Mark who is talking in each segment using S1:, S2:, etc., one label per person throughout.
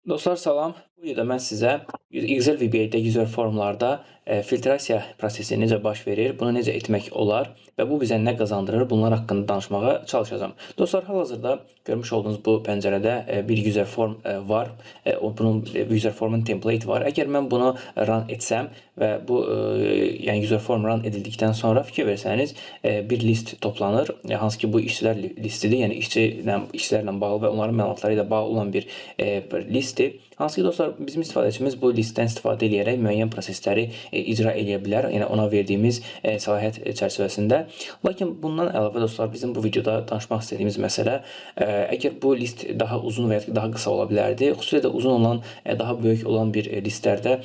S1: Dostlar salam. Bu videoda mən sizə Excel VBA-də user formlarda filtrasiya prosesi necə baş verir, bunu necə etmək olar və bu bizə nə qazandırır, bunlar haqqında danışmağa çalışacağam. Dostlar, hal-hazırda görmüş olduğunuz bu pəncərədə bir user form var. Bunun user formun template var. Əgər mən bunu run etsəm və bu yəni user form run edildikdən sonra fikir versəniz bir list toplanır. Hansı ki bu işçilər listidir, yəni işçilərlə bağlı və onların məlumatları ilə bağlı olan bir listdir. Hansı ki dostlar, bizim istifadəçimiz bu listdən istifadə edərək müəyyən prosesləri icra edə bilər, yəni ona verdiyimiz səlahiyyət çərçivəsində. Lakin bundan əlavə dostlar, bizim bu videoda danışmaq istədiyimiz məsələ, əgər bu list daha uzun və ya daha qısa ola bilərdi, xüsusilə də uzun olan, daha böyük olan bir listlərdə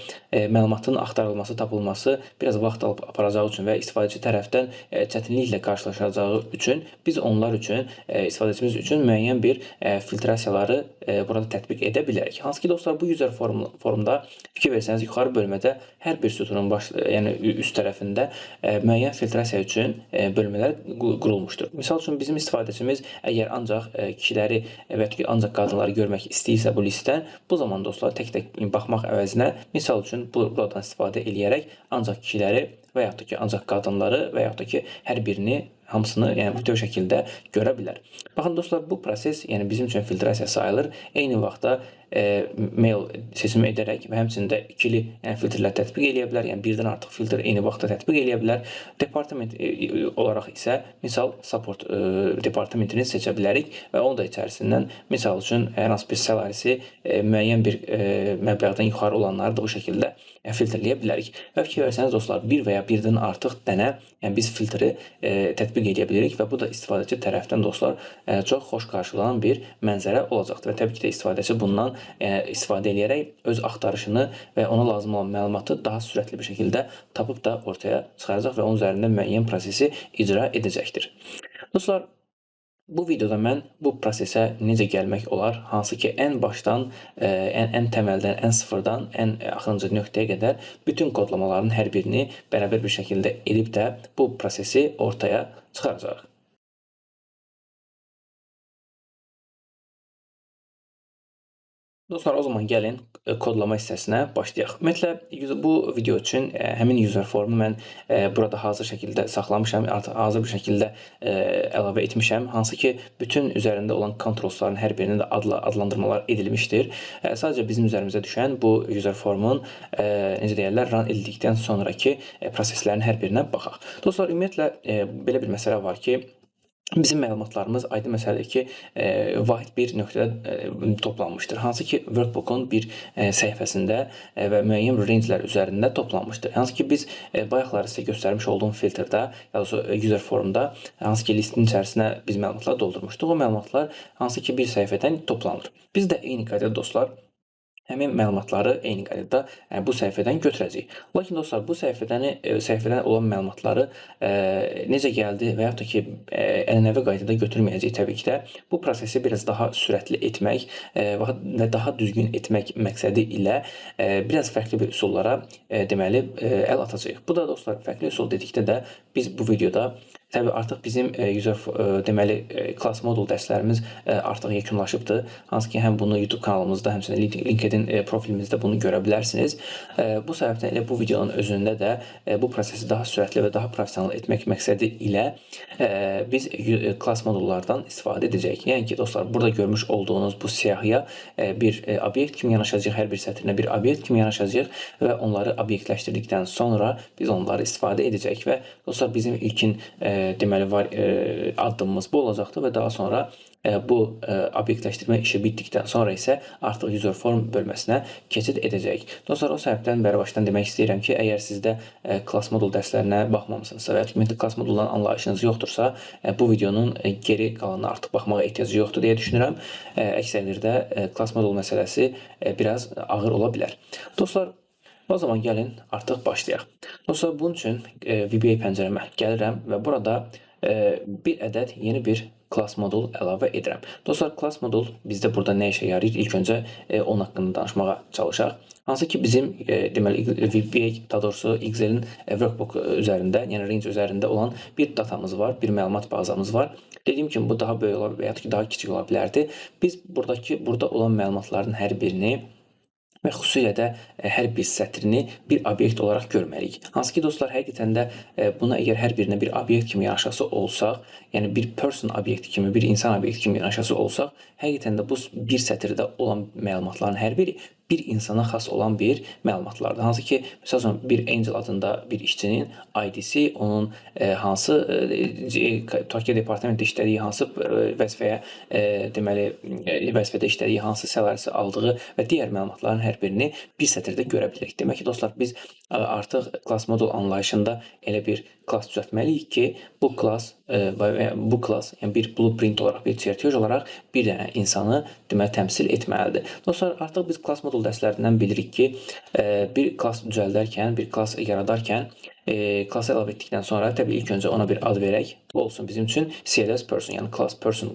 S1: məlumatın axtarılması, tapılması biraz vaxt alıb aparacağı üçün və istifadəçi tərəfdən çətinliklə qarşılaşacağı üçün biz onlar üçün, istifadəçimiz üçün müəyyən bir filtrasiyaları burada tətbiq edə bilərik. Hansı ki dostlar, bu user formda fikir versəniz yuxarı bölmədə hər bir sütunun baş, yəni üst tərəfində müəyyən filtrasiya üçün bölmələr qurulmuşdur. Misal üçün bizim istifadəçimiz əgər ancaq kişiləri və ya ancaq qadınları görmək istəyirsə bu listdən, bu zaman dostlar tək-tək baxmaq əvəzinə misal üçün buradan istifadə eləyərək ancaq kişiləri və yaxud da ki ancaq qadınları və yaxud da ki hər birini, hamısını, yəni bütöv şəkildə görə bilər. Baxın dostlar, bu proses yəni bizim üçün filtrasiya sayılır. Eyni vaxtda mail seçimi edərək və həmçinin də ikili yəni filtrlər tətbiq eləyə bilər. Yəni birdən artıq filtr eyni vaxtda tətbiq eləyə bilər. Departament olaraq isə misal support departamentini seçə bilərik və onun da içərisindən misal üçün hər hansı bir salarisi müəyyən bir məbləğdən yuxarı olanları da bu şəkildə filtrləyə bilərik. Və fikir versəniz dostlar, bir və ya birdən artıq dənə yəni biz filtri tətbiq edə bilirik və bu da istifadəçi tərəfdən dostlar çox xoş qarşılanan bir mənzərə olacaqdır və təbii ki də istifadəçi bundan istifadə edərək öz axtarışını və ona lazım olan məlumatı daha sürətli bir şəkildə tapıb da ortaya çıxaracaq və onun üzərində müəyyən prosesi icra edəcəkdir. Dostlar, bu videoda mən bu prosesə necə gəlmək olar, hansı ki ən başdan, ən təməldən, ən sıfırdan, ən axırıncı nöqtəyə qədər bütün kodlamaların hər birini bərabər bir şəkildə edib də bu prosesi ortaya çıxaracağıq. Dostlar, o zaman gəlin kodlama hissəsinə başlayaq. Ümumiyyətlə, bu video üçün həmin user formu mən burada hazır şəkildə saxlamışam, artıq hazır bir şəkildə əlavə etmişəm. Hansı ki, bütün üzərində olan controlsların hər birinin də adlandırmalar edilmişdir. Sadəcə bizim üzərimizə düşən bu user formun, necə deyərlər, run edildikdən sonraki proseslərin hər birinə baxaq. Dostlar, ümumiyyətlə, belə bir məsələ var ki, bizim məlumatlarımız aydın məsələdir ki, vahid bir nöqtədə toplanmışdır. Hansı ki, workbook-un bir səhifəsində və müəyyən range-lər üzərində toplanmışdır. Hansı ki, biz bayaqları sizə göstərmiş olduğum filtrdə, ya da user formda, hansı ki, listin içərisinə biz məlumatlar doldurmuşduq. O məlumatlar hansı ki, bir səhifədən toplanır. Biz də eyni qaydada dostlar, həmin məlumatları eyni qaydada bu səhifədən götürəcəyik. Lakin dostlar, bu səhifədən olan məlumatları necə gəldi və yaxud da ki, ənənəvi qaydada götürməyəcəyik təbii ki də. Bu prosesi biraz daha sürətli etmək və daha düzgün etmək məqsədi ilə biraz fərqli bir üsullara deməli əl atacağıq. Bu da dostlar, fərqli üsul dedikdə də biz bu videoda təbii artıq bizim user deməli class modul dərslərimiz artıq yekunlaşıbdır. Hansı ki, həm bunu YouTube kanalımızda, həmçinin LinkedIn profilimizdə bunu görə bilərsiniz. Bu səbəbdən elə bu videonun özündə də bu prosesi daha sürətli və daha professional etmək məqsədi ilə biz class modullardan istifadə edəcəyik. Yəni ki, dostlar, burada görmüş olduğunuz bu siyahıya bir obyekt kimi yanaşacaq, hər bir sətrinə bir obyekt kimi yanaşacaq və onları obyektləşdirdikdən sonra biz onları istifadə edəcəyik və dostlar, bizim ilkin deməli var addımımız bu olacaqdır və daha sonra bu obyektləşdirmə işi bitdikdən sonra isə artıq user form bölməsinə keçid edəcəyik. Dostlar, o səbəbdən bəri başdan demək istəyirəm ki, əgər sizdə class modul dərslərinə baxmamısınızsa və ya ümumiyyətlə class moduldan anlayışınız yoxdursa, bu videonun geri qalanına artıq baxmağa ehtiyacı yoxdur deyə düşünürəm. Əks təqdirdə class modul məsələsi biraz ağır ola bilər. Dostlar, o zaman gəlin artıq başlayaq. Dostlar, bunun üçün VBA pəncərəmə gəlirəm və burada bir ədəd yeni bir Class modul əlavə edirəm. Dostlar, class modul bizdə burada nə işə yarayır? İlk öncə onun haqqında danışmağa çalışaq. Hansı ki bizim deməli VBA, daha doğrusu Excel-in workbook üzərində, yəni range üzərində olan bir datamız var, bir məlumat bazamız var. Dediyim kimi bu daha böyük ola bilər və ya ki daha kiçik ola bilərdi. Biz burada olan məlumatların hər birini və xüsusilə də hər bir sətrini bir obyekt olaraq görməliyik. Hansı ki dostlar, həqiqətən də buna əgər hər birinə bir obyekt kimi yanaşası olsaq, yəni bir person obyekti kimi, bir insan obyekti kimi yanaşası olsaq, həqiqətən də bu bir sətirdə olan məlumatların hər biri bir insana xas olan bir məlumatlardır. Hansı ki, məsəl üçün bir Angel adında bir işçinin ID-si, onun hansı tutaq ki, departamentdə işlədiyi, hansı vəzifəyə deməli vəzifədə işlədiyi, hansı salary'si aldığı və digər məlumatların hər birini bir sətirdə görə bilirik. Demək ki, dostlar, biz artıq class modul anlayışında elə bir class düzəltməliyik ki, bu class, yəni bir blueprint olaraq, bir çertej olaraq bir dənə insanı deməli təmsil etməlidir. Dostlar, artıq biz class modul dərslərindən bilirik ki, bir class düzəldərkən, bir class yaradarkən, klassa əlavə etdikdən sonra təbii ilk öncə ona bir ad verək. Bu olsun bizim üçün CLS person, yəni class person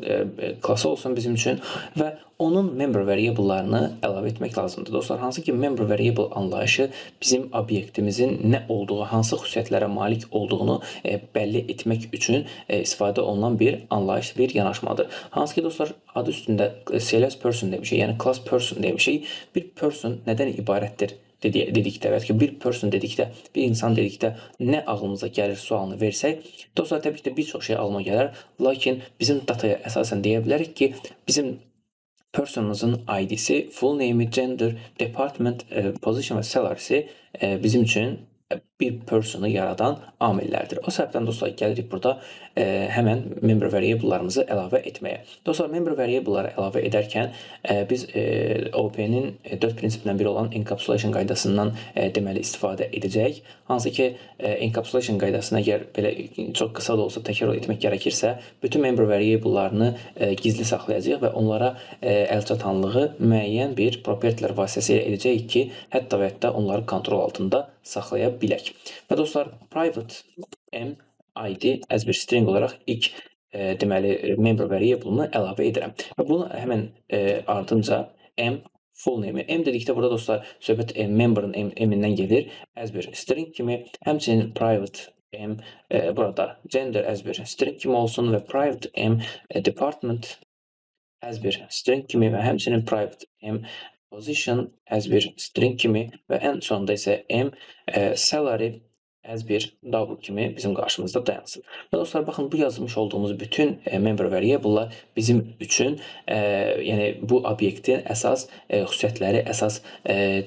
S1: klası olsun bizim üçün və onun member variable-larını əlavə etmək lazımdır. Dostlar, hansı ki member variable anlayışı bizim obyektimizin nə olduğu, hansı xüsusiyyətlərə malik olduğunu bəlli etmək üçün istifadə olunan bir anlayış, bir yanaşmadır. Hansı ki dostlar, adı üstündə CLS person demişik, yəni class person demişik. Bir person nədən ibarətdir dedikdə və ya ki bir person dedikdə, bir insan dedikdə nə ağlımıza gəlir sualını versək, dostlar, təbii ki də bir çox şey ağlıma gələr. Lakin bizim dataya əsasən deyə bilərik ki, bizim personumuzun ID-si, full name, gender, department, position və salary'si bizim üçün bir person'u yaradan amillərdir. O səbəbdən dostlar, gəlirik burada həmən member variable-larımızı əlavə etməyə. Dostlar, member variable-ları əlavə edərkən biz OOP-nin 4 prinsipindən biri olan encapsulation qaydasından deməli istifadə edəcəyik. Hansı ki encapsulation qaydasına əgər belə çox qısa da olsa təkrar etmək gərəkirsə, bütün member variable-larını gizli saxlayacağıq və onlara əlçatanlığı müəyyən bir propertylər vasitəsilə edəcəyik ki, hətta və hətta onları kontrol altında saxlaya bilək. Və dostlar, private m id as bir string olaraq ilk deməli member variable-ını əlavə edirəm. Və bunu həmən ardınca m full name. M dedikdə burada dostlar, söhbət member'ın m-indən gedir as bir string kimi, həmçinin private m burada gender as bir string kimi olsun və private m department as bir string kimi və həmçinin private m position as bir string kimi və ən sonda isə m salary as bir double kimi bizim qarşımızda dayansın. Və dostlar, baxın, bu yazmış olduğumuz bütün member variable'lar bizim üçün yəni bu obyektin əsas xüsusiyyətləri, əsas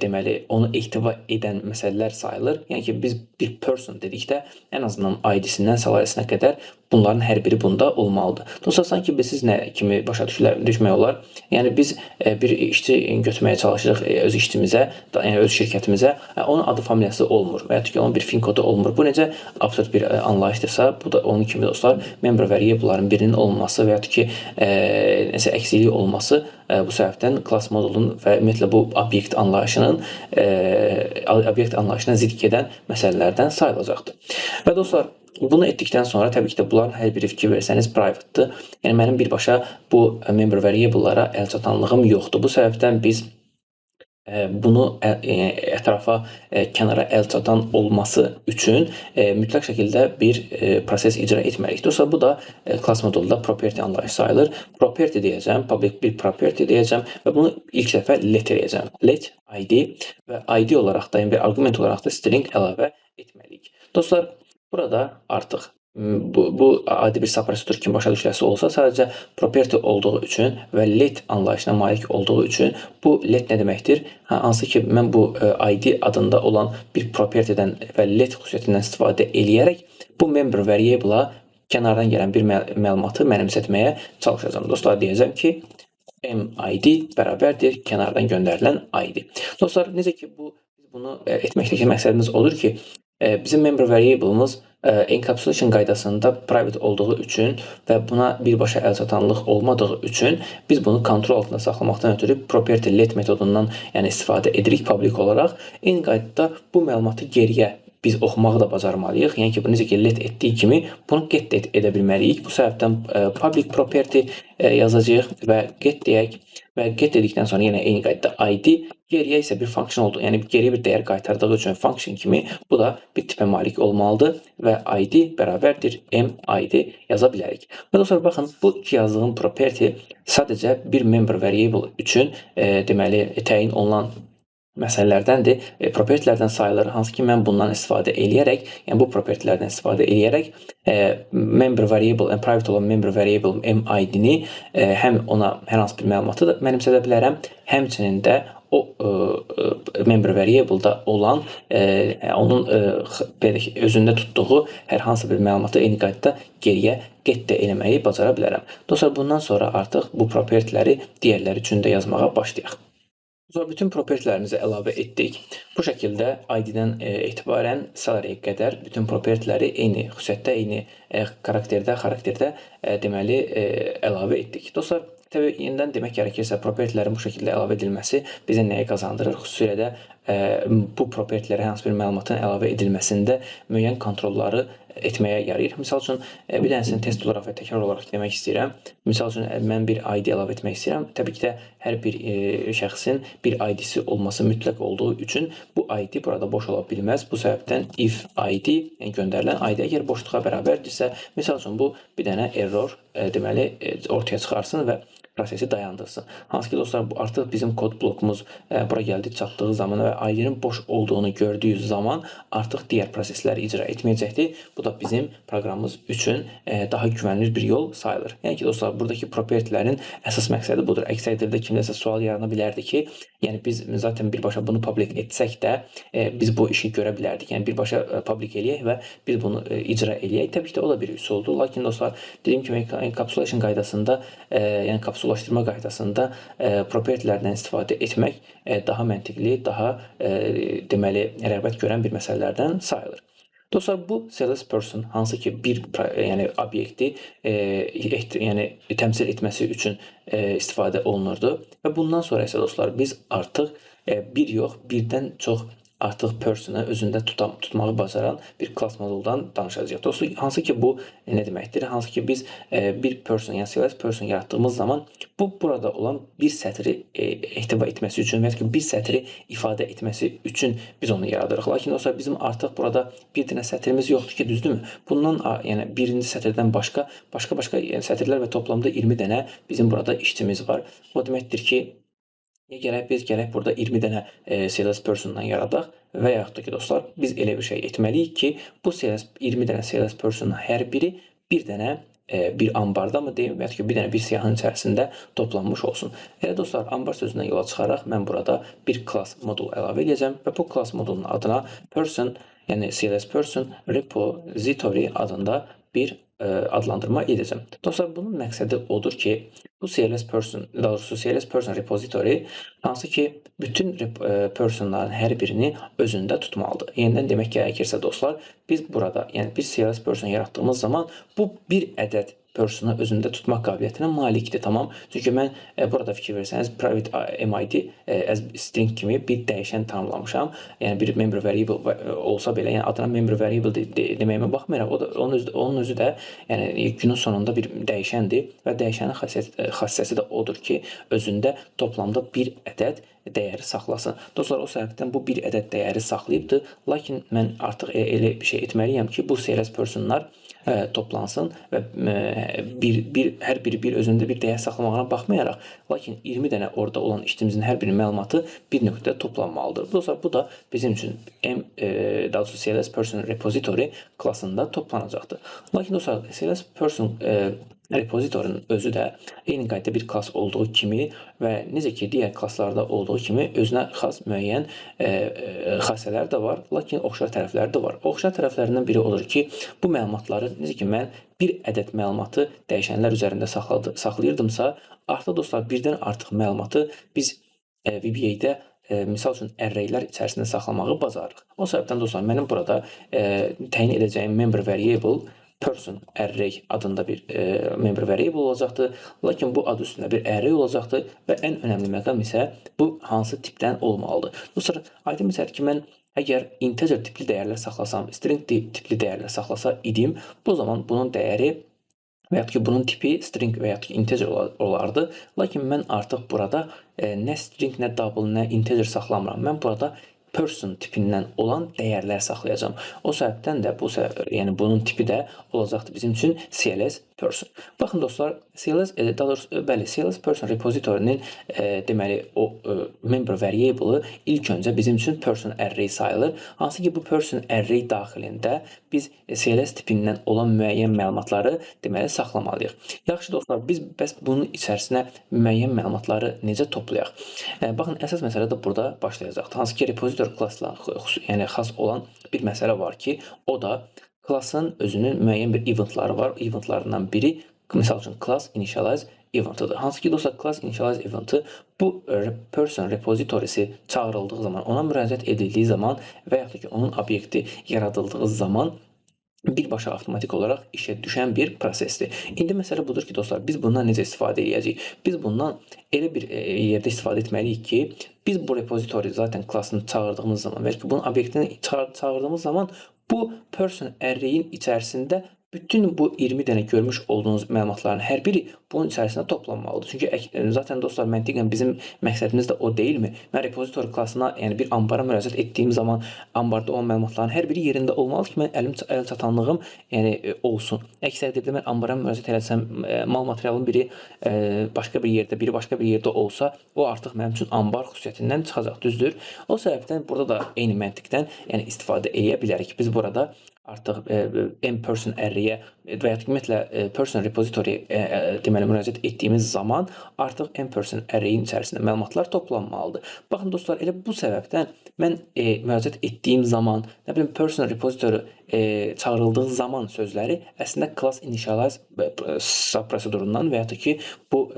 S1: deməli onu ehtiva edən məsələlər sayılır. Yəni ki, biz bir person dedikdə ən azından ID-sindən salary'sinə qədər bunların hər biri bunda olmalıdır. Dostlar, sanki biz siz nə kimi başa düşmək olar? Yəni biz bir işçi götürməyə çalışırıq öz işçimizə, yəni öz şirkətimizə, onun adı familiyası olmur və ya ki, onun bir fin kodu olmur. Bu necə absurd bir anlayışdırsa, bu da onun kimi dostlar, member variable-ların birinin olması və ya ki, nəsə əksikliyi olması bu səbəbdən class modulun və ümumiyyətlə bu obyekt anlayışına zidd gedən məsələlərdən sayılacaqdır. Və dostlar, bunu etdikdən sonra təbii ki də bunların hər biri fikir versəniz private-dır. Yəni mənim birbaşa bu member variable-lara əlçatanlığım yoxdur. Bu səbəbdən biz bunu ətrafa, kənara əl çatan olması üçün mütləq şəkildə bir proses icra etməliyik. Dostlar, bu da class modulda property anlayışı sayılır. Property deyəcəm, public bir property deyəcəm və bunu ilk dəfə let eləyəcəm. Let id və id olaraq da, yəni bir arqument olaraq da string əlavə etməliyik. Dostlar, burada artıq bu adi bir subprocedure kimi başa düşüləsi olsa, sadəcə property olduğu üçün və let anlayışına malik olduğu üçün bu let nə deməkdir? Hə, hansı ki mən bu id adında olan bir property-dən və let xüsusiyyətindən istifadə eləyərək bu member variable-a kənardan gələn bir məlumatı mənimsətməyə çalışacağam. Dostlar, deyəcəm ki, MID bərabərdir kənardan göndərilən ID. Dostlar, necə ki bunu etməkdəki məqsədimiz odur ki, bizim member variable-ımız encapsulation qaydasında private olduğu üçün və buna birbaşa əlçatanlıq olmadığı üçün biz bunu kontrol altında saxlamaqdan ötürü property let metodundan, yəni istifadə edirik public olaraq. Eyni qaydada bu məlumatı geriyə biz oxumağı da bacarmalıyıq. Yəni ki, necə ki let etdiyi kimi bunu get də edə bilməliyik. Bu səbəbdən public property yazacağıq və get deyək və get dedikdən sonra yenə eyni qaydada ID, geriyə isə bir function oldu. Yəni geriyə bir dəyər qaytardığı üçün function kimi bu da bir tipə malik olmalıdır və ID bərabərdir MID yaza bilərik. Və dostlar, baxın, bu iki yazdığım property sadəcə bir member variable üçün deməli təyin olunan məsələlərdəndir, propertylərdən sayılır. Hansı ki, mən bundan istifadə eləyərək, yəni bu propertylərdən istifadə eləyərək member variable, yəni private olan member variable MID-ni həm ona hər hansı bir məlumatı da mənimsədə bilərəm, həmçinin də o member variable-da olan onun belə ki, özündə tutduğu hər hansı bir məlumatı eyni qaydada geriyə get də eləməyi bacara bilərəm. Dostlar, bundan sonra artıq bu propertyləri digərləri üçün də yazmağa başlayaq. Sonra bütün propertylərimizi əlavə etdik. Bu şəkildə ID-dən etibarən salary-yə qədər bütün propertyləri eyni xüsusiyyətdə, eyni karakterdə deməli əlavə etdik. Dostlar, təbii yenidən demək gərəkirsə, propertylərin bu şəkildə əlavə edilməsi bizə nəyi qazandırır? Xüsusilə də bu propertylərə hər hansı bir məlumatın əlavə edilməsində müəyyən kontrolları etməyə yarayır. Misal üçün, bir dənəsini test olaraq və təkrar olaraq demək istəyirəm. Misal üçün, mən bir ID əlavə etmək istəyirəm. Təbii ki də hər bir şəxsin bir ID-si olması mütləq olduğu üçün bu ID burada boş ola bilməz. Bu səbəbdən if ID, yəni göndərilən ID əgər boşluğa bərabərdirsə, misal üçün bu bir dənə error deməli ortaya çıxarsın və prosesi dayandırsın. Hansı ki dostlar, bu artıq bizim kod blokumuz bura gəldi çatdığı zaman və ID-nin boş olduğunu gördüyü zaman artıq digər prosesləri icra etməyəcəkdir. Bu da bizim proqramımız üçün daha güvənilir bir yol sayılır. Yəni ki dostlar, buradakı propertylərin əsas məqsədi budur. Əks təqdirdə kimdəsə sual yarana bilərdi ki, yəni biz zaten birbaşa bunu public etsək də biz bu işi görə bilərdik. Yəni birbaşa public eləyək və biz bunu icra eləyək. Təbii ki də o da bir üsuldur. Lakin dostlar, dediyim kimi encapsulation qaydasında, yəni kapsullaşdırma qaydasında propertylərdən istifadə etmək daha məntiqli, daha deməli rəğbət görən bir məsələlərdən sayılır. Dostlar, bu salesperson hansı ki bir yəni obyekti yəni təmsil etməsi üçün istifadə olunurdu və bundan sonra isə dostlar, biz artıq bir yox, birdən çox artıq personu özündə tutmağı bacaran bir class moduldan danışacağıq. Dostlar, hansı ki bu nə deməkdir? Hansı ki biz bir person, yəni sales person yaratdığımız zaman bu burada olan bir sətri ehtiva etməsi üçün və ya ki bir sətri ifadə etməsi üçün biz onu yaradırıq. Lakin dostlar, bizim artıq burada bir dənə sətrimiz yoxdur ki, düzdürmü? Bundan yəni birinci sətirdən başqa başqa-başqa yəni sətirlər və toplamda 20 dənə bizim burada işçimiz var. Bu deməkdir ki, gərək biz gərək burada 20 dənə sales person'dan yaradaq və yaxud da ki dostlar, biz elə bir şey etməliyik ki, bu sales 20 dənə sales person'un hər biri bir dənə bir ambarda mı deyim və ya ki bir dənə bir siyahının içərisində toplanmış olsun. Elə dostlar, ambar sözündən yola çıxaraq mən burada bir class modul əlavə edəcəm və bu class modulun adına person, yəni sales person repository adında bir adlandırma edəcəm. Dostlar, bunun məqsədi odur ki, bu sales person, daha doğrusu sales person repository hansı ki bütün personların hər birini özündə tutmalıdır. Yenidən demək gərəkirsə dostlar, biz burada, yəni bir sales person yaratdığımız zaman bu bir ədəd personu özündə tutmaq qabiliyyətinə malikdir, tamam? Çünki mən burada fikir versəniz private MID as string kimi bir dəyişən tanımlamışam. Yəni bir member variable olsa belə, yəni adına member variable deməyimə baxmayaraq, o da onun özü də yəni günün sonunda bir dəyişəndir və dəyişənin xassəsi də odur ki, özündə toplamda bir ədəd dəyəri saxlasın. Dostlar, o səbəbdən bu bir ədəd dəyəri saxlayıbdır. Lakin mən artıq elə bir şey etməliyəm ki, bu sales personlar toplansın və hər biri bir özündə bir dəyər saxlamağına baxmayaraq, lakin 20 dənə orada olan işçimizin hər birinin məlumatı bir nöqtədə toplanmalıdır. Dostlar, bu da bizim üçün daha doğrusu sales person repository klasında toplanacaqdır. Lakin dostlar, sales person repository'nin özü də eyni qaydada bir klass olduğu kimi və necə ki digər klasslarda olduğu kimi özünə xas müəyyən xassələr də var, lakin oxşar tərəfləri də var. Oxşar tərəflərindən biri odur ki, bu məlumatları necə ki mən bir ədəd məlumatı dəyişənlər üzərində saxlayırdımsa, artıq dostlar, birdən artıq məlumatı biz VBA-də misal üçün arraylər içərisində saxlamağı bacarırıq. O səbəbdən dostlar, mənim burada təyin edəcəyim member variable person array adında bir member variable olacaqdır. Lakin bu ad üstündə bir array olacaqdır və ən önəmli məqam isə bu hansı tipdən olmalıdır. Dostlar, aydın məsələdir ki, mən əgər integer tipli dəyərlər saxlasam, string tipli dəyərlər saxlasa idim, bu zaman bunun dəyəri və yaxud ki, bunun tipi string və yaxud ki, integer olardı. Lakin mən artıq burada nə string, nə double, nə integer saxlamıram. Mən burada person tipindən olan dəyərlər saxlayacağam. O səbəbdən də yəni bunun tipi də olacaqdır bizim üçün CLS person. Baxın dostlar, CLS, daha doğrusu, bəli, CLS person repository-nin deməli o member variable-ı ilk öncə bizim üçün person array sayılır. Hansı ki, bu person array daxilində biz CLS tipindən olan müəyyən məlumatları deməli saxlamalıyıq. Yaxşı dostlar, biz bəs bunun içərisinə müəyyən məlumatları necə toplayaq? Baxın, əsas məsələ də burada başlayacaqdır. Hansı ki, repository class-la yəni xas olan bir məsələ var ki, o da class-ın özünün müəyyən bir eventları var. Eventlarından biri, misal üçün, class initialize eventıdır. Hansı ki, dostlar, class initialize eventı bu person repository'si çağırıldığı zaman, ona müraciət edildiyi zaman və yaxud da ki, onun obyekti yaradıldığı zaman birbaşa avtomatik olaraq işə düşən bir prosesdir. İndi məsələ budur ki, dostlar, biz bundan necə istifadə edəcəyik? Biz bundan elə bir yerdə istifadə etməliyik ki, biz bu repository zaten class'ını çağırdığımız zaman, bəlkə bunun obyektini çağırdığımız zaman bu person array-in içərisində bütün bu 20 dənə görmüş olduğunuz məlumatların hər biri bunun içərisində toplanmalıdır. Çünki zaten dostlar, məntiqən bizim məqsədimiz də o deyilmi? Mən repository class'ına, yəni bir ambara müraciət etdiyim zaman ambarda olan məlumatların hər biri yerində olmalıdır ki, mən əl çatanlığım yəni olsun. Əks təqdirdə mən ambara müraciət eləsəm, mal materialın biri başqa bir yerdə, biri başqa bir yerdə olsa, o artıq mənim üçün ambar xüsusiyyətindən çıxacaq, düzdür? O səbəbdən burada da eyni məntiqdən yəni istifadə edə bilərik. Biz burada artıq m-person array-ə və ya ümumiyyətlə person repository deməli müraciət etdiyimiz zaman artıq m-person array-in içərisində məlumatlar toplanmalıdır. Baxın dostlar, elə bu səbəbdən mən müraciət etdiyim zaman, nə bilim, person repository çağırıldığı zaman sözləri əslində class initialize prosedurundan və ya da ki, bu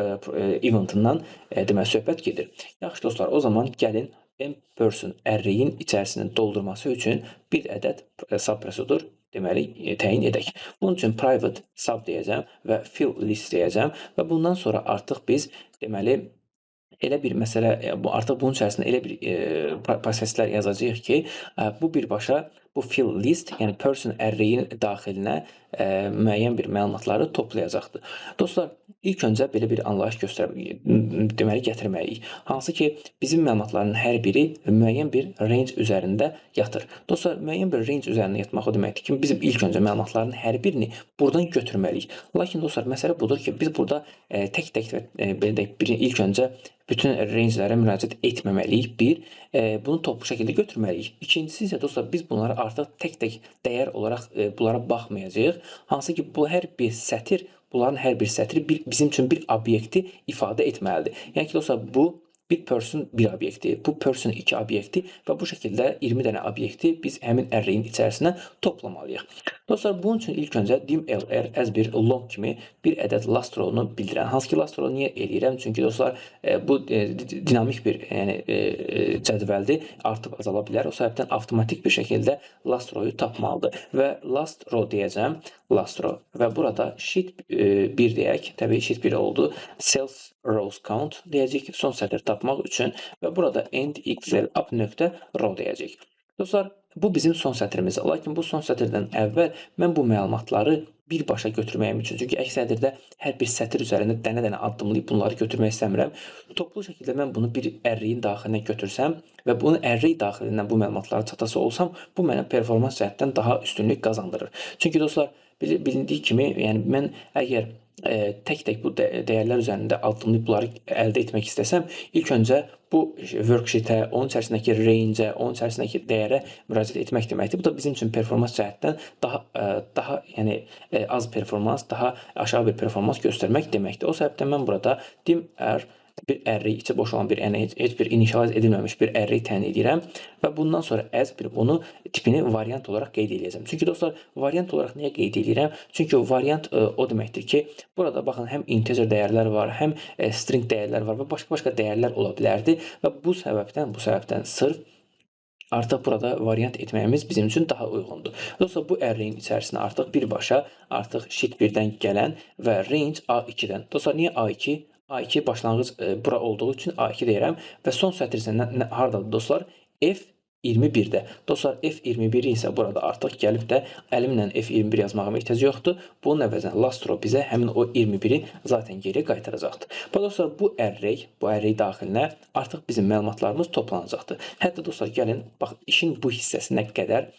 S1: eventindən deməli söhbət gedir. Yaxşı dostlar, o zaman gəlin m-person array-in içərisini doldurması üçün bir ədəd sub prosedur deməli təyin edək. Bunun üçün private sub deyəcəm və fill list deyəcəm və bundan sonra artıq biz deməli elə bir məsələ, bu artıq bunun içərisində elə bir proseslər yazacağıq ki, bu birbaşa bu fill list, yəni person array-in daxilinə müəyyən bir məlumatları toplayacaqdır. Dostlar, ilk öncə belə bir anlayış deməli gətirməliyik. Hansı ki, bizim məlumatların hər biri müəyyən bir range üzərində yatır. Dostlar, müəyyən bir range üzərində yatmaq o deməkdir ki, bizim ilk öncə məlumatların hər birini buradan götürməliyik. Lakin dostlar, məsələ budur ki, biz burada tək-tək və belə deyək, ilk öncə bütün range-lərə müraciət etməməliyik. Bir, bunu toplu şəkildə götürməliyik. İkincisi isə dostlar, biz bunlara artıq tək-tək dəyər olaraq bunlara baxmayacağıq. Hansı ki, bu hər bir sətir, bunların hər bir sətri bizim üçün bir obyekti ifadə etməlidir. Yəni ki, dostlar, bu bir person bir obyekti, bu person iki obyekti və bu şəkildə 20 dənə obyekti biz həmin array-in içərisinə toplamalıyıq. Dostlar, bunun üçün ilk öncə dim LR as bir long kimi bir ədəd last row-nu bildirən. Hansı ki, last row niyə eləyirəm? Çünki dostlar, bu dinamik bir, yəni, cədvəldir, artıb azala bilər. O səbəbdən avtomatik bir şəkildə last row-yu tapmalıdır və last row deyəcəm, last row və burada sheet 1 deyək, təbii sheet 1 oldu. Cells rows count deyəcək son sətr tapmaq üçün və burada end excel up nöqtə row deyəcək. Dostlar, bu bizim son sətrimiz. Lakin bu son sətirdən əvvəl mən bu məlumatları birbaşa götürməyim üçün, çünki əks təqdirdə hər bir sətir üzərində dənə-dənə addımlayıb bunları götürmək istəmirəm. Toplu şəkildə mən bunu bir array-in daxilinə götürsəm və bunu array daxilindən bu məlumatlara çatası olsam, bu mənə performans cəhətdən daha üstünlük qazandırır. Çünki dostlar, bilindiyi kimi, yəni mən əgər tək-tək bu dəyərlər üzərində addımlayıb bunları əldə etmək istəsəm, ilk öncə bu worksheet-ə, onun içərisindəki range-ə, onun içərisindəki dəyərə müraciət etmək deməkdir. Bu da bizim üçün performans cəhətdən daha, yəni, az performans, daha aşağı bir performans göstərmək deməkdir. O səbəbdən mən burada dim r bir array, içi boş olan bir, yəni heç bir initialize edilməmiş bir array təyin edirəm və bundan sonra as bir bunu tipini variant olaraq qeyd edəcəm. Çünki dostlar, variant olaraq niyə qeyd edirəm? Çünki variant o deməkdir ki, burada baxın, həm integer dəyərlər var, həm string dəyərlər var və başqa-başqa dəyərlər ola bilərdi və bu səbəbdən sırf artıq burada variant etməyimiz bizim üçün daha uyğundur. Dostlar, bu array-in içərisinə artıq birbaşa artıq sheet 1-dən gələn və range A2-dən. Dostlar, niyə A2? A2 başlanğıc bura olduğu üçün A2 deyirəm və son sətir isə hardadır dostlar? F21-də. Dostlar, F21 isə burada artıq gəlib də əlimlə F21 yazmağıma ehtiyac yoxdur. Bunun əvəzinə last row bizə həmin o 21-i zaten geri qaytaracaqdır. Və dostlar, bu array daxilinə artıq bizim məlumatlarımız toplanacaqdır. Hətta dostlar, gəlin, bax, işin bu hissəsinə qədər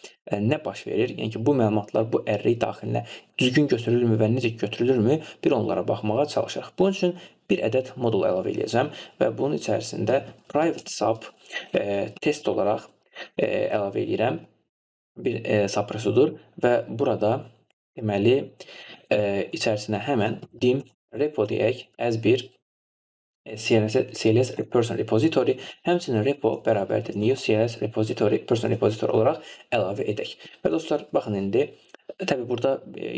S1: nə baş verir? Yəni ki, bu məlumatlar bu array daxilinə düzgün götürülürmü və necə götürülürmü? Bir onlara baxmağa çalışırıq. Bunun üçün bir ədəd modul əlavə eləyəcəm və bunun içərisində private sub test olaraq əlavə eləyirəm bir sub prosedur və burada deməli içərisinə həmən dim repo deyək as bir CLS person repository, həmçinin repo bərabərdir new CLS repository person repository olaraq əlavə edək. Və dostlar, baxın indi təbii burada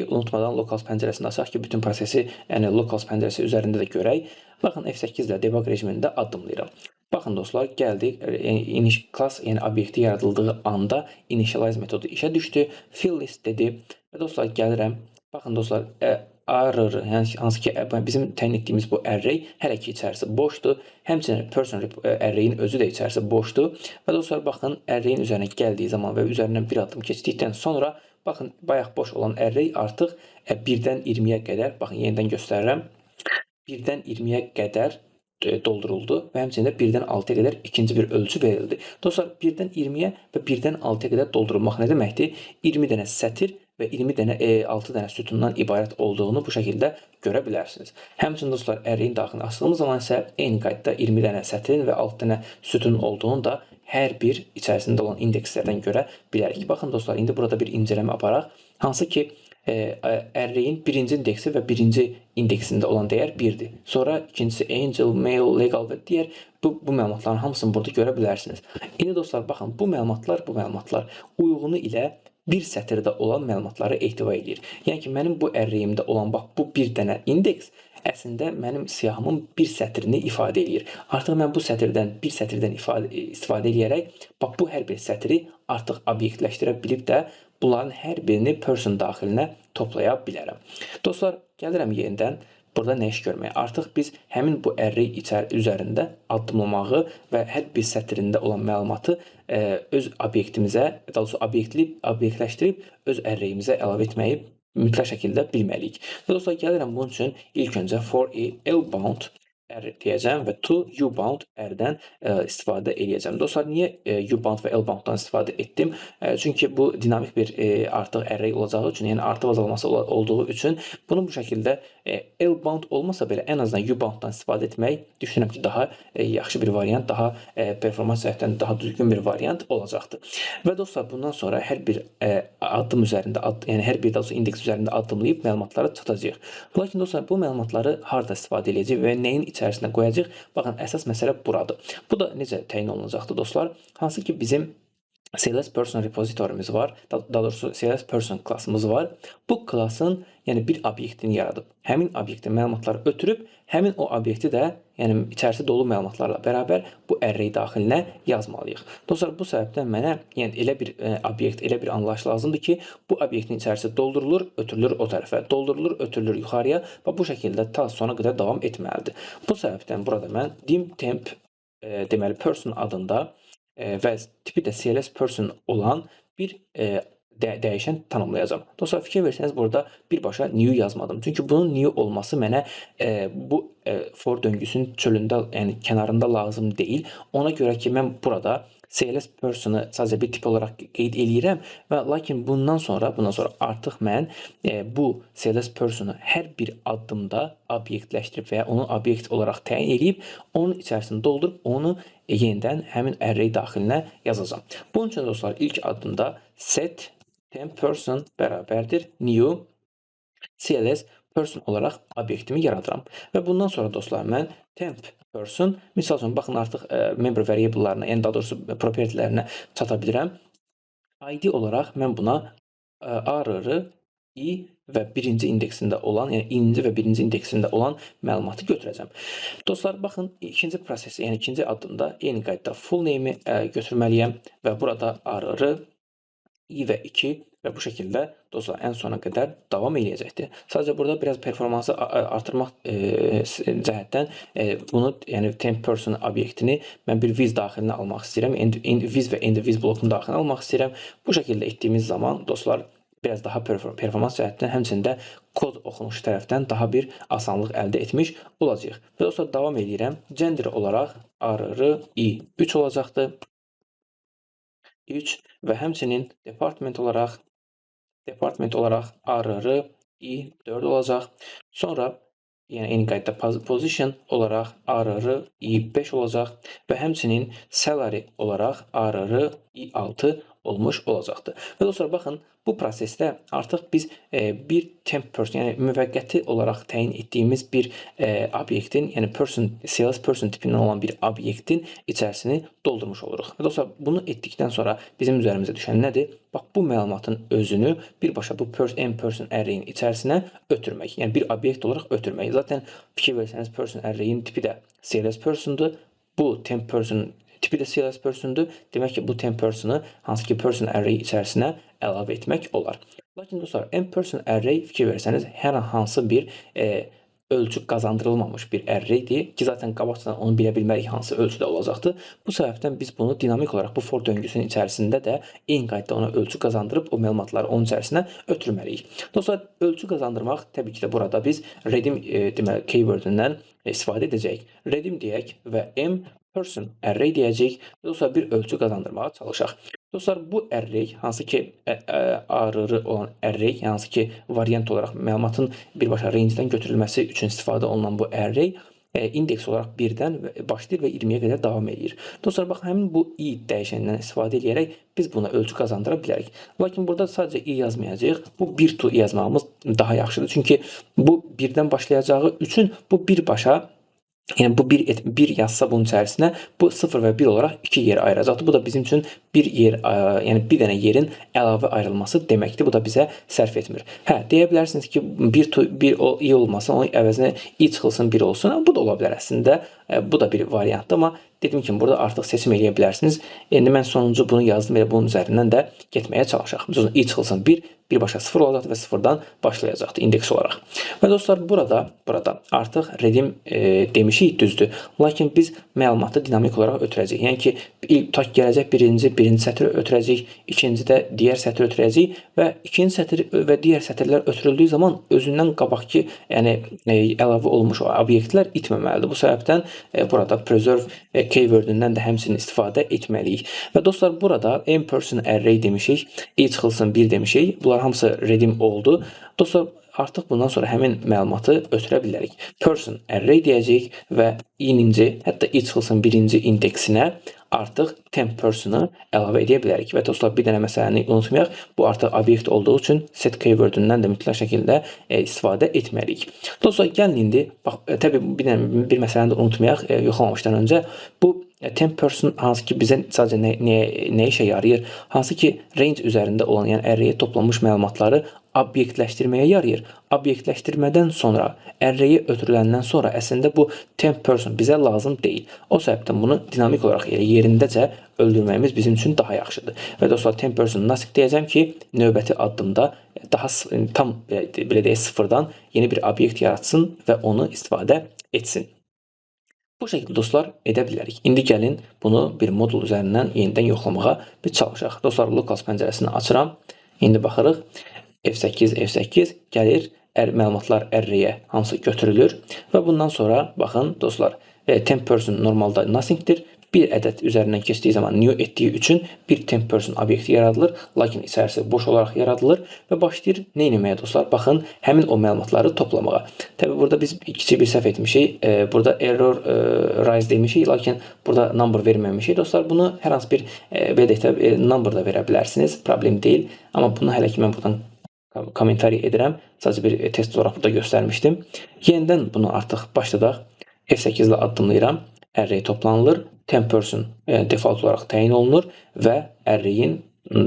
S1: unutmadan locals pəncərəsini açaq ki, bütün prosesi, yəni locals pəncərəsi üzərində də görək. Baxın F8 ilə debug rejimində addımlayıram. Baxın dostlar, gəldik, yəni class, yəni obyekti yaradıldığı anda initialize metodu işə düşdü. Fill list dedi və dostlar gəlirəm. Baxın dostlar, ARR, yəni hansı ki bizim təyin etdiyimiz bu array hələ ki içərisi boşdur. Həmçinin person array-in özü də içərisi boşdur. Və dostlar baxın, array-in üzərinə gəldiyi zaman və üzərindən bir addım keçdikdən sonra baxın, bayaq boş olan array artıq 1-dən 20-yə qədər, baxın yenidən göstərirəm, 1-dən 20-yə qədər dolduruldu və həmçinin də 1-dən 6-ya qədər ikinci bir ölçü verildi. Dostlar, 1-dən 20-yə və 1-dən 6-ya qədər doldurulmaq nə deməkdir? 20 dənə sətir və 20 dənə 6 dənə sütundan ibarət olduğunu bu şəkildə görə bilərsiniz. Həmçinin dostlar, array-in daxilinə açdığımız zaman isə eyni qaydada 20 dənə sətirin və 6 dənə sütunun olduğunu da hər bir içərisində olan indekslərdən görə bilərik. Baxın dostlar, indi burada bir incələmə aparaq. Hansı ki, array-in birinci indeksi və birinci indeksində olan dəyər 1-dir. Sonra ikincisi angel, male, legal və digər bu məlumatların hamısını burada görə bilərsiniz. İndi dostlar, baxın, bu məlumatlar uyğunu ilə bir sətirdə olan məlumatları ehtiva edir. Yəni ki, mənim bu array-imdə olan bax bu bir dənə indeks əslində mənim siyahımın bir sətrini ifadə eləyir. Artıq mən bu sətirdən bir sətirdən istifadə eləyərək bax bu hər bir sətri artıq obyektləşdirə bilib də bunların hər birini person daxilinə toplaya bilərəm. Dostlar, gəlirəm yenidən burada nə iş görməyə. Artıq biz həmin bu array üzərində addımlamağı və hər bir sətrində olan məlumatı öz obyektimizə, daha doğrusu obyektləşdirib öz array-imizə əlavə etməyi mütləq şəkildə bilməliyik. Və dostlar, gəlirəm bunun üçün ilk öncə for i L-bound R deyəcəm və to U-bound R-dən istifadə eləyəcəm. Dostlar, niyə U-bound və L-bounddan istifadə etdim? Çünki bu dinamik bir artıq array olacağı üçün, yəni artıq azalması olduğu üçün bunu bu şəkildə L-bound olmasa belə ən azından U-bounddan istifadə etmək düşünürəm ki, daha yaxşı bir variant, daha performans cəhətdən daha düzgün bir variant olacaqdır. Və dostlar, bundan sonra hər bir addım üzərində, yəni hər bir daha doğrusu indeks üzərində addımlayıb məlumatlara çatacağıq. Lakin dostlar, bu məlumatları harda istifadə edəcəyik və nəyin içərisinə qoyacağıq? Baxın, əsas məsələ buradır. Bu da necə təyin olunacaqdır dostlar? Hansı ki bizim CLS person repository'miz var. Daha doğrusu CLS person klasımız var. Bu klasın, yəni bir obyektini yaradıb, həmin obyektin məlumatları ötürüb, həmin o obyekti də, yəni içərisi dolu məlumatlarla bərabər bu array daxilinə yazmalıyıq. Dostlar, bu səbəbdən mənə, yəni elə bir obyekt, elə bir anlayış lazımdır ki, bu obyektin içərisi doldurulur, ötürülür o tərəfə, doldurulur, ötürülür yuxarıya və bu şəkildə ta sona qədər davam etməlidir. Bu səbəbdən burada mən dim temp deməli person adında və tipi də CLS person olan bir dəyişən tanımlayacağam. Dostlar, fikir versəniz burada birbaşa new yazmadım. Çünki bunun new olması mənə bu for döngüsünün çölündə, yəni kənarında lazım deyil. Ona görə ki, mən burada CLS person'ı sadəcə bir tip olaraq qeyd eləyirəm və lakin bundan sonra artıq mən bu CLS person'ı hər bir addımda obyektləşdirib və ya onu obyekt olaraq təyin eləyib, onun içərisini doldurub onu yenidən həmin array daxilinə yazacağam. Bunun üçün dostlar, ilk addımda set temp person bərabərdir new CLS person olaraq obyektimi yaradıram. Və bundan sonra dostlar, mən temp person, misal üçün, baxın artıq member variable'larına, yəni daha doğrusu property'lərinə çata bilirəm. ID olaraq mən buna ARR, I və birinci indeksində olan, yəni i-nci və birinci indeksində olan məlumatı götürəcəm. Dostlar, baxın, ikinci prosesi, yəni ikinci addımda eyni qaydada full name'i götürməliyəm və burada ARR, I və 2 Və bu şəkildə dostlar ən sona qədər davam eləyəcəkdir. Sadəcə burada biraz performansı artırmaq cəhətdən bunu, yəni temp person obyektini mən bir with daxilinə almaq istəyirəm. End with və end with blokunu daxilinə almaq istəyirəm. Bu şəkildə etdiyimiz zaman dostlar biraz daha performans cəhətdən, həmçinin də kod oxunuşu tərəfdən daha bir asanlıq əldə etmiş olacağıq. Və dostlar davam eləyirəm. Gender olaraq ARR I3 olacaqdır. 3 və həmçinin department olaraq ARR I4 olacaq. Sonra yəni eyni qaydada position olaraq ARR I5 olacaq və həmçinin salary olaraq ARR I6 olmuş olacaqdır. Və dostlar baxın, bu prosesdə artıq biz bir temp person, yəni müvəqqəti olaraq təyin etdiyimiz bir obyektin, yəni person, sales person tipindən olan bir obyektin içərisini doldurmuş oluruq. Və dostlar bunu etdikdən sonra bizim üzərimizə düşən nədir? Bax bu məlumatın özünü birbaşa bu m person array-in içərisinə ötürmək, yəni bir obyekt olaraq ötürmək. Zaten fikir versəniz person array-in tipi də sales persondur. Bu temp person tipi də sales persondur. Demək ki, bu temp person'ı hansı ki person array içərisinə əlavə etmək olar. Lakin dostlar, m person array fikir versəniz hər hansı bir ölçü qazandırılmamış bir arraydir ki, zaten qabaqcadan onu bilə bilmərik hansı ölçüdə olacaqdır. Bu səbəbdən biz bunu dinamik olaraq bu for döngüsünün içərisində də eyni qaydada ona ölçü qazandırıb o məlumatları onun içərisinə ötürməliyik. Dostlar, ölçü qazandırmaq təbii ki də burada biz redim deməli keyword-ündən istifadə edəcəyik. Redim deyək və m person array deyəcəyik. Dostlar, bir ölçü qazandırmağa çalışaq. Dostlar, bu array, hansı ki ARR olan array, hansı ki variant olaraq məlumatın birbaşa range-dən götürülməsi üçün istifadə olunan bu array indeks olaraq 1-dən başlayır və 20-yə qədər davam edir. Dostlar, bax, həmin bu i dəyişənindən istifadə edərək biz buna ölçü qazandıra bilərik. Lakin burada sadəcə i yazmayacağıq. Bu 1 to i yazmağımız daha yaxşıdır. Çünki bu 1-dən başlayacağı üçün bu birbaşa, yəni bu 1 yazsa bunun içərisinə bu 0 və 1 olaraq 2 yer ayıracaqdır. Bu da bizim üçün bir yer, yəni bir dənə yerin əlavə ayrılması deməkdir. Bu da bizə sərf etmir. Hə, deyə bilərsiniz ki, 1 to 1 i olmasın, onun əvəzinə i çıxılsın 1 olsun. Bu da ola bilər əslində. Bu da bir variantdır, amma dediyim kimi burada artıq seçim eləyə bilərsiniz. İndi mən sonuncu bunu yazdım, elə bunun üzərindən də getməyə çalışaq. Məsələn, i çıxılsın 1, birbaşa 0 olacaqdır və 0-dan başlayacaqdır indeks olaraq. Və dostlar, burada artıq redim demişik, düzdür. Lakin biz məlumatı dinamik olaraq ötürəcəyik. Yəni ki, ilk gələcək birinci sətri ötürəcəyik, ikinci də digər sətri ötürəcəyik və ikinci sətr və digər sətirlər ötürüldüyü zaman özündən qabaqki, yəni əlavə olmuş o obyektlər itməməlidir. Bu səbəbdən burada preserve keyword-ündən də həmçinin istifadə etməliyik. Və dostlar, burada m person array demişik, i çıxılsın 1 demişik. Bunlar hamısı redim oldu. Dostlar, artıq bundan sonra həmin məlumatı ötürə bilərik. Person array deyəcəyik və i-ninci, hətta i çıxılsın birinci indeksinə artıq temp person'ı əlavə edə bilərik. Və dostlar, bir dənə məsələni unutmayaq. Bu artıq obyekt olduğu üçün set keyword-ündən də mütləq şəkildə istifadə etməliyik. Dostlar, gəlin indi, bax, təbii bir məsələni də unutmayaq yoxlamamışdan öncə. Bu temp person hansı ki bizə sadəcə nə işə yarayır? Hansı ki range üzərində olan, yəni array-ə toplanmış məlumatları obyektləşdirməyə yarayır. Obyektləşdirmədən sonra, array-ə ötürüləndən sonra əslində bu temp person bizə lazım deyil. O səbəbdən bunu dinamik olaraq elə yerindəcə öldürməyimiz bizim üçün daha yaxşıdır. Və dostlar, temp person nasıl deyəcəm ki, növbəti addımda daha tam belə deyək sıfırdan yeni bir obyekt yaratsın və onu istifadə etsin. Bu şəkildə dostlar edə bilərik. İndi gəlin bunu bir modul üzərindən yenidən yoxlamağa bir çalışaq. Dostlar, Locals pəncərəsini açıram. İndi baxırıq. F8, F8 gəlir. Məlumatlar array-ə hamısı götürülür. Və bundan sonra baxın dostlar, temp person normalda nothing'dir. Bir ədəd üzərindən keçdiyi zaman new etdiyi üçün bir temp person obyekti yaradılır. Lakin içərisi boş olaraq yaradılır və başlayır nə etməyə dostlar? Baxın, həmin o məlumatları toplamağa. Təbii burada biz kiçik bir səhv etmişik. Burada error rise demişik, lakin burada number verməmişik. Dostlar, bunu hər hansı bir belə deyək də number da verə bilərsiniz. Problem deyil. Amma bunu hələ ki mən buradan kommentariy edirəm. Sadəcə bir test olaraq burada göstərmişdim. Yenidən bunu artıq başladaq. F8 ilə addımlayıram. Array toplanılır. Temp person default olaraq təyin olunur və array-in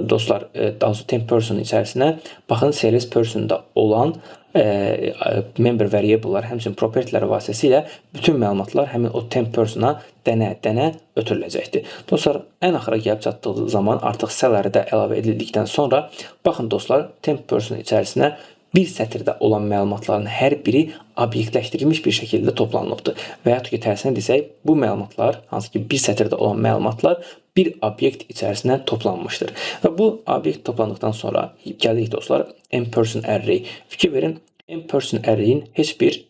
S1: dostlar, daha doğrusu temp person içərisinə baxın sales person'da olan member variable'lar, həmçinin property'lər vasitəsilə bütün məlumatlar həmin o temp person'a dənə-dənə ötürüləcəkdir. Dostlar, ən axıra gəlib çatdığı zaman artıq salary də əlavə edildikdən sonra baxın dostlar, temp person içərisinə bir sətirdə olan məlumatların hər biri obyektləşdirilmiş bir şəkildə toplanılıbdır. Və yaxud ki, tərsinə desək, bu məlumatlar, hansı ki bir sətirdə olan məlumatlar bir obyekt içərisinə toplanmışdır. Və bu obyekt toplandıqdan sonra gəlirik dostlar mPerson array. Fikir verin, mPerson array-in heç bir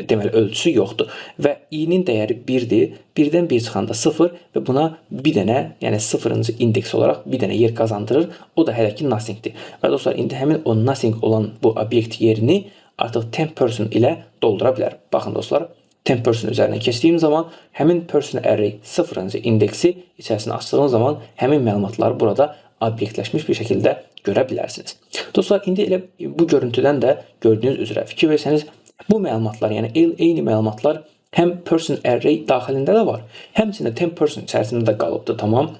S1: deməli ölçüsü yoxdur və i-nin dəyəri 1-dir. 1-dən 1 çıxanda 0 və buna bir dənə, yəni 0-cı indeks olaraq bir dənə yer qazandırır. O da hələ ki nothing-dir. Və dostlar, indi həmin o nothing olan bu obyekt yerini artıq temp person ilə doldura bilər. Baxın dostlar, temp person üzərinə keçdiyim zaman həmin person array 0-cı indeksi içərisinə açdığım zaman həmin məlumatları burada obyektləşmiş bir şəkildə görə bilərsiniz. Dostlar, indi elə bu görüntüdən də gördüyünüz üzrə fikir versəniz, bu məlumatlar, yəni eyni məlumatlar həm person array daxilində də var, həmçinin temp person içərisində də qalıbdır, tamam.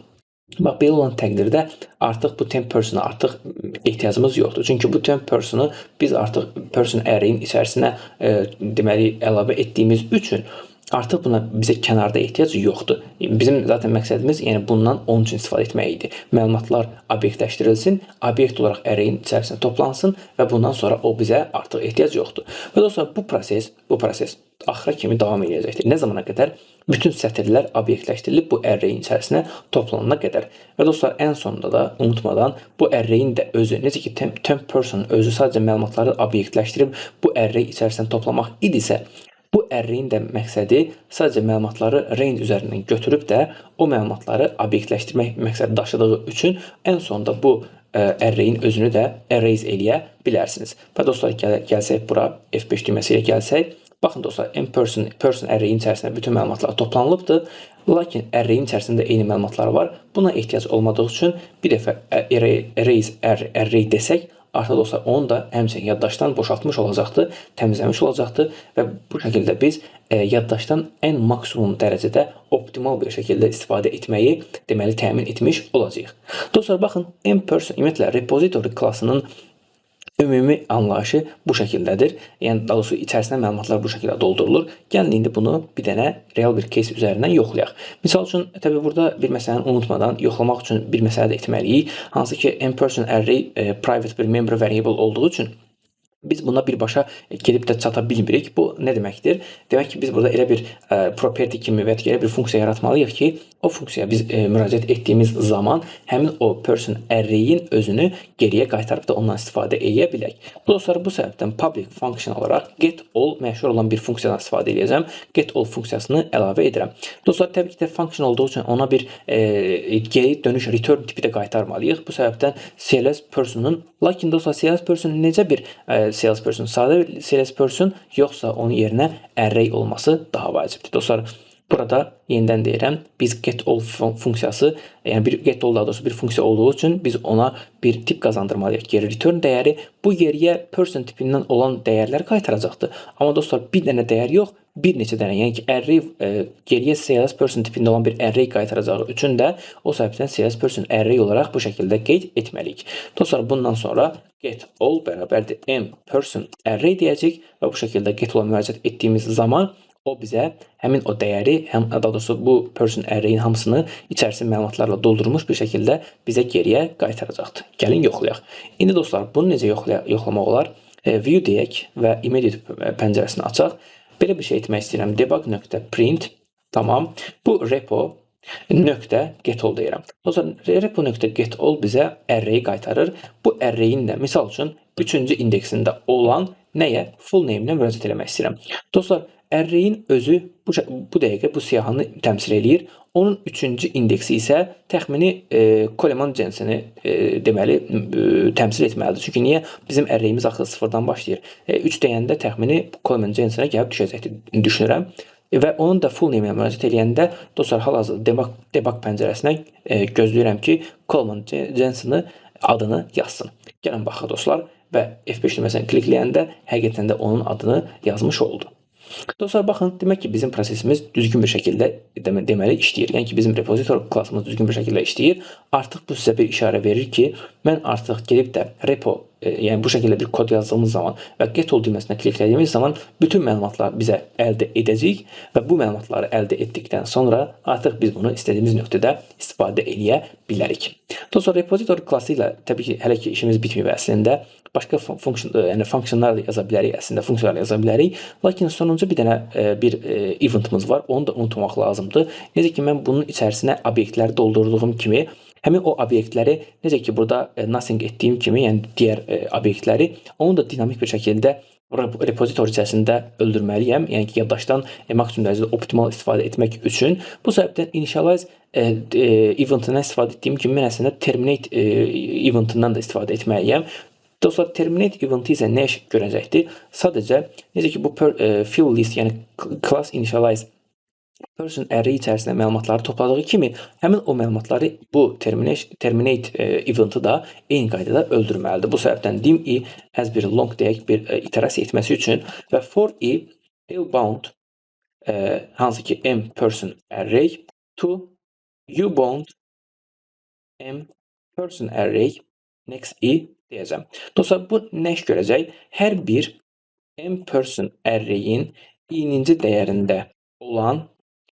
S1: Bax, belə olan təqdirdə artıq bu temp person'a artıq ehtiyacımız yoxdur. Çünki bu temp person'u biz artıq person array-in içərisinə deməli əlavə etdiyimiz üçün artıq buna bizə kənarda ehtiyac yoxdur. Bizim zaten məqsədimiz, yəni bundan onun üçün istifadə etmək idi. Məlumatlar obyektləşdirilsin, obyekt olaraq array-in içərisinə toplansın və bundan sonra o bizə artıq ehtiyac yoxdur. Və dostlar, bu proses axıra kimi davam edəcəkdir. Nə zamana qədər? Bütün sətirlər obyektləşdirilib bu array-in içərisinə toplanana qədər. Və dostlar, ən sonunda da unutmadan bu array-in də özü, necə ki temp person özü sadəcə məlumatları obyektləşdirib bu array içərisinə toplamaq idisə, bu array-in də məqsədi sadəcə məlumatları range üzərindən götürüb də o məlumatları obyektləşdirmək məqsədi daşıdığı üçün ən sonunda bu array-in özünü də erase eləyə bilərsiniz. Və dostlar, gəlsək bura F5 düyməsi ilə gəlsək, baxın dostlar, person array-in içərisində bütün məlumatlar toplanılıbdır. Lakin array-in içərisində eyni məlumatlar var. Buna ehtiyac olmadığı üçün bir dəfə erase array desək, artıq dostlar, onu da həmçinin yaddaşdan boşaltmış olacaqdır, təmizləmiş olacaqdır və bu şəkildə biz yaddaşdan ən maksimum dərəcədə optimal bir şəkildə istifadə etməyi deməli təmin etmiş olacağıq. Dostlar, baxın, mPerson, ümumiyyətlə repository klasının ümumi anlayışı bu şəkildədir. Yəni daha doğrusu içərisinə məlumatlar bu şəkildə doldurulur. Gəlin indi bunu bir dənə real bir case üzərindən yoxlayaq. Misal üçün, təbii burada bir məsələni unutmadan yoxlamaq üçün bir məsələ də etməliyik. Hansı ki, mPerson array private bir member variable olduğu üçün biz buna birbaşa gedib də çata bilmirik. Bu nə deməkdir? Demək ki, biz burada elə bir property kimi və ya elə bir funksiya yaratmalıyıq ki, o funksiyaya biz müraciət etdiyimiz zaman həmin o person array-in özünü geriyə qaytarıb da ondan istifadə edə bilək. Dostlar, bu səbəbdən public function olaraq get all məşhur olan bir funksiyadan istifadə edəcəm. Get all funksiyasını əlavə edirəm. Dostlar, təbii ki də function olduğu üçün ona bir geri dönüş return tipi də qaytarmalıyıq. Bu səbəbdən sales person'un, lakin dostlar, sales person necə bir sales person, sadə bir sales person yoxsa onun yerinə array olması daha vacibdir. Dostlar, burada yenidən deyirəm, biz get all funksiyası, yəni bir get all daha doğrusu bir funksiya olduğu üçün biz ona bir tip qazandırmalıyıq. Geri return dəyəri bu geriyə person tipindən olan dəyərlər qaytaracaqdır. Amma dostlar, bir dənə dəyər yox, bir neçə dənə, yəni ki, array geriyə sales person tipində olan bir array qaytaracağı üçün də o səbəbdən sales person array olaraq bu şəkildə qeyd etməliyik. Dostlar, bundan sonra get all bərabərdir m person array deyəcək və bu şəkildə get all-a müraciət etdiyimiz zaman o bizə həmin o dəyəri, həm daha doğrusu bu person array-in hamısını içərisini məlumatlarla doldurulmuş bir şəkildə bizə geriyə qaytaracaqdır. Gəlin yoxlayaq. İndi dostlar, bunu necə yoxlamaq olar? View deyək və immediate pəncərəsini açaq. Belə bir şey etmək istəyirəm. Debug.print, tamam. Bu repo nöqtə get all deyirəm. Dostlar, repo nöqtə get all bizə array qaytarır. Bu array-in də misal üçün 3-cü indeksində olan nəyə? Full name-nə müraciət eləmək istəyirəm. Dostlar, array-in özü bu dəqiqə bu siyahını təmsil eləyir. Onun 3-cü indeksi isə təxmini Coleman Jensen-i deməli təmsil etməlidir. Çünki niyə? Bizim array-imiz axı sıfırdan başlayır. 3 deyəndə təxmini Coleman Jensen-ə gəlib düşəcəkdir, düşünürəm. Və onun da full name-ə müraciət eləyəndə dostlar, hal-hazırda debug pəncərəsinə gözləyirəm ki, Coleman Jensen-i adını yazsın. Gəlin baxaq dostlar və F5 düyməsini klikləyəndə həqiqətən də onun adını yazmış oldu. Dostlar, baxın, demək ki, bizim prosesimiz düzgün bir şəkildə deməli işləyir. Yəni ki, bizim repozitor klasımız düzgün bir şəkildə işləyir. Artıq bu sizə bir işarə verir ki, mən artıq gedib də repo yəni bu şəkildə bir kod yazdığımız zaman və get all düyməsinə kliklədiyimiz zaman bütün məlumatlar bizə əldə edəcəyik və bu məlumatları əldə etdikdən sonra artıq biz bunu istədiyimiz nöqtədə istifadə eləyə bilərik. Dostlar, repository klassı ilə təbii ki, hələ ki işimiz bitməyib əslində. Başqa function, yəni funksiyonlar da yaza bilərik, əslində funksiyalar yaza bilərik. Lakin sonuncu bir dənə bir eventimiz var. Onu da unutmamaq lazımdır. Necə ki mən bunun içərisinə obyektləri doldurduğum kimi, həmin o obyektləri necə ki burada nothing etdiyim kimi, yəni digər obyektləri, onu da dinamik bir şəkildə repozitor içərisində öldürməliyəm. Yəni ki, yaddaşdan maksimum dərəcədə optimal istifadə etmək üçün. Bu səbəbdən initialize eventindən istifadə etdiyim kimi mən əslində terminate eventindən də istifadə etməliyəm. Dostlar, terminate eventi isə nə iş görəcəkdir? Sadəcə necə ki bu fill list, yəni class initialize person array içərisində məlumatları topladığı kimi, həmin o məlumatları bu terminate eventi da eyni qaydada öldürməlidir. Bu səbəbdən dim i as bir long deyək bir iterasiya etməsi üçün və for i L-bound hansı ki m person array to u-bound m person array next i deyəcəm. Dostlar, bu nə iş görəcək? Hər bir m person array-in i'ninci dəyərində olan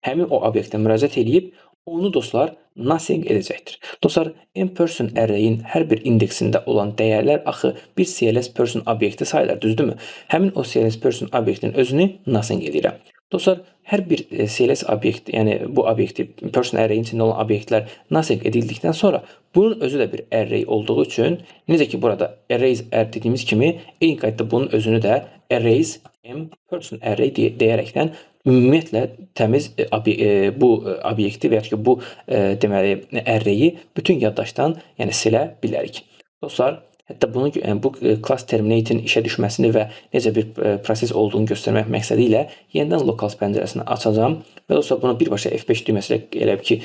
S1: həmin o obyektə müraciət eləyib, onu dostlar nothing edəcəkdir. Dostlar, m person array-in hər bir indeksində olan dəyərlər axı bir CLS person obyekti sayılır, düzdürmü? Həmin o CLS person obyektinin özünü nothing edirəm. Dostlar, hər bir CLS obyekt, yəni bu obyekti person array-in içində olan obyektlər nothing edildikdən sonra bunun özü də bir array olduğu üçün necə ki burada arrays r dediyimiz kimi eyni qaydada bunun özünü də arrays m person array deyərəkdən ümumiyyətlə təmiz bu obyekti və ya ki bu deməli array-i bütün yaddaşdan, yəni silə bilərik. Dostlar, hətta bunu, yəni bu class terminate-in işə düşməsini və necə bir proses olduğunu göstərmək məqsədi ilə yenidən locals pəncərəsini açacağam və dostlar bunu birbaşa F5 düyməsi ilə elə ki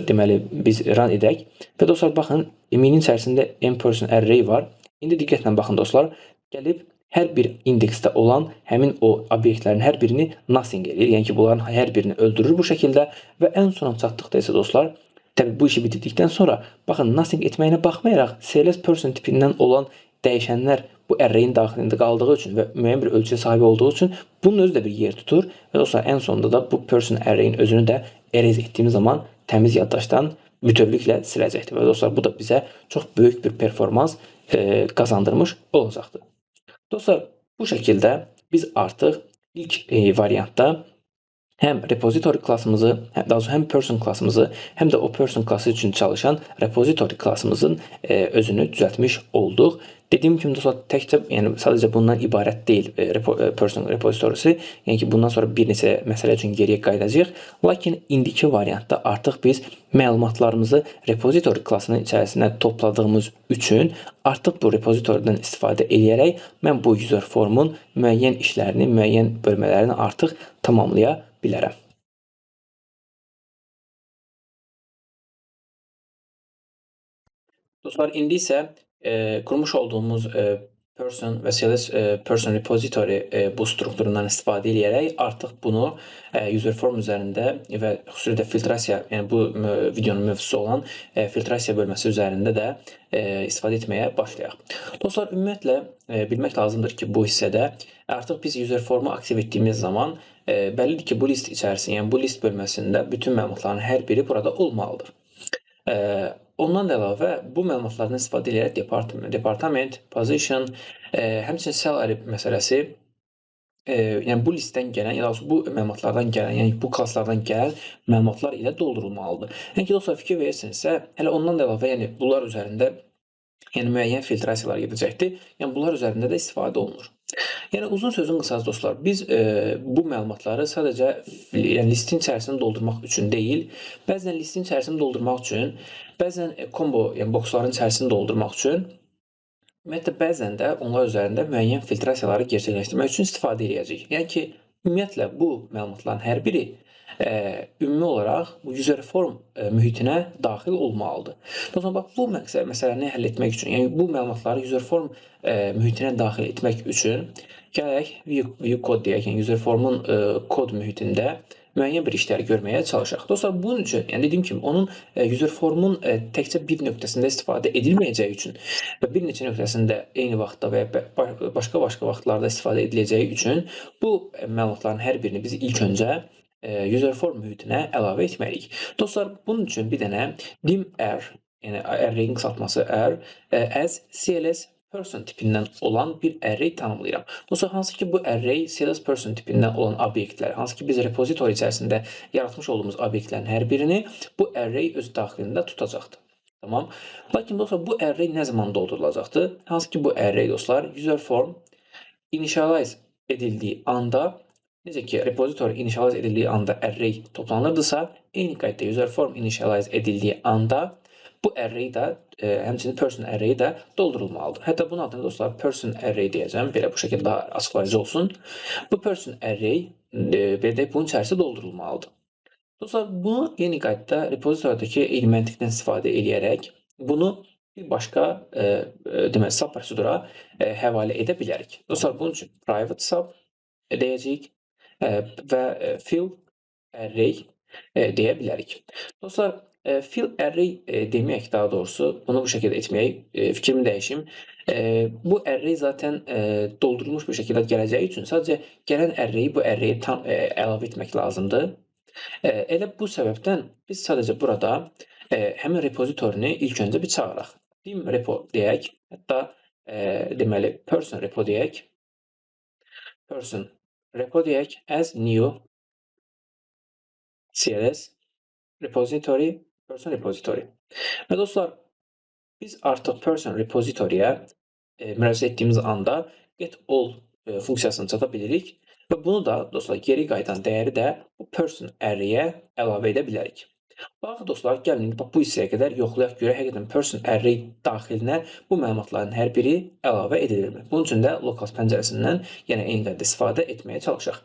S1: deməli biz run edək. Və dostlar baxın, m'in içərisində m person array var. İndi diqqətlə baxın dostlar, gəlib hər bir indeksdə olan həmin o obyektlərin hər birini nothing eləyir. Yəni ki, bunların hər birini öldürür bu şəkildə və ən sona çatdıqda isə dostlar, təbii bu işi bitirdikdən sonra baxın, nothing etməyinə baxmayaraq CLS person tipindən olan dəyişənlər bu array-in daxilində qaldığı üçün və müəyyən bir ölçüyə sahib olduğu üçün bunun özü də bir yer tutur və dostlar ən sonunda da bu person array-in özünü də erase etdiyimiz zaman təmiz yaddaşdan bütövlüklə siləcəkdir və dostlar bu da bizə çox böyük bir performans qazandırmış olacaqdır. Dostlar, bu şəkildə biz artıq ilk variantda həm repository klassımızı, daha doğrusu həm person klassımızı, həm də o person klassı üçün çalışan repository klassımızın özünü düzəltmiş olduq. Dediyim kimi dostlar, təkcə, yəni sadəcə bundan ibarət deyil person repository'si. Yəni ki, bundan sonra bir neçə məsələ üçün geriyə qayıdacağıq. Lakin indiki variantda artıq biz məlumatlarımızı repository klassının içərisinə topladığımız üçün artıq bu repository'dən istifadə eləyərək mən bu user formun müəyyən işlərini, müəyyən bölmələrini artıq tamamlaya bilərəm. Dostlar, indi isə qurmuş olduğumuz person və CLS person repository bu strukturundan istifadə eləyərək artıq bunu user form üzərində və xüsusilə də filtrasiya, yəni bu videonun mövzusu olan filtrasiya bölməsi üzərində də istifadə etməyə başlayaq. Dostlar, ümumiyyətlə bilmək lazımdır ki, bu hissədə artıq biz user formu aktiv etdiyimiz zaman bəllidir ki, bu list içərisində, yəni bu list bölməsində bütün məlumatların hər biri burada olmalıdır. Ondan da əlavə bu məlumatlardan istifadə edərək department, position, həmçinin salary məsələsi, yəni bu listdən gələn, ya da bu məlumatlardan gələn, yəni bu klasslardan gələn məlumatlar ilə doldurulmalıdır. Yəni ki, dostlar, fikir verirsinizsə, hələ ondan da əlavə, yəni bunlar üzərində, yəni müəyyən filtrasiyalar gedəcəkdir. Yəni bunlar üzərində də istifadə olunur. Yəni uzun sözün qısası dostlar, biz bu məlumatları sadəcə yəni listin içərisini doldurmaq üçün deyil, bəzən listin içərisini doldurmaq üçün, bəzən combo, yəni boxların içərisini doldurmaq üçün, ümumiyyətlə bəzən də onlar üzərində müəyyən filtrasiyaları gerçəkləşdirmək üçün istifadə edəcəyik. Yəni ki, ümumiyyətlə bu məlumatların hər biri ümumi olaraq bu user form mühitinə daxil olmalıdır. Dostlar, bax bu məsələni həll etmək üçün, yəni bu məlumatları user form mühitinə daxil etmək üçün gələk view code deyək, yəni user formun kod mühitində müəyyən bir işləri görməyə çalışaq. Dostlar, bunun üçün, yəni dediyim kimi, onun user formun təkcə bir nöqtəsində istifadə edilməyəcəyi üçün və bir neçə nöqtəsində eyni vaxtda və ya başqa-başqa vaxtlarda istifadə ediləcəyi üçün bu məlumatların hər birini biz ilk öncə user form mühitinə əlavə etməliyik. Dostlar, bunun üçün bir dənə dim r, yəni array-in qısaltması r, as CLS person tipindən olan bir array tanımlayıram. Dostlar, hansı ki bu array CLS person tipindən olan obyektlər, hansı ki biz repository içərisində yaratmış olduğumuz obyektlərin hər birini bu array öz daxilində tutacaqdır. Tamam. Lakin dostlar, bu array nə zaman doldurulacaqdır? Hansı ki bu array dostlar, user form initialize edildiyi anda, necə ki repository initialize edildiyi anda array toplanırdısa, eyni qaydada user form initialize edildiyi anda bu array də, həmçinin person array də doldurulmalıdır. Hətta bunun adını dostlar person array deyəcəm. Belə bu şəkildə daha açıqlayıcı olsun. Bu person array belə deyək, bunun içərisi doldurulmalıdır. Dostlar, bunu yeni qaydada repository-dəki eyni məntiqdən istifadə eləyərək bunu bir başqa deməli sub prosedura həvalə edə bilərik. Dostlar, bunun üçün private sub deyəcəyik və fill array deyə bilərik. Dostlar, fill array deməyək, daha doğrusu bunu bu şəkildə etməyək, fikrimi dəyişim. Bu array zaten doldurulmuş bir şəkildə gələcəyi üçün sadəcə gələn array-i bu array-ə tam əlavə etmək lazımdır. Elə bu səbəbdən biz sadəcə burada həmin repository-ni ilk öncə bir çağıraq. Dim repo deyək, hətta deməli person repo deyək. Person repo deyək as new CLS repository person repository. Və dostlar, biz artıq person repository-yə müraciət etdiyimiz anda get all funksiyasını çata bilirik və bunu da dostlar geri qayıdan dəyəri də bu person array-yə əlavə edə bilərik. Bax dostlar, gəlin indi bu hissəyə qədər yoxlayaq görək həqiqətən person array daxilinə bu məlumatların hər biri əlavə edilirmi? Bunun üçün də locals pəncərəsindən yenə eyni qaydada istifadə etməyə çalışaq.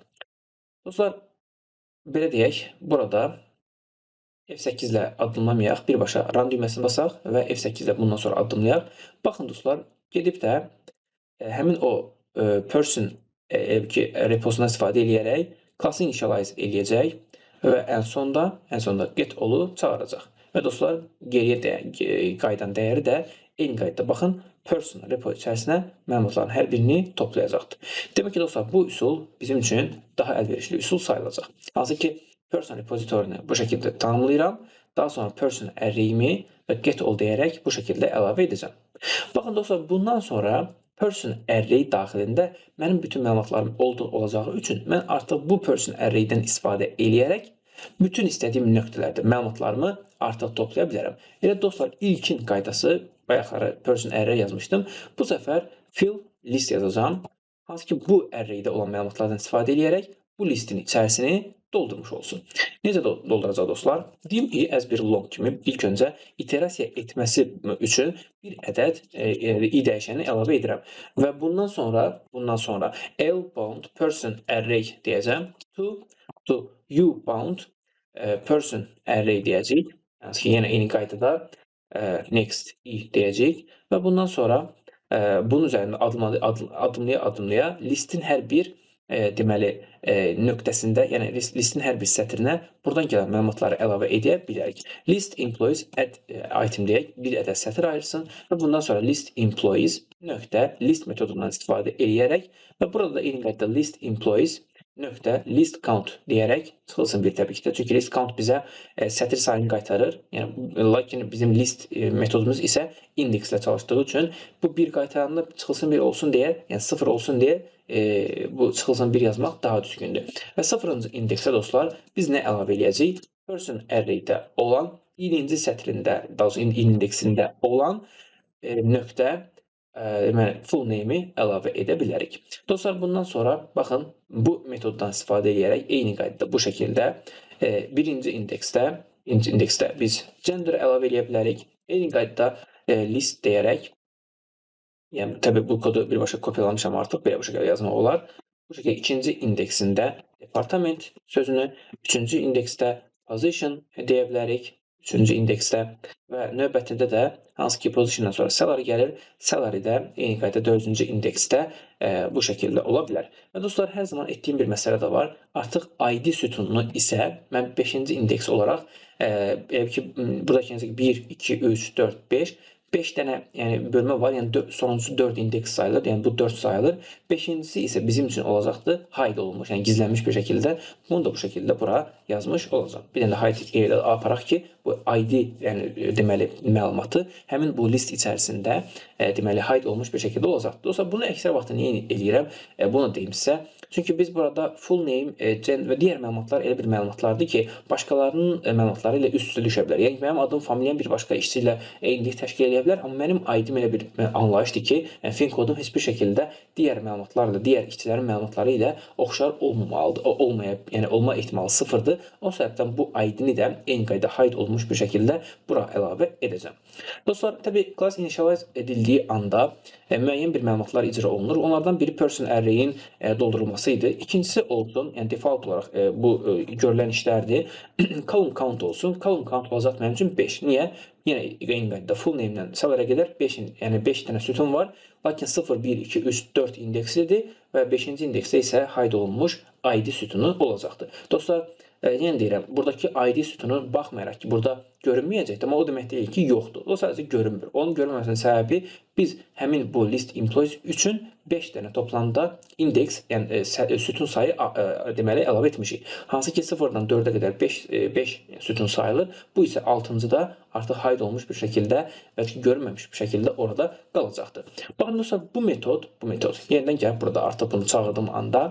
S1: Dostlar, belə deyək, burada F8 ilə addımlamayaq, birbaşa run düyməsini basaq və F8 ilə bundan sonra addımlayaq. Baxın dostlar, gedib də həmin o person ki, reposuna istifadə eləyərək klası initialize eləyəcək və ən sonda get all-u çağıracaq. Və dostlar, geriyə də qayıdan dəyəri də eyni qaydada baxın person repo içərisinə məlumatların hər birini toplayacaqdır. Demək ki, dostlar, bu üsul bizim üçün daha əlverişli üsul sayılacaq. Hansı ki, person repository-ni bu şəkildə tanımlayıram. Daha sonra person array-imi və get all deyərək bu şəkildə əlavə edəcəm. Baxın dostlar, bundan sonra person array daxilində mənim bütün məlumatlarım olacağı üçün mən artıq bu person array-dən istifadə eləyərək bütün istədiyim nöqtələrdə məlumatlarımı artıq toplaya bilərəm. Elə dostlar, ilkin qaydası bayaqları person array yazmışdım. Bu səfər fill list yazacağam. Hansı ki bu array-də olan məlumatlardan istifadə eləyərək bu listin içərisini doldurmuş olsun. Necə dolduracaq dostlar? Dim i as bir long kimi ilk öncə iterasiya etməsi üçün bir ədəd i dəyişəni əlavə edirəm. Və bundan sonra L bound person array deyəcəm. To U bound person array deyəcəyik. Yəni ki, yenə eyni qaydada next i deyəcəyik və bundan sonra bunun üzərində addımlaya addımlaya listin hər bir deməli nöqtəsində, yəni listin hər bir sətrinə buradan gələn məlumatları əlavə edə bilərik. List employees add item deyək, bir ədəd sətr ayırsın və bundan sonra list employees nöqtə list metodundan istifadə eləyərək və burada da eyni qaydada list employees nöqtə list count deyərək çıxılsın bir təbii ki də. Çünki list count bizə sətir sayını qaytarır. Yəni lakin bizim list metodumuz isə indekslə çalışdığı üçün bu bir qaytaranda çıxılsın bir olsun deyə, yəni 0 olsun deyə bu çıxılsın bir yazmaq daha düzgündür. Və sıfırıncı indeksə dostlar biz nə əlavə eləyəcəyik? Person array-də olan birinci sətrində, daha doğrusu indeksində olan nöqtə deməli full name-i əlavə edə bilərik. Dostlar, bundan sonra baxın bu metoddan istifadə edərək eyni qaydada bu şəkildə birinci indeksdə biz gender əlavə edə bilərik. Eyni qaydada list deyərək, yəni təbii bu kodu birbaşa kopyalamışam artıq, belə bu şəkildə yazmaq olar. Bu şəkildə ikinci indeksində department sözünü, üçüncü indeksdə position deyə bilərik Üçüncü indeksdə və növbətində də hansı ki positiondan sonra salary gəlir, salary də eyni qayda dördüncü indeksdə bu şəkildə ola bilər. Və dostlar, hər zaman etdiyim bir məsələ də var. Artıq ID sütununu isə mən 5-ci indeks olaraq elə ki buradakı 1, 2, 3, 4, 5 5 dənə, yəni bölmə var. Yəni sonuncusu 4 indeks sayılır. Yəni bu 4 sayılır. 5-incisi isə bizim üçün olacaqdır hide olunmuş, yəni gizlənmiş bir şəkildə. Bunu da bu şəkildə bura yazmış olacağam. Bir dənə də hide qeyd aparaq ki, bu ID, yəni deməli məlumatı həmin bu list içərisində deməli hide olmuş bir şəkildə olacaqdır. Dostlar, bunu əksər vaxtda niyə eləyirəm? Bunu deyim sizə. Çünki biz burada full name və digər məlumatlar elə bir məlumatlardır ki, başqalarının məlumatları ilə üst-üstə düşə bilər. Yəni mənim adım, familiyam bir başqa işçi ilə eynilik təşkil edə bilər, amma mənim ID-m elə bir anlayışdır ki, yəni fin kodum heç bir şəkildə digər məlumatlarla, digər işçilərin məlumatları ilə oxşar olmamalıdır. Olmaya, yəni olma ehtimalı sıfırdır. O səbəbdən bu ID-ni də eyni qayda hide olmuş bir şəkildə bura əlavə edəcəm. Dostlar, təbii class initialize edildiyi anda müəyyən bir məlumatlar icra olunur. Onlardan biri person array-in doldurulması idi. İkincisi olsun, yəni default olaraq bu görülən işlərdir. Column count olsun. Column count olacaq mənim üçün 5. Niyə? Yenə eyni qayda full name-dən salary qədər 5, yəni 5 dənə sütun var. Lakin 0, 1, 2, 3, 4 indekslidir və 5-ci indeksdə isə hide olunmuş ID sütunu olacaqdır. Dostlar, yenə deyirəm, buradakı ID sütunu baxmayaraq ki, burada görünməyəcəkdir, amma o demək deyil ki, yoxdur. O sadəcə görünmür. Onun görünməməsinin səbəbi biz həmin bu list employees üçün 5 dənə toplamda indeks, yəni sütun sayı deməli əlavə etmişik. Hansı ki 0-dan 4-ə qədər 5 sütun sayılır. Bu isə 6-cıda artıq hide olmuş bir şəkildə və görünməmiş bir şəkildə orada qalacaqdır. Baxın dostlar, bu metod yenidən gəlib burada artıq bunu çağırdığım anda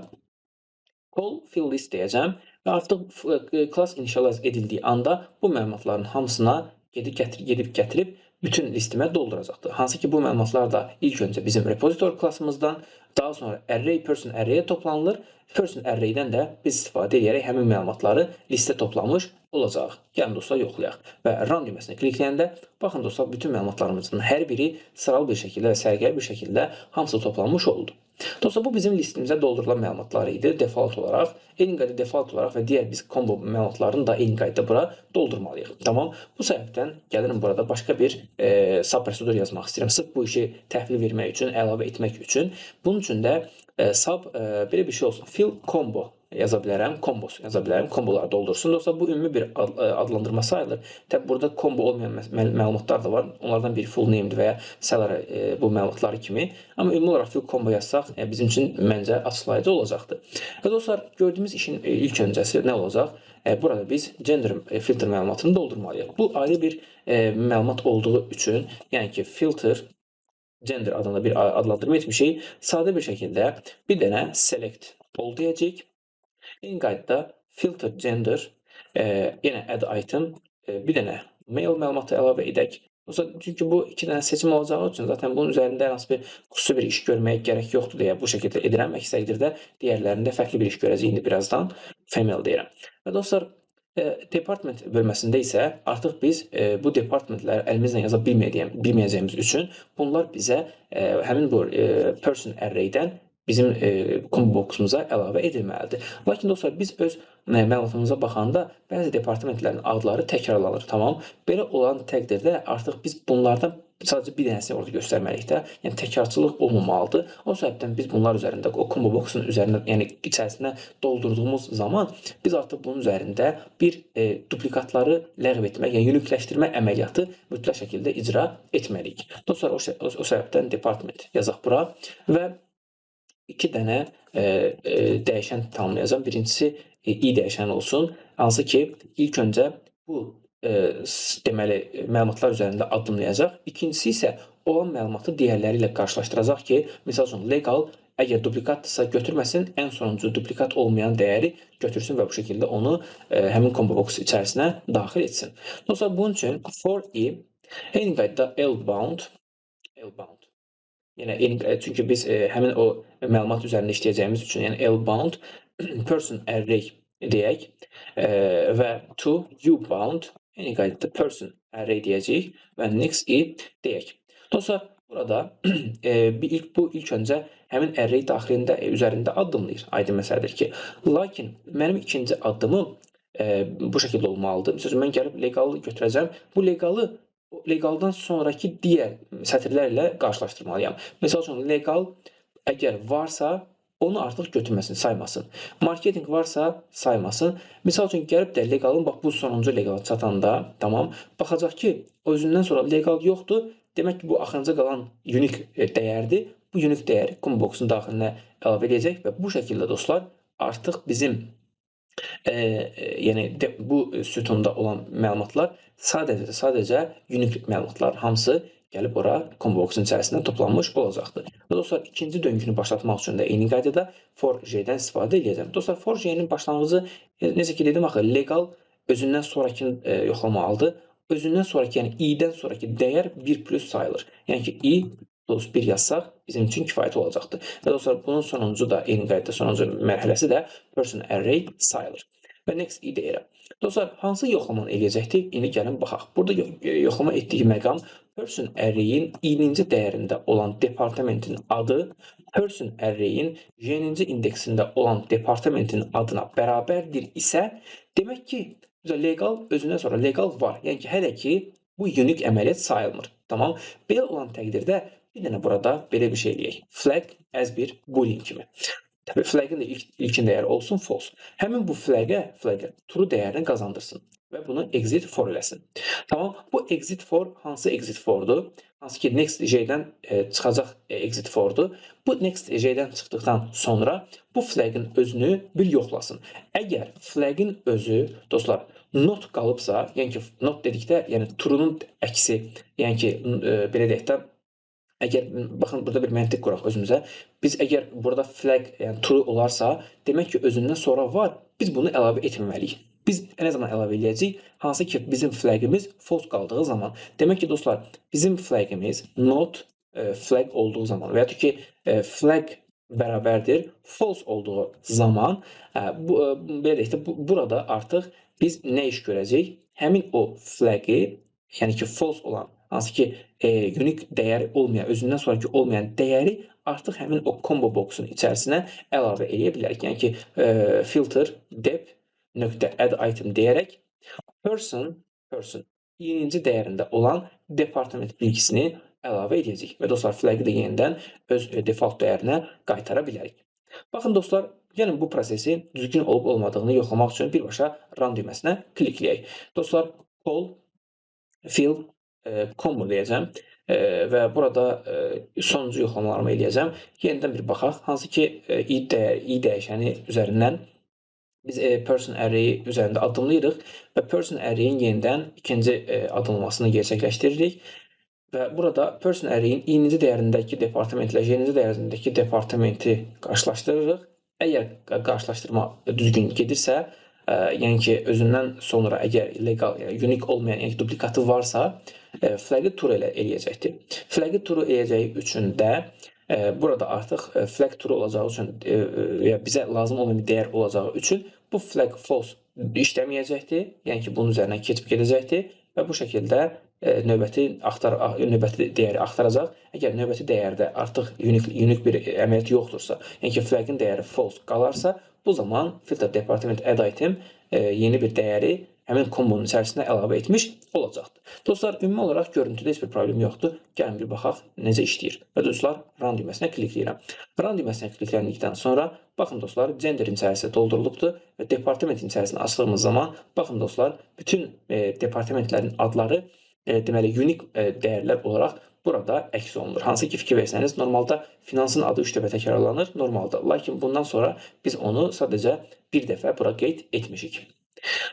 S1: call fill list deyəcəm və artıq class initialize edildiyi anda bu məlumatların hamısına gedib gətirib bütün listimə dolduracaqdır. Hansı ki bu məlumatlar da ilk öncə bizim repository classımızdan, daha sonra array person array-ə toplanılır. Person array-dən də biz istifadə edərək həmin məlumatları listə toplamış olacağıq. Gəlin dostlar, yoxlayaq. Və run düyməsini klikləyəndə baxın dostlar, bütün məlumatlarımızın hər biri sıralı bir şəkildə və səliqəli bir şəkildə hamısı toplanmış oldu. Dostlar, bu bizim listimizə doldurulan məlumatlar idi default olaraq. Eyni qayda default olaraq və digər biz combo məlumatlarını da eyni qayda bura doldurmalıyıq. Tamam. Bu səbəbdən gəlirəm burada başqa bir sub prosedur yazmaq istəyirəm. Sırf bu işi təhvil vermək üçün, əlavə etmək üçün. Bunun üçün də sub belə bir şey olsun. Fill combo yaza bilərəm, combos yaza bilərəm, komboları doldursun. Dostlar, bu ümumi bir adlandırma sayılır. Təbii burada combo olmayan məlumatlar da var. Onlardan biri full name-dir və ya salary bu məlumatları kimi. Amma ümumi olaraq fill combo yazsaq bizim üçün məncə açıqlayıcı olacaqdır. Və dostlar, gördüyümüz işin ilk öncəsi nə olacaq? Burada biz gender filter məlumatını doldurmalıyıq. Bu ayrı bir məlumat olduğu üçün, yəni ki, filter gender adında bir adlandırma etmişik. Sadə bir şəkildə bir dənə select all deyəcəyik. Eyni qaydada filter gender, yenə add item, bir dənə male məlumatı əlavə edək. Çünki bu iki dənə seçim olacağı üçün zaten bunun üzərində hər hansı bir xüsusi bir iş görməyə gərək yoxdur deyə bu şəkildə edirəm. Əks təqdirdə digərlərində fərqli bir iş görəcəyik indi birazdan. Female deyirəm. Və dostlar, department bölməsində isə artıq biz bu departmentləri əlimizlə yaza bilməyəcəyimiz üçün bunlar bizə həmin bu person array-dən bizim combo box-umuza əlavə edilməlidir. Lakin dostlar, biz öz məlumatımıza baxanda bəzi departamentlərin adları təkrarlanır, tamam. Belə olan təqdirdə artıq biz bunlardan sadəcə bir dənəsini orada göstərməliyik də. Yəni təkrarçılıq olmamalıdır. O səbəbdən biz bunlar üzərində o combo box-un üzərində, yəni içərisinə doldurduğumuz zaman biz artıq bunun üzərində bir duplikatları ləğv etmək, yəni uniqueleşdirmə əməliyyatı mütləq şəkildə icra etməliyik. Dostlar, o səbəbdən department yazaq bura və iki dənə dəyişən tanımlayacağam. Birincisi i dəyişən olsun. Hansı ki, ilk öncə bu deməli məlumatlar üzərində addımlayacaq. İkincisi isə olan məlumatı digərləri ilə qarşılaşdıracaq ki, misal üçün legal əgər duplikatdırsa götürməsin, ən sonuncu duplikat olmayan dəyəri götürsün və bu şəkildə onu həmin combo box içərisinə daxil etsin. Dostlar, bunun üçün for i eyni qaydada L bound. Yenə eyni, çünki biz həmin o məlumat üzərində işləyəcəyimiz üçün, yəni L bound person array deyək və to U bound eyni qaydada person array deyəcəyik və next i deyək. Dostlar, burada bir ilk bu ilk öncə həmin array daxilində üzərində addımlayır. Aydın məsələdir ki. Lakin mənim ikinci addımım bu şəkildə olmalıdır. Məsəl üçün, mən gəlib legalı götürəcəm. Bu legalı legaldan sonraki digər sətirlərlə qarşılaşdırmalıyam. Məsəl üçün, legal əgər varsa, onu artıq götürməsin, saymasın. Marketing varsa saymasın. Misal üçün, gəlib də legalın, bax bu sonuncu legala çatanda, tamam, baxacaq ki, özündən sonra legal yoxdur. Demək ki, bu axırıncı qalan unique dəyərdir. Bu unique dəyəri combo box'un daxilinə əlavə edəcək və bu şəkildə dostlar, artıq bizim yəni bu sütunda olan məlumatlar sadəcə unique məlumatlar hamısı gəlib ora combo box'un içərisində toplanmış olacaqdır. Və dostlar, ikinci döngünü başlatmaq üçün də eyni qaydada for J-dən istifadə edəcəm. Dostlar, for J-nin başlanğıcı, necə ki dedim axı, legal özündən sonrakini yoxlamalıdır. Özündən sonraki, yəni i-dən sonraki dəyər 1 plus sayılır. Yəni ki, i plus 1 yazsaq bizim üçün kifayət olacaqdır. Və dostlar, bunun sonuncu da eyni qaydada sonuncu mərhələsi də person array sayılır. Və next i deyirəm. Dostlar, hansı yoxlamanı eləyəcəkdik? İndi gəlin baxaq. Burada yoxlama etdiyi məqam person array-in i-ninci dəyərində olan departamentin adı person array-in j-ninci indeksində olan departamentin adına bərabərdir isə, demək ki, legal özündən sonra legal var. Yəni ki, hələ ki bu unique əməliyyat sayılmır. Tamam. Belə olan təqdirdə bir dənə burada belə bir şey eləyək. Flag as bir boolean kimi. Təbii flag'in də ilkin dəyəri olsun false. Həmin bu flag'ə true dəyərini qazandırsın və bunu exit for eləsin. Tamam, bu exit for hansı exit for'dur? Hansı ki next J-dən çıxacaq exit for'dur. Bu next J-dən çıxdıqdan sonra bu flag'in özünü bir yoxlasın. Əgər flag'in özü dostlar not qalıbsa, yəni ki not dedikdə, yəni true'nun əksi, yəni ki belə deyək də, əgər baxın burada bir məntiq quraq özümüzə. Biz əgər burada flag, yəni true olarsa, demək ki özündən sonra var. Biz bunu əlavə etməməliyik. Biz nə zaman əlavə eləyəcəyik? Hansı ki bizim flagimiz false qaldığı zaman. Demək ki dostlar, bizim flagimiz not flag olduğu zaman və ya ki flag bərabərdir false olduğu zaman, bu belə deyək də, burada artıq biz nə iş görəcəyik? Həmin o flagi, yəni ki false olan, hansı ki unique dəyəri olmayan, özündən sonraki olmayan dəyəri artıq həmin o combo box'un içərisinə əlavə eləyə bilərik. Yəni ki filter dep nöqtə add item deyərək person i-ninci dəyərində olan departament bilgisini əlavə edəcəyik. Və dostlar, flag'i də yenidən öz default dəyərinə qaytara bilərik. Baxın dostlar, gəlin bu prosesi düzgün olub olmadığını yoxlamaq üçün birbaşa run düyməsinə klikləyək. Dostlar, call fill combo deyəcəm və burada sonuncu yoxlamalarımı eləyəcəm. Yenidən bir baxaq. Hansı ki i dəyişəni üzərindən biz person array üzərində addımlayırıq və person array-in yenidən ikinci addımlamasını gerçəkləşdiririk. Və burada person array-in i-ninci dəyərindəki departamentlə j-ninci dəyərindəki departamenti qarşılaşdırırıq. Əgər qarşılaşdırma düzgün gedirsə, yəni ki özündən sonra əgər legal, yəni unique olmayan, yəni ki duplikatı varsa, flag'i true eləyəcəkdir. Flag'i true eləyəcəyi üçün də burada artıq flag true olacağı üçün ya bizə lazım olmayan bir dəyər olacağı üçün bu flag false işləməyəcəkdir. Yəni ki bunun üzərindən keçib gedəcəkdir və bu şəkildə növbəti dəyəri axtaracaq. Əgər növbəti dəyərdə artıq unique bir əməliyyat yoxdursa, yəni ki flag'in dəyəri false qalarsa, bu zaman filter department add item yeni bir dəyəri həmin kombonun içərisinə əlavə etmiş olacaqdır. Dostlar, ümumi olaraq görüntüdə heç bir problem yoxdur. Gəlin bir baxaq necə işləyir. Və dostlar, run düyməsinə klikləyirəm. Run düyməsinə klikləndikdən sonra baxın dostlar, genderin içərisi doldurulubdur və departamentin içərisini açdığımız zaman baxın dostlar, bütün departamentlərin adları deməli unique dəyərlər olaraq burada əks olunur. Hansı ki fikir versəniz, normalda finansın adı 3 dəfə təkrarlanır normalda. Lakin bundan sonra biz onu sadəcə bir dəfə bura qeyd etmişik.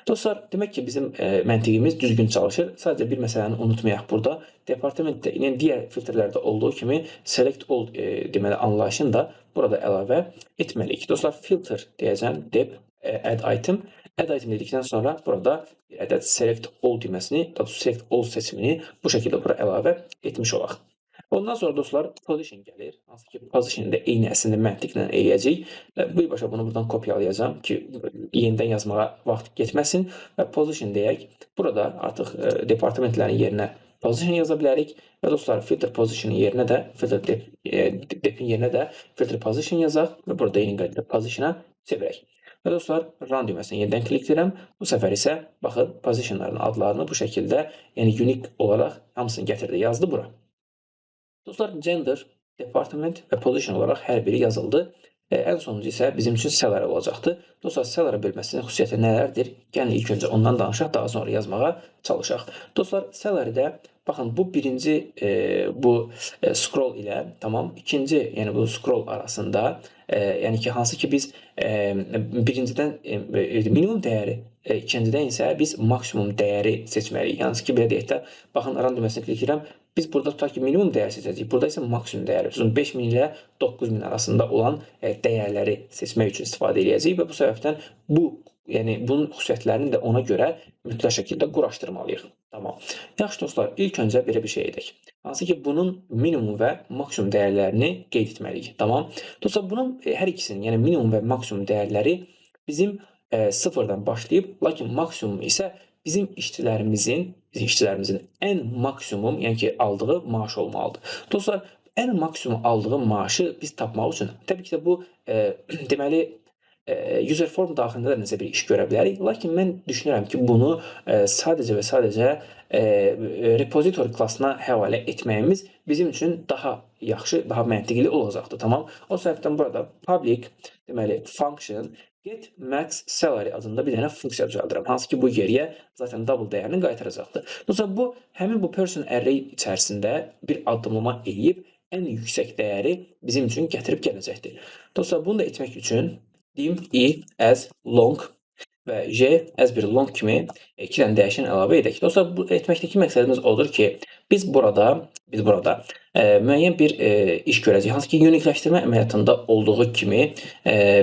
S1: Dostlar, demək ki bizim məntiqimiz düzgün çalışır. Sadəcə bir məsələni unutmayaq burada. Departamentdə, yəni digər filtrlərdə olduğu kimi select all deməli anlayışını da burada əlavə etməliyik. Dostlar, filter deyəcəm, dep add item. Add item dedikdən sonra burada bir ədəd select all düyməsini, daha doğrusu select all seçimini bu şəkildə bura əlavə etmiş olaq. Ondan sonra dostlar position gəlir. Hansı ki position də eyni əslində məntiqlə eləyəcəyik. Birbaşa bunu buradan kopyalayacağam ki yenidən yazmağa vaxt getməsin və position deyək. Burada artıq departamentlərin yerinə position yaza bilərik və dostlar filter position'ın yerinə də filter dep'in yerinə də filter position yazaq və burada eyni qaydada position'a çevirək. Və dostlar, run düyməsini yenidən klikləyirəm. Bu səfər isə baxın, positionların adlarını bu şəkildə, yəni unique olaraq hamısını gətirdi, yazdı bura. Dostlar, gender, department və position olaraq hər biri yazıldı. Ən sonuncu isə bizim üçün salary olacaqdır. Dostlar, salary bölməsinin xüsusiyyəti nələrdir? Gəlin ilk öncə ondan danışaq, daha sonra yazmağa çalışaq. Dostlar, salary'də baxın, bu birinci bu scroll ilə, tamam, ikinci, yəni bu scroll arasında, yəni ki, hansı ki biz birincidən minimum dəyəri, ikincidən isə biz maksimum dəyəri seçməliyik. Yəni ki, belə deyək də, baxın, run düyməsini klikləyirəm. Biz burada tutaq ki, minimum dəyər seçəcəyik. Burada isə maksimum dəyəri. Məsələn, 5000 ilə 9000 arasında olan dəyərləri seçmək üçün istifadə edəcəyik və bu səbəbdən bu, yəni bunun xüsusiyyətlərini də ona görə mütləq şəkildə quraşdırmalıyıq. Tamam. Yaxşı dostlar, ilk öncə belə bir şey edək. Hansı ki, bunun minimum və maksimum dəyərlərini qeyd etməliyik. Tamam. Dostlar, bunun hər ikisinin, yəni minimum və maksimum dəyərləri bizim sıfırdan başlayıb, lakin maksimum isə bizim işçilərimizin ən maksimum, yəni ki, aldığı maaş olmalıdır. Dostlar, ən maksimum aldığı maaşı biz tapmaq üçün təbii ki də bu deməli user form daxilində də nəsə bir iş görə bilərik. Lakin mən düşünürəm ki, bunu sadəcə və sadəcə repository classına həvalə etməyimiz bizim üçün daha yaxşı, daha məntiqli olacaqdır. Tamam. O səbəbdən burada public deməli function get max salary adında bir dənə funksiya düzəldirəm. Hansı ki, bu geriyə zaten double dəyərini qaytaracaqdır. Dostlar, bu həmin bu person array içərisində bir addımlama eləyib ən yüksək dəyəri bizim üçün gətirib gələcəkdir. Dostlar, bunu da etmək üçün dim i as long və j as bir long kimi iki dənə dəyişən əlavə edək. Dostlar, bu etməkdəki məqsədimiz odur ki, biz burada müəyyən bir iş görəcəyik. Hansı ki, uniqueleşdirmə əməliyyatında olduğu kimi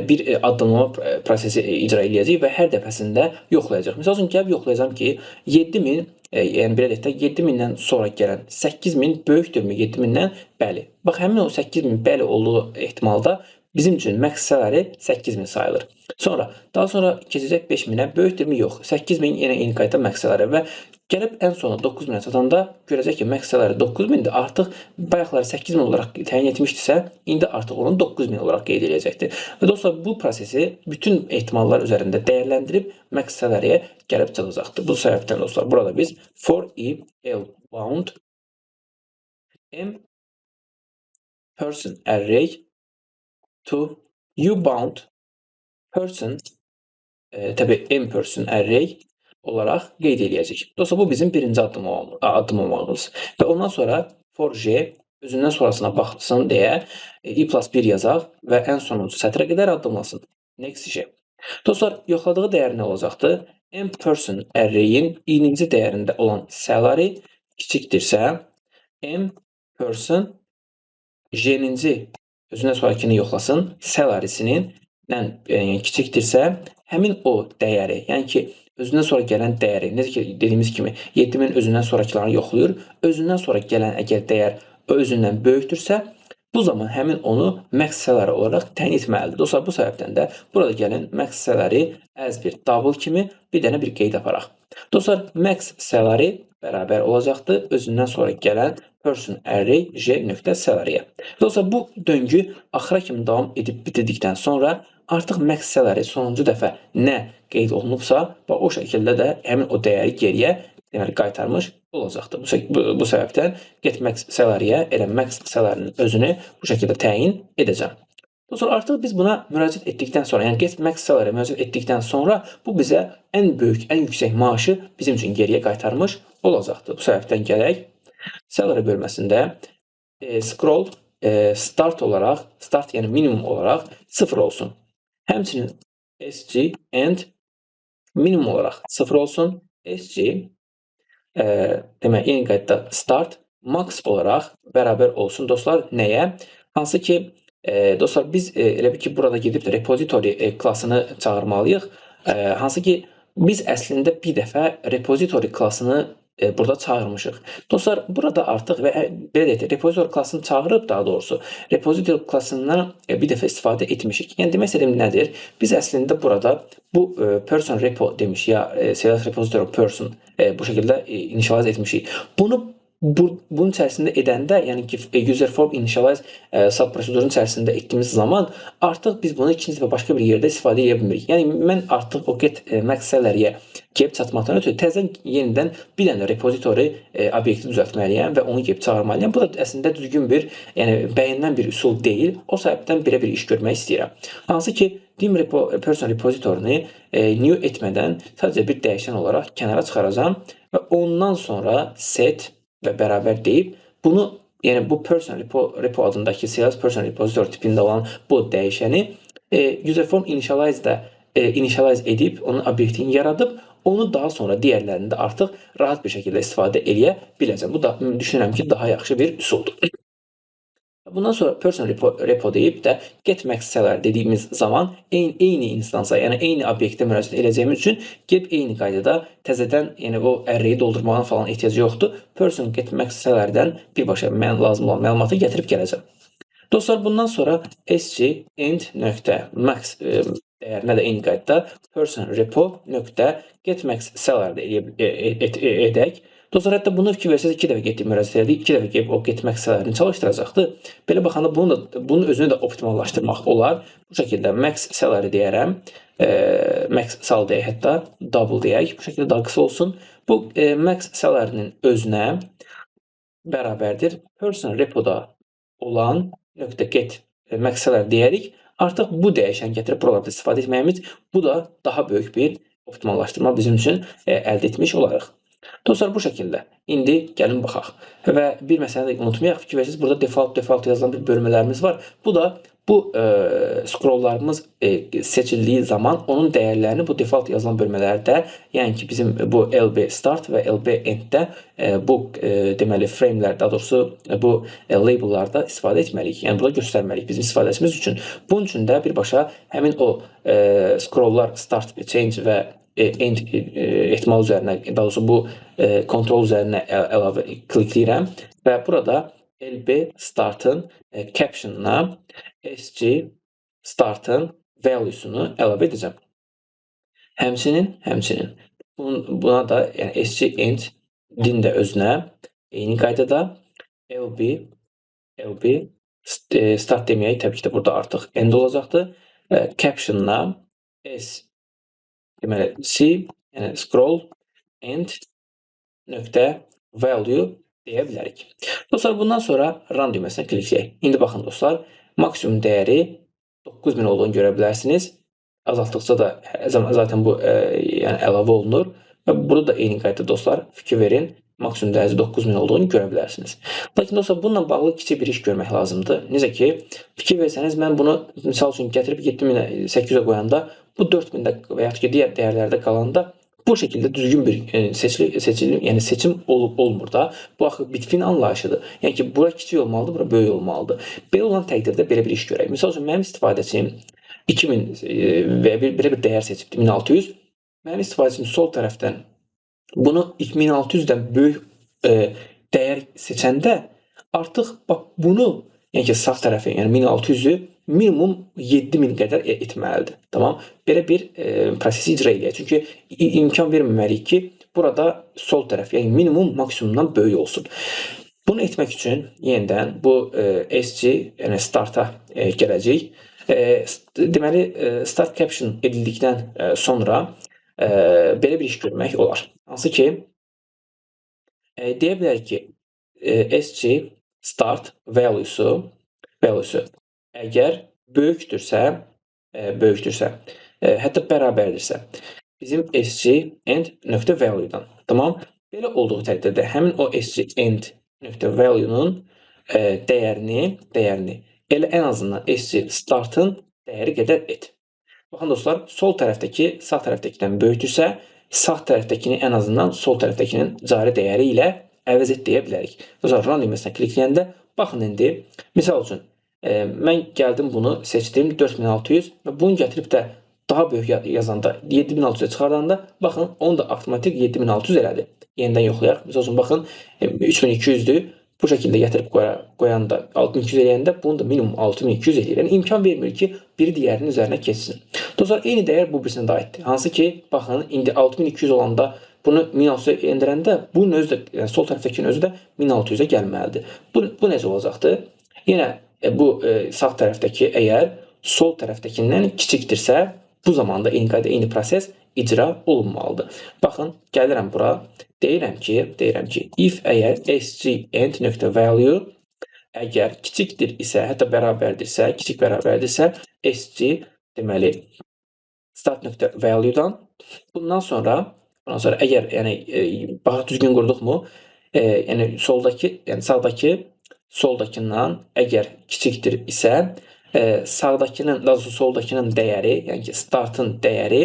S1: bir addımlama prosesi icra eləyəcəyik və hər dəfəsində yoxlayacaq. Məsəl üçün, gəlib yoxlayacağam ki, 7000, yəni belə deyək də, 7000-dən sonra gələn 8000 böyükdürmü 7000-dən? Bəli. Bax, həmin o 8000 bəli olduğu ehtimalda bizim üçün max salary 8000 sayılır. Sonra, daha sonra keçəcək 5000-ə, böyükdürmü? Yox. 8000 yenə eyni qayda max salary və gəlib ən sona 9000-ə çatanda görəcək ki, max salary 9000-dir. Artıq bayaqları 8000 olaraq təyin etmişdisə, indi artıq onu 9000 olaraq qeyd edəcəkdir. Və dostlar, bu prosesi bütün ehtimallar üzərində dəyərləndirib max salary-yə gəlib çatacaqdır. Bu səbəbdən dostlar, burada biz for i L bound m person array to u bound person, təbii m person array olaraq qeyd eləyəcək. Dostlar, bu bizim birinci addımlamamız. Və ondan sonra for j özündən sonrasına baxsın deyə i plus 1 yazaq və ən sonuncu sətrə qədər addımlasın. Next j. Dostlar, yoxladığı dəyər nə olacaqdır? M person array-in i'ninci dəyərində olan salary kiçikdirsə, m person j-ninci özündən sonrakini yoxlasın, salary'sinin yəni kiçikdirsə, həmin o dəyəri, yəni ki, özündən sonra gələn dəyəri, necə ki, dediyimiz kimi 7000 özündən sonrakılarını yoxlayır, özündən sonra gələn əgər dəyər özündən böyükdürsə, bu zaman həmin onu max salary olaraq təyin etməlidir. Dostlar, bu səbəbdən də burada gəlin max salary as bir double kimi bir dənə bir qeyd aparaq. Dostlar, max salary bərabər olacaqdır özündən sonra gələn person array j nöqtə salary-yə. Dostlar, bu döngü axıra kimi davam edib bitirdikdən sonra artıq max salary sonuncu dəfə nə qeyd olunubsa və o şəkildə də həmin o dəyəri geriyə deməli qaytarmış olacaqdır. Bu səbəbdən get max salary-yə elə max salary-nin özünü bu şəkildə təyin edəcəm. Dostlar, artıq biz buna müraciət etdikdən sonra, yəni get max salary müraciət etdikdən sonra bu bizə ən böyük, ən yüksək maaşı bizim üçün geriyə qaytarmış olacaqdır. Bu səbəbdən gələk salary bölməsində scroll start olaraq, start yəni minimum olaraq 0 olsun. Həmçinin SG end minimum olaraq 0 olsun. SG demək, eyni qaydada start max olaraq bərabər olsun dostlar nəyə? Hansı ki dostlar, biz elə bil ki, burada gedib də repository classını çağırmalıyıq. Hansı ki biz əslində bir dəfə repository classını burada çağırmışıq. Dostlar, burada artıq və belə deyək də, repository classını çağırıb, daha doğrusu repository classından bir dəfə istifadə etmişik. Yəni demək istədiyim nədir? Biz əslində burada bu person repo demiş ya serial repository person bu şəkildə initialize etmişik. Bunu Bunun içərisində edəndə, yəni ki, user form initialize sub prosedurun içərisində etdiyimiz zaman artıq biz bunu ikinci və başqa bir yerdə istifadə edə bilmirik. Yəni mən artıq o get max salary-yə gəlib çatmaqdan ötürü təzədən yenidən bir dənə repository obyekti düzəltməliyəm və onu gəlib çağırmalıyam. Bu da əslində düzgün bir, yəni bəyənilən bir üsul deyil. O səbəbdən belə bir iş görmək istəyirəm. Hansı ki, dim repo, person repository-ni new etmədən sadəcə bir dəyişən olaraq kənara çıxaracağam və ondan sonra set və bərabər deyib bunu, yəni bu person repo adındakı serialize person repository tipində olan bu dəyişəni user form initialize-da initialize edib onun obyektini yaradıb onu daha sonra digərlərində artıq rahat bir şəkildə istifadə eləyə biləcəm. Bu da düşünürəm ki, daha yaxşı bir üsuldur. Bundan sonra person repo deyib də get max salary dediyimiz zaman eyni instansa, yəni eyni obyektə müraciət edəcəyimiz üçün gəlib eyni qaydada təzədən, yəni o array-i doldurmağın falan ehtiyacı yoxdur. Person get max salary-dən birbaşa mən lazım olan məlumatı gətirib gələcəm. Dostlar, bundan sonra sc end nöqtə max dəyərinə də eyni qaydada person repo nöqtə get max salary edək. Dostlar, hətta bunu fikir versəniz 2 dəfə getdik müraciət elədik, 2 dəfə gəlib o get max salary-ni çalışdıracaqdı. Belə baxanda bunun özünü də optimallaşdırmaq olar. Bu şəkildə max salary deyərəm. Max sal deyək, hətta double deyək. Bu şəkildə daha qısa olsun. Bu max salary-nin özünə bərabərdir. Person repoda olan nöqtə get max salary deyərik. Artıq bu dəyişən gətirib buralarda istifadə etməyimiz, bu da daha böyük bir optimallaşdırma bizim üçün əldə etmiş olarıq. Dostlar, bu şəkildə. İndi gəlin baxaq. Və bir məsələni də unutmayaq. Fikir versiniz, burada default yazılan bir bölmələrimiz var. Bu da bu scrolllarımız seçildiyi zaman onun dəyərlərini bu default yazılan bölmələrdə, yəni ki, bizim bu LB start və LB end-də bu deməli framelər, daha doğrusu bu labellarda istifadə etməliyik. Yəni burada göstərməliyik bizim istifadəçimiz üçün. Bunun üçün də birbaşa həmin o scrolllar start, change və end ehtimal üzərinə, daha doğrusu bu kontrol üzərinə əlavə klikləyirəm və burada LB startın caption'ına SC startın value'sunu əlavə edəcəm. Həmçinin buna da, yəni SC end-in də özünə eyni qaydada LB start deməyək, təbii ki də burada artıq end olacaqdır. Caption'ına S deməli C, yəni scroll end nöqtə value deyə bilərik. Dostlar, bundan sonra run düyməsinə klikləyək. İndi baxın dostlar, maksimum dəyəri 9000 olduğunu görə bilərsiniz. Azaltdıqca da zaten bu yəni əlavə olunur. Və burada da eyni qaydada dostlar, fikir verin, maksimum dəyəri 9000 olduğunu görə bilərsiniz. Lakin dostlar, bununla bağlı kiçik bir iş görmək lazımdır. Necə ki, fikir versəniz, mən bunu misal üçün gətirib 7800-ə qoyanda, bu 4000-də və yaxud ki, digər dəyərlərdə qalanda bu şəkildə düzgün bir seçili, yəni seçim olub olmur da. Bu axı between anlayışıdır. Yəni ki, bura kiçik olmalıdır, bura böyük olmalıdır. Belə olan təqdirdə belə bir iş görək. Misal üçün, mənim istifadəçim 2000 və ya belə bir dəyər seçibdir, 1600. Mənim istifadəçim sol tərəfdən bunu 2600-dən böyük dəyər seçəndə artıq bax bunu, yəni ki, sağ tərəfi, yəni 1600-ü minimum 7000 qədər etməlidir. Tamam? Belə bir prosesi icra eləyək. Çünki imkan verməməliyik ki, burada sol tərəf, yəni minimum maksimumdan böyük olsun. Bunu etmək üçün yenidən bu SC, yəni starta gələcəyik. Deməli, start caption edildikdən sonra belə bir iş görmək olar. Hansı ki, deyə bilərik ki, SC start value'su əgər böyükdürsə, hətta bərabərdirsə, bizim SC end nöqtə value-dan. Tamam? Belə olduğu təqdirdə həmin o SC end nöqtə value-nun dəyərini elə ən azından SC startın dəyəri qədər et. Baxın dostlar, sol tərəfdəki sağ tərəfdəkidən böyükdürsə, sağ tərəfdəkini ən azından sol tərəfdəkinin cari dəyəri ilə əvəz et deyə bilərik. Dostlar, run düyməsinə klikləyəndə baxın indi, misal üçün, mən gəldim bunu seçdim 4600 və bunu gətirib də daha böyük yazanda 7600-ə çıxardanda baxın, onu da avtomatik 7600 elədi. Yenidən yoxlayaq. Misal üçün, baxın, 3200-dür. Bu şəkildə gətirib qoyanda 6200 eləyəndə bunu da minimum 6200 eləyir. Yəni imkan vermir ki, biri digərinin üzərinə keçsin. Dostlar, eyni dəyər bu birisinə də aiddir. Hansı ki, baxın, indi 6200 olanda Bunu 1600-ə endirəndə bunun özü də, yəni sol tərəfdəkinin özü də 1600-ə gəlməlidir. Bu necə olacaqdır? Yenə bu sağ tərəfdəki əgər sol tərəfdəkindən kiçikdirsə, bu zamanda eyni qayda, eyni proses icra olunmalıdır. Baxın, gəlirəm bura. Deyirəm ki, if əgər sg_end.value əgər kiçikdir isə, hətta bərabərdirsə, kiçik bərabərdirsə, sg deməli start.value-dan bundan sonra əgər yəni bax düzgün qurduqmu? Yəni soldakı, yəni sağdakı soldakından əgər kiçikdir isə, sağdakının, daha doğrusu soldakının dəyəri, yəni ki startın dəyəri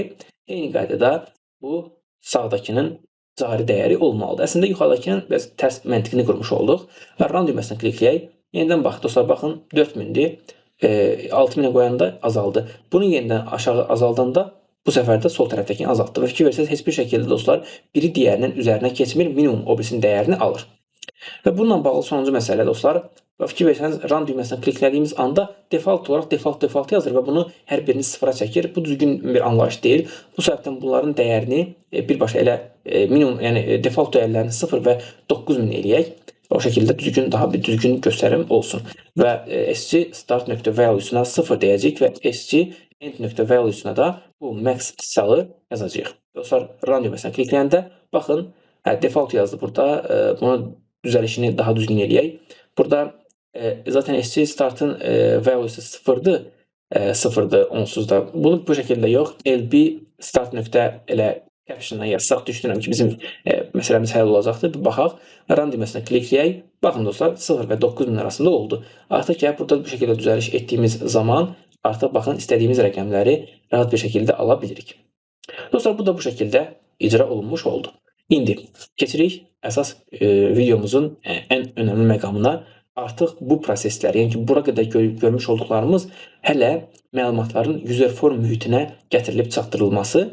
S1: eyni qaydada bu sağdakının cari dəyəri olmalıdır. Əslində yuxarıdakının biraz tərs məntiqini qurmuş olduq. Və run düyməsinə klikləyək. Yenidən bax dostlar, baxın 4000-dir. 6000-ə qoyanda azaldı. Bunu yenidən aşağı azaldanda bu səfər də sol tərəfdəkini azaltdı. Və fikir versəniz heç bir şəkildə dostlar biri digərinin üzərinə keçmir, minimum o birisinin dəyərini alır. Və bununla bağlı sonuncu məsələ dostlar, və fikir versəniz run düyməsinə kliklədiyimiz anda default olaraq default yazır və bunu hər birini sıfıra çəkir. Bu düzgün bir anlayış deyil. Bu səbəbdən bunların dəyərini birbaşa elə minimum, yəni default dəyərlərini 0 və 9000 eləyək. O şəkildə düzgün, daha bir düzgün göstərim olsun. Və sg start.value-suna 0 deyəcəyik və sg end.value-suna da bu max cell-ı yazacağıq. Dostlar, run düyməsinə klikləyəndə baxın, default yazdı burada. Bunu düzəlişini daha düzgün eləyək. Burada zaten sg startın value'su 0-dır. 0-dır onsuz da. Bunu bu şəkildə yox, lb start nöqtə elə caption-dan yazsaq, düşünürəm ki, bizim məsələmiz həll olacaqdır. Bir baxaq. Run düyməsinə klikləyək. Baxın dostlar, 0 və 9000 arasında oldu. Artıq gəlib burada bu şəkildə düzəliş etdiyimiz zaman artıq baxın istədiyimiz rəqəmləri rahat bir şəkildə ala bilirik. Dostlar, bu da bu şəkildə icra olunmuş oldu. İndi keçirik əsas videomuzun ən önəmli məqamına. Artıq bu proseslər, yəni ki, bura qədər görmüş olduqlarımız hələ məlumatların user form mühitinə gətirilib çatdırılması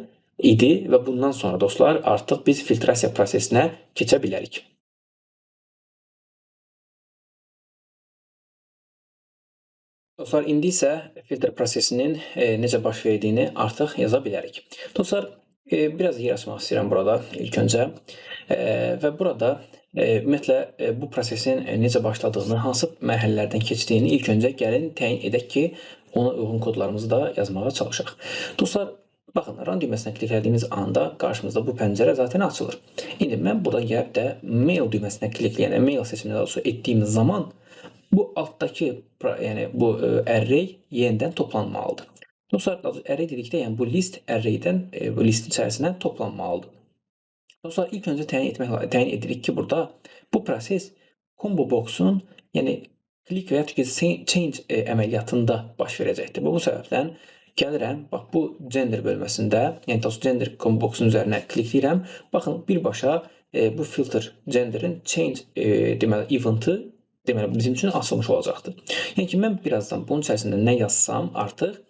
S1: idi və bundan sonra dostlar artıq biz filtrasiya prosesinə keçə bilərik. Dostlar, indi isə filtr prosesinin necə baş verdiyini artıq yaza bilərik. Dostlar, biraz yer açmaq istəyirəm burada ilk öncə və burada ümumiyyətlə bu prosesin necə başladığını, hansı mərhələlərdən keçdiyini ilk öncə gəlin təyin edək ki, ona uyğun kodlarımızı da yazmağa çalışaq. Dostlar, baxın, run düyməsinə kliklədiyimiz anda qarşımızda bu pəncərə zaten açılır. İndi mən buradan gəlib də mail düyməsinə klikləyən, mail seçimini daha doğrusu etdiyim zaman bu altdakı, yəni bu array yenidən toplanmalıdır. Dostlar, array dedikdə, yəni bu list arraydən, bu listin içərisindən toplanmalıdır. Dostlar, ilk öncə təyin edirik ki, burada bu proses combo box'un, yəni click və ya change əməliyyatında baş verəcəkdir. Bu səbəbdən gəlirəm, bax bu gender bölməsində, yəni gender combo box'un üzərinə klikləyirəm. Baxın, birbaşa bu filter gender'in change deməli event'ı deməli bizim üçün açılmış olacaqdır. Yəni ki, mən birazdan bunun içərisində nə yazsam artıq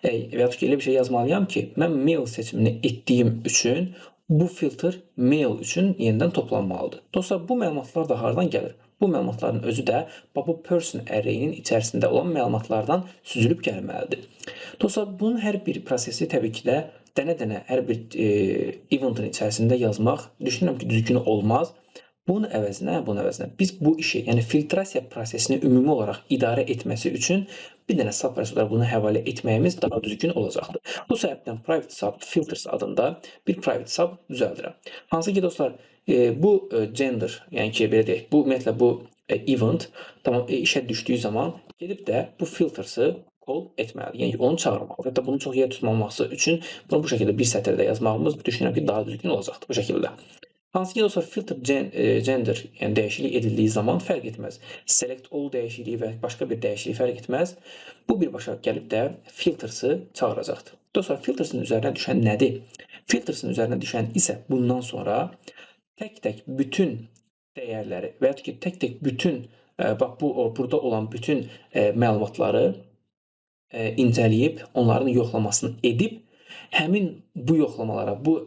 S1: və ya ki, elə bir şey yazmalıyam ki, mən mail seçimini etdiyim üçün bu filter mail üçün yenidən toplanmalıdır. Dostlar, bu məlumatlar da hardan gəlir? Bu məlumatların özü də bu person array-inin içərisində olan məlumatlardan süzülüb gəlməlidir. Dostlar, bunun hər bir prosesi təbii ki də dənə-dənə hər bir eventin içərisində yazmaq düşünürəm ki, düzgün olmaz. Bunun əvəzinə biz bu işi, yəni filtrasiya prosesini ümumi olaraq idarə etməsi üçün bir dənə sub proses olaraq bunu həvalə etməyimiz daha düzgün olacaqdır. Bu səbəbdən private sub filters adında bir private sub düzəldirəm. Hansı ki dostlar, bu gender, yəni ki belə deyək, bu ümumiyyətlə bu event tamam işə düşdüyü zaman gedib də bu filters'ı call etməlidir. Yəni ki, onu çağırmalıdır. Hətta bunu çox yer tutmaması üçün bunu bu şəkildə bir sətirdə yazmağımız düşünürəm ki, daha düzgün olacaqdır bu şəkildə. Hansı ki dostlar, filter gender, yəni dəyişiklik edildiyi zaman fərq etməz. Select all dəyişikliyi və başqa bir dəyişiklik fərq etməz. Bu birbaşa gəlib də filters'ı çağıracaqdır. Dostlar, filters'ın üzərinə düşən nədir? Filters'ın üzərinə düşən isə bundan sonra tək-tək bütün dəyərləri və ya ki, tək-tək bütün bax bu burada olan bütün məlumatları incələyib, onların yoxlamasını edib, həmin bu yoxlamalara, bu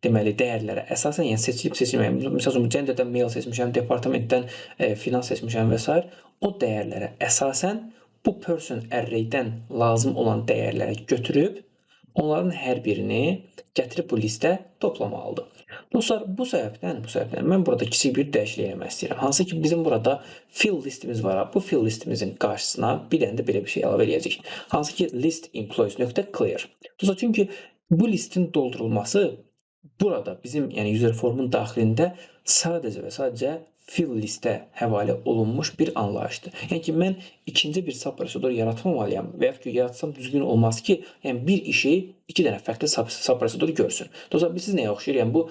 S1: deməli dəyərlərə əsasən, yəni seçilib seçilməyən, məsəl üçün genderdən mail seçmişəm, departamentdən finans seçmişəm və s. O dəyərlərə əsasən bu person array-dən lazım olan dəyərləri götürüb, onların hər birini gətirib bu listə toplamalıdır. Dostlar, bu səbəbdən mən burada kiçik bir dəyişiklik eləmək istəyirəm. Hansı ki, bizim burada fill listimiz var. Bu fill listimizin qarşısına bir dənə də belə bir şey əlavə eləyəcəyik. Hansı ki, list employees.clear. Dostlar, çünki bu listin doldurulması burada bizim, yəni user formun daxilində sadəcə və sadəcə fill listə həvalə olunmuş bir anlayışdır. Yəni ki, mən ikinci bir sub prosedur yaratmamalıyam və yaxud ki, yaratsam düzgün olmaz ki, yəni bir işi iki dənə fərqli sub prosedur görsün. Dostlar, biz siz nəyə oxşayır? Yəni bu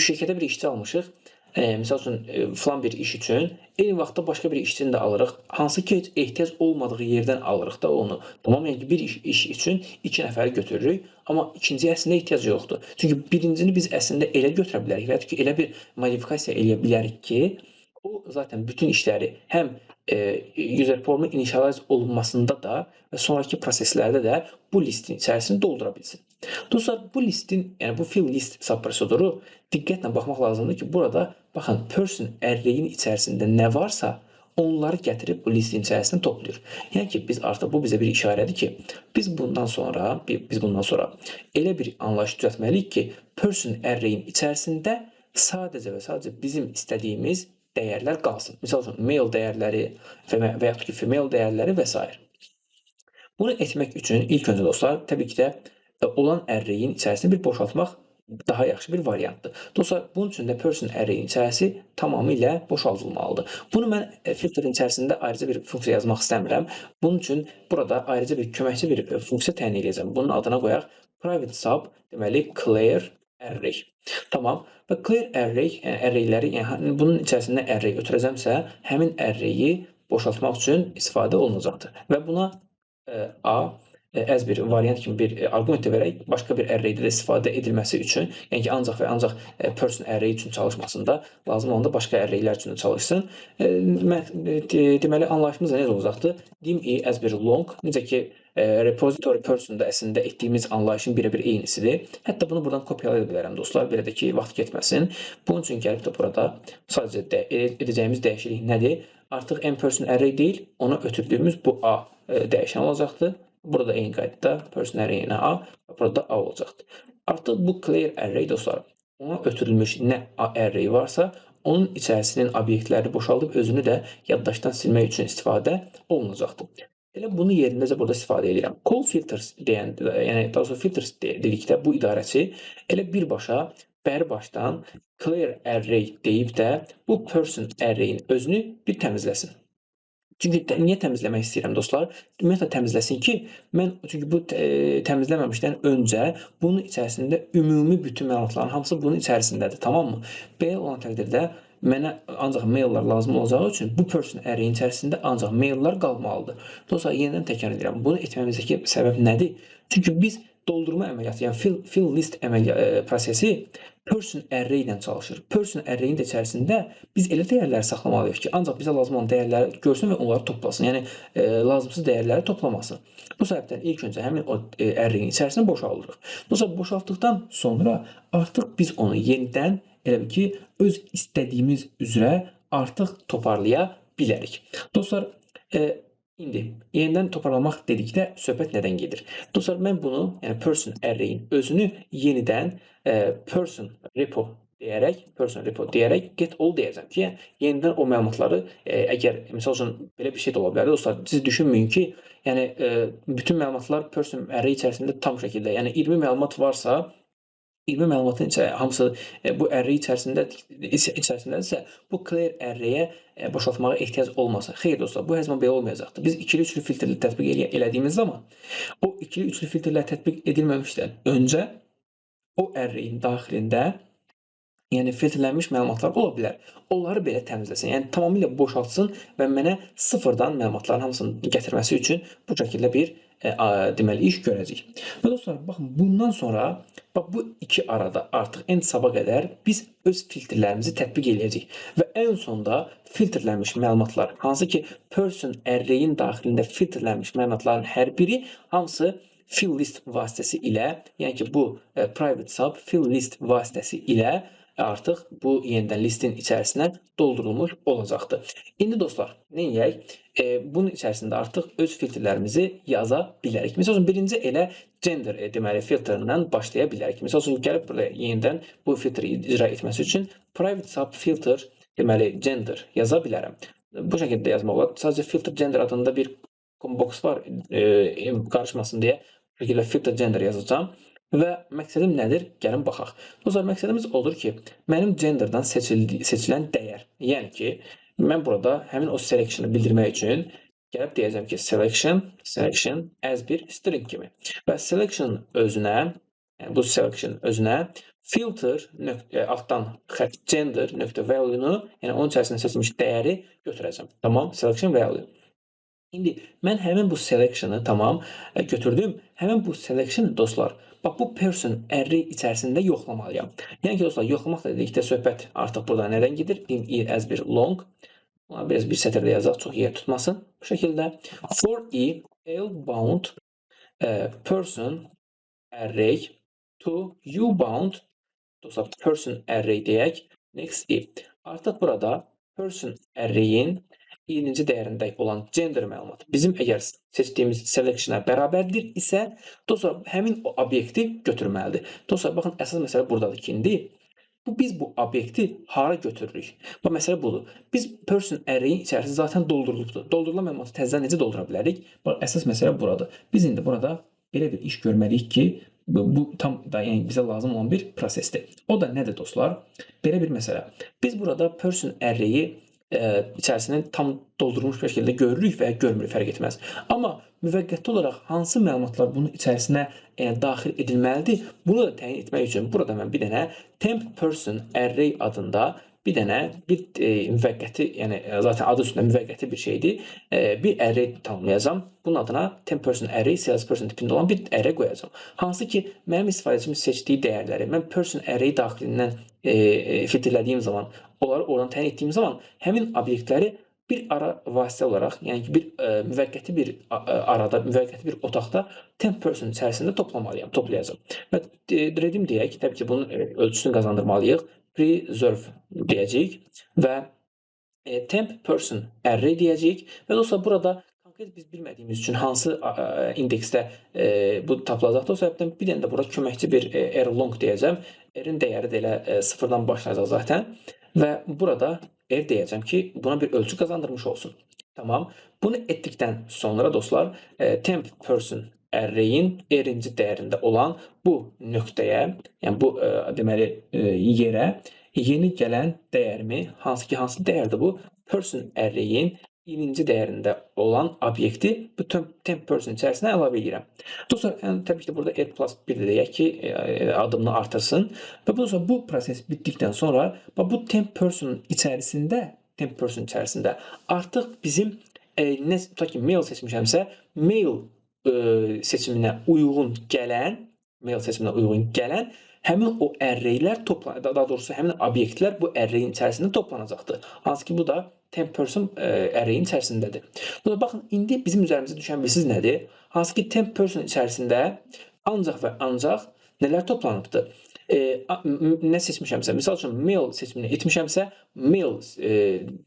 S1: şirkətə bir işçi almışıq. Misal üçün filan bir iş üçün eyni vaxtda başqa bir işçini də alırıq. Hansı ki, heç ehtiyac olmadığı yerdən alırıq da onu. Tamam, yəni ki, bir iş üçün iki nəfəri götürürük, amma ikinciyə əslində ehtiyac yoxdur. Çünki birincini biz əslində elə götürə bilərik və ya ki, elə bir modifikasiya eləyə bilərik ki, o zaten bütün işləri həm user formun initialize olunmasında da və sonraki proseslərdə də bu listin içərisini doldura bilsin. Dostlar, bu listin, yəni bu fill list sub proseduru diqqətlə baxmaq lazımdır ki, burada baxın, person array-in içərisində nə varsa, onları gətirib bu listin içərisində toplayır. Yəni ki, biz artıq bu bizə bir işarədir ki, biz bundan sonra elə bir anlayış düzəltməliyik ki, person array-in içərisində sadəcə və sadəcə bizim istədiyimiz dəyərlər qalsın. Misal üçün male dəyərləri və yaxud ki, female dəyərləri və s. Bunu etmək üçün ilk öncə, dostlar, təbii ki də olan array-in içərisini bir boşaltmaq daha yaxşı bir variantdır. Dostlar, bunun üçün də person array-in içərisi tamamilə boşaldılmalıdır. Bunu mən filtrin içərisində ayrıca bir funksiya yazmaq istəmirəm. Bunun üçün burada ayrıca bir köməkçi bir funksiya təyin edəcəm. Bunun adına qoyaq private sub, deməli, clear array. Tamam. Və clear array, yəni arrayləri, yəni bunun içərisində array ötürəcəmsə, həmin array-i boşaltmaq üçün istifadə olunacaqdır. Və buna a as bir variant kimi bir arqument də verək, başqa bir array-də də istifadə edilməsi üçün, yəni ki, ancaq və ancaq person array üçün çalışmasın da, lazım olanda başqa array-lər üçün də çalışsın. Deməli, anlayışımız da necə olacaqdır? Dim i as bir long, necə ki, repository person-da əslində etdiyimiz anlayışın birebir eynisidir. Hətta bunu buradan kopyalaya bilərəm, dostlar, belə də ki, vaxt getməsin. Bunun üçün gəlib də burada sadəcə də edəcəyimiz dəyişiklik nədir? Artıq m person array deyil, ona ötürdüyümüz bu a dəyişən olacaqdır. Burada eyni qaydada person array-nə a, burada a olacaqdır. Artıq bu clear array, dostlar, ona ötürülmüş nə array varsa, onun içərisinin obyektlərini boşaldıb özünü də yaddaşdan silmək üçün istifadə olunacaqdır. Elə bunu yerindəcə burada istifadə edirəm. Call filters deyən, yəni daha doğrusu filters dedikdə bu idarəçi elə birbaşa bəri başdan clear array deyib də bu person array-in özünü bir təmizləsin. Çünki niyə təmizləmək istəyirəm, dostlar? Ümumiyyətlə təmizləsin ki, mən çünki bu təmizləməmişdən öncə bunun içərisində ümumi bütün məlumatların hamısı bunun içərisindədir, tamammı? Belə olan təqdirdə mənə ancaq male-lar lazım olacağı üçün bu person array-in içərisində ancaq male-lar qalmalıdır. Dostlar, yenidən təkrar edirəm. Bunu etməmizdəki səbəb nədir? Çünki biz doldurma əməliyyatı, yəni fill list əməliyyatı prosesi person array ilə çalışır. Person array-in də içərisində biz elə dəyərləri saxlamalıyıq ki, ancaq bizə lazım olan dəyərləri görsün və onları toplasın. Yəni lazımsız dəyərləri toplamasın. Bu səbəbdən ilk öncə həmin o array-in içərisini boşaldırıq. Dostlar, boşaltdıqdan sonra artıq biz onu yenidən elə bil ki, öz istədiyimiz üzrə artıq toparlaya bilərik. Dostlar, İndi yenidən toparlamaq dedikdə söhbət nədən gedir? Dostlar, mən bunu, yəni person array-in özünü yenidən person repo deyərək get all deyəcəm ki, yenidən o məlumatları əgər misal üçün belə bir şey də ola bilər, dostlar. Siz düşünməyin ki, yəni bütün məlumatlar person array içərisində tam şəkildə, yəni 20 məlumat varsa, 20 məlumatın hamısı bu array içərisindədirsə, bu clear array-ə boşaltmağa ehtiyac olmasın. Xeyr, dostlar, bu hər zaman belə olmayacaqdır. Biz ikili üçlü filtrli tətbiq elədiyimiz zaman o ikili üçlü filtrlər tətbiq edilməmişdən öncə o array-in daxilində yəni filtrlənmiş məlumatlar ola bilər. Onları belə təmizləsin. Yəni tamamilə boşaltsın və mənə sıfırdan məlumatların hamısını gətirməsi üçün bu şəkildə bir deməli iş görəcəyik. Və dostlar, baxın, bundan sonra bax bu iki arada artıq end sub-a qədər biz öz filtrlərimizi tətbiq eləyəcəyik və ən sonda filtrlənmiş məlumatlar, hansı ki person array-in daxilində filtrlənmiş məlumatların hər biri hamısı fill list vasitəsi ilə, yəni ki bu private sub fill list vasitəsi ilə Artıq bu yenidən listin içərisinə doldurulmuş olacaqdır. İndi dostlar, nə edək? Bunun içərisində artıq öz filtrlərimizi yaza bilərik. Məsəl üçün, birinci elə gender deməli filtrdən başlaya bilərik. Məsəl üçün, gəlib burada yenidən bu filtri icra etməsi üçün private sub filter deməli gender yaza bilərəm. Bu şəkildə yazmaq olar. Sadəcə filter gender adında bir combox var, qarışmasın deyə bu şəkildə filter gender yazacağam. Və məqsədim nədir? Gəlin baxaq. Dostlar, məqsədimiz odur ki, mənim genderdan seçilən dəyər. Yəni ki, mən burada həmin o selection'ı bildirmək üçün gəlib deyəcəm ki, selection as bir string kimi. Və selection özünə, yəni bu selection özünə filter nöqtə, altdan xətt gender nöqtə value-nu, yəni onun içərisində seçilmiş dəyəri götürəcəm. Tamam, selection value. İndi mən həmin bu selection'ı tamam götürdüm. Həmin bu selection dostlar, bax bu person array içərisində yoxlamalıyam. Yəni ki dostlar, yoxlamaq dedikdə söhbət artıq burada nədən gedir? Dim i as bir long. Buna biraz bir sətirdə yazaq, çox yer tutmasın. Bu şəkildə for i L bound person array to u bound dostlar person array deyək. Next i. Artıq burada person array-in birinci dəyərində olan gender məlumatı bizim əgər seçdiyimiz selection'a bərabərdir isə dostlar, həmin o obyekti götürməlidir. Dostlar, baxın, əsas məsələ buradadır ki, indi biz bu obyekti hara götürürük? Bu məsələ budur. Biz person array-in içərisi zaten doldurulubdur. Doldurulan məlumatı təzədən necə doldura bilərik? Bax, əsas məsələ buradır. Biz indi burada belə bir iş görməliyik ki, bu tam da yəni bizə lazım olan bir prosesdir. O da nədir dostlar? Belə bir məsələ. Biz burada person array-i içərisini tam doldurulmuş bir şəkildə görürük və ya görmürük, fərq etməz. Amma müvəqqəti olaraq hansı məlumatlar bunun içərisinə daxil edilməlidir, bunu da təyin etmək üçün burada mən bir dənə temp person array adında bir dənə bir müvəqqəti, yəni zaten adı üstündə müvəqqəti bir şeydir, bir array tanımlayacağam. Bunun adına temp person array salesperson tipində olan bir array qoyacağam. Hansı ki, mənim istifadəçimin seçdiyi dəyərləri mən person array daxilindən filtrlədiyim zaman, onları oradan təyin etdiyim zaman həmin obyektləri bir ara vasitə olaraq, yəni ki, bir müvəqqəti bir arada, müvəqqəti bir otaqda temp person içərisində toplamalıyam, toplayacağam. Və dedim deyək, təbii ki, bunun ölçüsünü qazandırmalıyıq. Preserve deyəcəyik və temp person array deyəcəyik və dostlar, burada konkret biz bilmədiyimiz üçün hansı indeksdə bu tapılacaqdır. O səbəbdən bir dənə də burada köməkçi bir r long deyəcəm. R-in dəyəri də elə sıfırdan başlayacaq zaten. Və burada R deyəcəm ki, buna bir ölçü qazandırmış olsun. Tamam. Bunu etdikdən sonra dostlar, temp person array-in r-inci dəyərində olan bu nöqtəyə, yəni bu deməli yerə yeni gələn dəyərimi, hansı ki, hansı dəyərdir bu? Person array-in birinci dəyərində olan obyekti bu temp person içərisinə əlavə edirəm. Dostlar, yəni, təbii ki, burada r plus 1 də deyək ki, adımını artırsın. Və bundan sonra bu proses bitdikdən sonra bax, bu temp person içərisində, temp person içərisində artıq bizim nə tutaq ki, male seçmişəmsə, male seçiminə uyğun gələn, male seçiminə uyğun gələn həmin o array'lər topla, daha doğrusu həmin obyektlər bu array'in içərisində toplanacaqdır. Hansı ki, bu da temp person array'in içərisindədir. Buna baxın, indi bizim üzərimizə düşən bilirsiniz nədir? Hansı ki, temp person içərisində ancaq və ancaq nələr toplanıbdır? Nə seçmişəmsə, misal üçün male seçimini etmişəmsə, male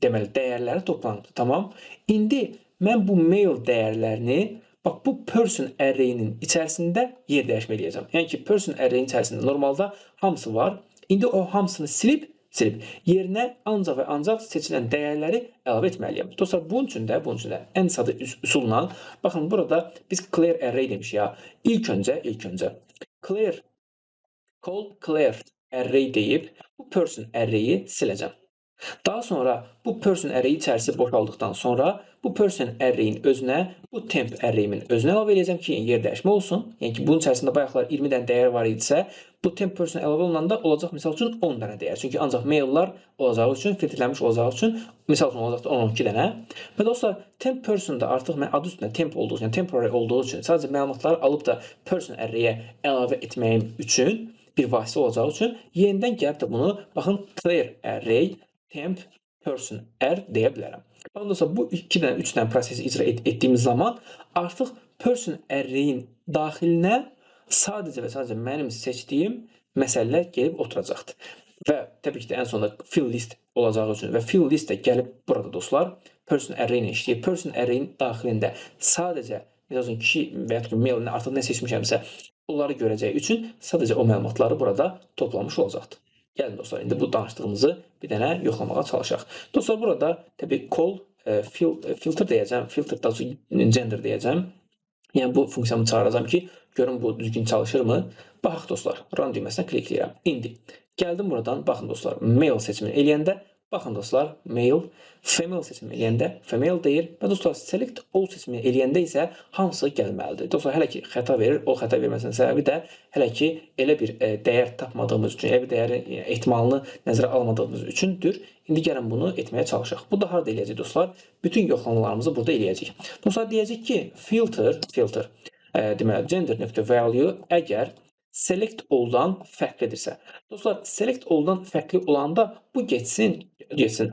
S1: deməli dəyərləri toplanıbdır. Tamam. İndi mən bu male dəyərlərini bax bu person array-inin içərisində yer dəyişmə eləyəcəm. Yəni ki, person array-inin içərisində normalda hamısı var. İndi o hamısını silib yerinə ancaq və ancaq seçilən dəyərləri əlavə etməliyəm. Dostlar, bunun üçün də ən sadə üsulla baxın, burada biz clear array demişik ya. İlk öncə clear call clear array deyib bu person array-i siləcəm. Daha sonra bu person array içərisi boşaldıqdan sonra bu person array-in özünə bu temp array-imin özünə əlavə edəcəm ki, yer dəyişmə olsun. Yəni ki, bunun içərisində bayaqlar 20 dənə dəyər var idisə, bu temp person əlavə olunanda olacaq misal üçün 10 dənə dəyər. Çünki ancaq male'lar olacağı üçün, filtrlənmiş olacağı üçün misal üçün olacaqdır 10-12 dənə. Və dostlar, temp person da artıq mən adı üstündə temp olduğu üçün, yəni temporary olduğu üçün sadəcə məlumatları alıb da person array-ə əlavə etməyim üçün bir vasitə olacağı üçün yenidən gəlib də bunu baxın clear array temp person r deyə bilərəm. Baxın dostlar, bu iki dənə, üç dənə prosesi icra etdiyimiz zaman artıq person array-in daxilinə sadəcə və sadəcə mənim seçdiyim məsələlər gəlib oturacaqdır. Və təbii ki də ən sonunda fill list olacağı üçün və fill list də gəlib burada dostlar person array ilə işləyir. Person array-in daxilində sadəcə məsəl üçün kişi və ya male artıq nə seçmişəmsə onları görəcəyi üçün sadəcə o məlumatları burada toplamış olacaqdır. Gəlin dostlar, indi bu danışdığımızı bir dənə yoxlamağa çalışaq. Dostlar, burada təbii call filter deyəcəm, filter daha doğrusu gender deyəcəm. Yəni bu funksiyamı çağıracağam ki, görün bu düzgün çalışırmı? Baxaq dostlar, run düyməsinə klikləyirəm. İndi gəldim buradan, baxın dostlar, male seçimini eləyəndə, baxın dostlar, male, female seçimini eləyəndə female deyir və dostlar select all seçimini eləyəndə isə hamısı gəlməlidir. Dostlar, hələ ki xəta verir. O xəta verməsinin səbəbi də hələ ki elə bir dəyər tapmadığımız üçün, elə bir dəyərin ehtimalını nəzərə almadığımız üçündür. İndi gəlin bunu etməyə çalışaq. Bu da harda eləyəcək dostlar? Bütün yoxlamalarımızı burada eləyəcək. Dostlar, deyəcək ki, filter deməli gender.value əgər select all'dan fərqlidirsə. Dostlar, select all'dan fərqli olanda bu getsin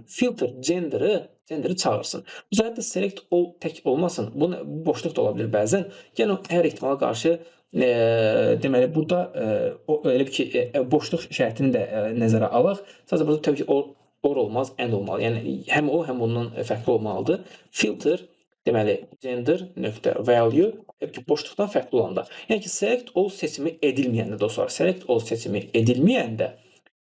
S1: filter gender'ı çağırsın. Bu hətta select all tək olmasın. Bu boşluq da ola bilər bəzən. Yəni hər ehtimala qarşı deməli burada o elə bir ki boşluq şərtini də nəzərə alaq. Sadəcə burada təbii ki or olmaz, and olmalı. Yəni həm o, həm ondan fərqli olmalıdır. Filter deməli gender nöqtə value təbii ki boşluqdan fərqli olanda. Yəni ki select all seçimi edilməyəndə dostlar, select all seçimi edilməyəndə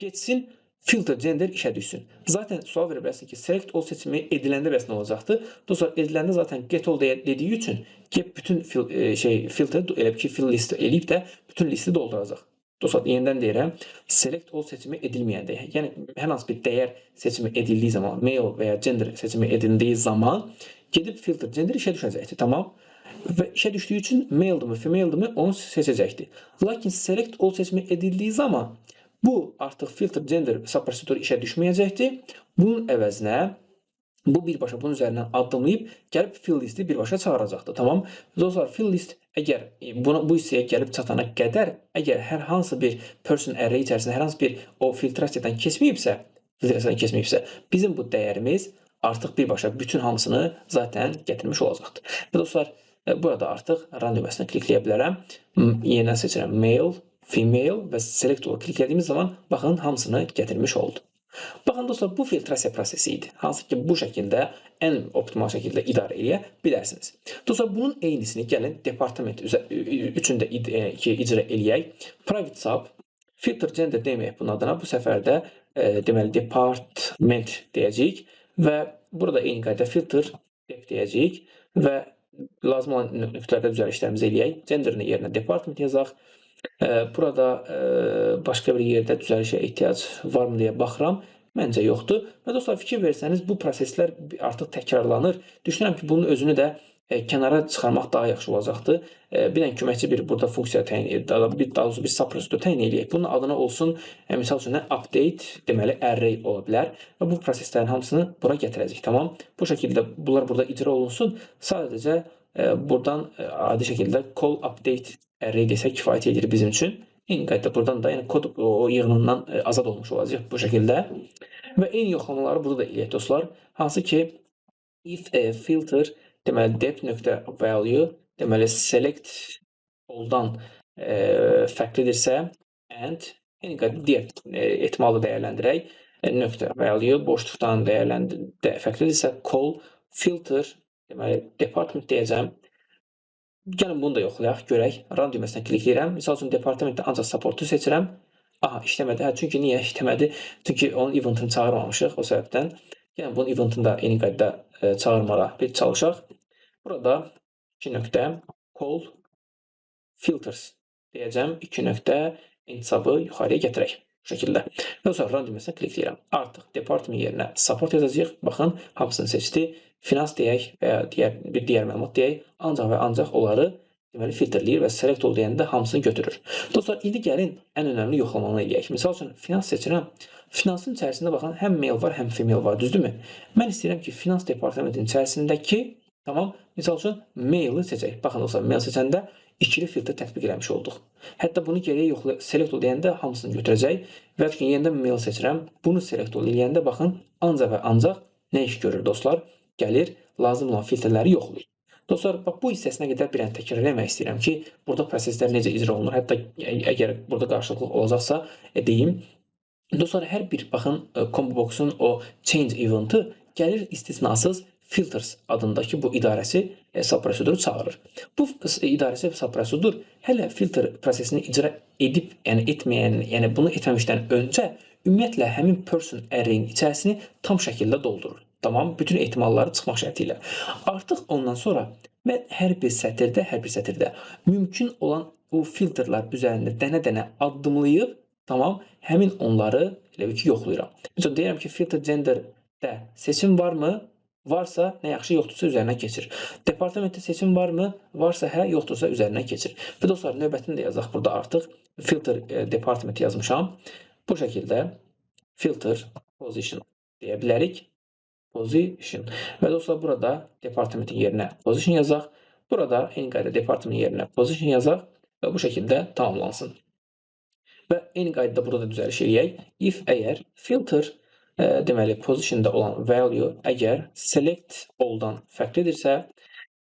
S1: getsin filter gender işə düşsün. Zaten sual verə bilərsin ki, select all seçimi ediləndə bəs nə olacaqdır? Dostlar, ediləndə zaten get all dediyi üçün get bütün filter elə bir ki fill list eləyib də bütün listi dolduracaq. Dostlar, yenidən deyirəm, select all seçimi edilməyəndə, yəni hər hansı bir dəyər seçimi edildiyi zaman, male və ya gender seçimi edildiyi zaman gedib filter gender işə düşəcəkdir, tamam? Və işə düşdüyü üçün male-dımı, female-dımı onu seçəcəkdir. Lakin select all seçimi edildiyi zaman bu artıq filter gender subproseduru işə düşməyəcəkdir. Bunun əvəzinə bu birbaşa bunun üzərindən addımlayıb gəlib fill listi birbaşa çağıracaqdır. Tamam? Dostlar, fill list əgər bu hissəyə gəlib çatana qədər əgər hər hansı bir person array içərisində hər hansı bir o filtrasiyadan keçməyibsə, bizim bu dəyərimiz artıq birbaşa bütün hamısını zaten gətirmiş olacaqdır. Və dostlar, burada artıq run düyməsinə klikləyə bilərəm. Yenidən seçirəm male, female və select all kliklədiyimiz zaman baxın hamısını gətirmiş oldu. Baxın dostlar, bu filtrasiya prosesi idi. Hansı ki bu şəkildə ən optimal şəkildə idarə eləyə bilərsiniz. Dostlar, bunun eynisini gəlin departament üçün də icra eləyək. Private sub filter gender deməyək bunun adına. Bu səfər də deməli department deyəcəyik və burada eyni qayda filter dep deyəcəyik və lazım olan nöqtələrdə düzəlişlərimizi eləyək. Genderin yerinə department yazaq. Burada başqa bir yerdə düzəlişə ehtiyac varmı deyə baxıram. Məncə yoxdur. Və dostlar, fikir versəniz bu proseslər artıq təkrarlanır. Düşünürəm ki, bunun özünü də kənara çıxarmaq daha yaxşı olacaqdır. Bir dənə köməkçi bir burada funksiya təyin daha doğrusu bir subprosedur təyin eləyək. Bunun adına olsun, misal üçün update deməli array ola bilər və bu proseslərin hamısını bura gətirəcək. Tamam. Bu şəkildə bunlar burada icra olunsun. Sadəcə buradan adi şəkildə call update array desək kifayət edir bizim üçün. Eyni qayda buradan da yəni kod o yığınından azad olmuş olacaq bu şəkildə. Və eyni yoxlamaları burada da eləyək dostlar. Hansı ki if filter deməli dep.value deməli select all'dan fərqlidirsə and eyni qayda digər ehtimalı dəyərləndirək. Nöqtə value boşluqdan fərqlidirsə call filter deməli department deyəcəm. Gəlin bunu da yoxlayaq, görək. Run düyməsinə klikləyirəm. Misal üçün departamentdə ancaq supportu seçirəm. Aha, işləmədi. Hə, çünki niyə işləmədi? Çünki onun eventini çağırmamışıq o səbəbdən. Yəni bunun eventini də eyni qayda çağırmağa bir çalışaq. Burada 2 nöqtə call filters deyəcəm. 2 nöqtə intisabı yuxarıya gətirək. Bu şəkildə. Və sonra run düyməsinə klikləyirəm. Artıq department yerinə support yazacağıq. Baxın, hamısını seçdi. Finans deyək və ya bir digər məlumat deyək. Ancaq və ancaq onları deməli filtrləyir və select all deyəndə hamısını götürür. Dostlar, indi gəlin ən önəmli yoxlamanı eləyək. Misal üçün finans seçirəm. Finansın içərisində baxın, həm male var, həm female var, düzdürmü? Mən istəyirəm ki, finans departamentinin içərisindəki, tamam, misal üçün male-i seçək. Baxın dostlar, male seçəndə ikili filtr tətbiq eləmiş olduq. Hətta bunu geriyə yoxla select all deyəndə hamısını götürəcək. Və ki, yenidən male seçirəm. Bunu select all eləyəndə baxın, ancaq və ancaq nə iş görür dostlar? Gəlir, lazım olan filtrləri yoxlayır. Dostlar, bax bu hissəsinə qədər bir dənə təkrar eləmək istəyirəm ki, burada proseslər necə icra olunur. Hətta əgər burada qarşılıqlıq olacaqsa deyim. Dostlar, hər bir baxın combo box'un o change event'ı gəlir istisnasız filters adındakı bu idarəsi hesab proseduru çağırır. Bu idarəsi hesab prosedur hələ filter prosesini icra edib, yəni etməyən, yəni bunu etməmişdən öncə ümumiyyətlə həmin person array-in içərisini tam şəkildə doldurur. Tamam, bütün ehtimalları çıxmaq şərti ilə. Artıq ondan sonra mən hər bir sətirdə mümkün olan bu filterlər üzərində dənə-dənə addımlayıb, tamam, həmin onları elə bil ki, yoxlayıram. Məsələn, deyirəm ki, filter genderdə seçim varmı? Varsa nə yaxşı, yoxdursa üzərinə keçir. Departamentdə seçim varmı? Varsa hə, yoxdursa üzərinə keçir. Və dostlar, növbətini də yazaq burada artıq. Filter department yazmışam. Bu şəkildə filter position deyə bilərik. Position. Və dostlar, burada departamentin yerinə position yazaq. Burada eyni qayda departamentin yerinə position yazaq və bu şəkildə tamamlansın. Və eyni qaydada burada düzəliş eləyək. If əgər filter deməli positionda olan value əgər select all-dan fərqlidirsə,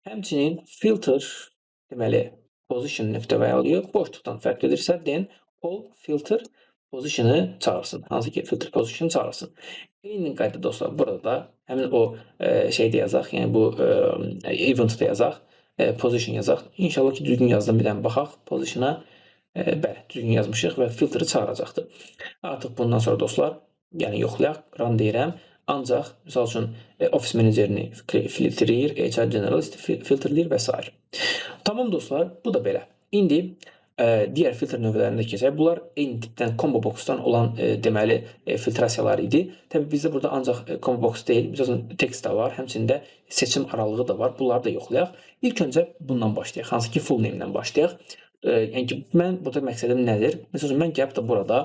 S1: həmçinin filter deməli position nöqtə value boşluqdan fərqlidirsə, then call filter position'ı çağırsın. Hansı ki filter position çağırsın. Eyni qayda dostlar, burada da həmin o şeydə yazaq, yəni bu eventdə yazaq, position yazaq. İnşallah ki düzgün yazdım, bir dənə baxaq position'a. Bəli, düzgün yazmışıq və filteri çağıracaqdır. Artıq bundan sonra dostlar, yəni yoxlayaq, run deyirəm. Ancaq misal üçün office menecerini filtrləyir, HR generalist filtrləyir və s. Tamam dostlar, bu da belə. İndi digər filtr növlərində keçək. Bunlar eyni tipdən combo box'dan olan deməli filtrasiyalar idi. Təbii bizdə burada ancaq combo box deyil, misal üçün text də var, həmçinin də seçim aralığı da var. Bunları da yoxlayaq. İlk öncə bundan başlayaq. Hansı ki full name-dən başlayaq. Yəni ki, mən burada məqsədim nədir? Məsəl üçün, mən gəlib də burada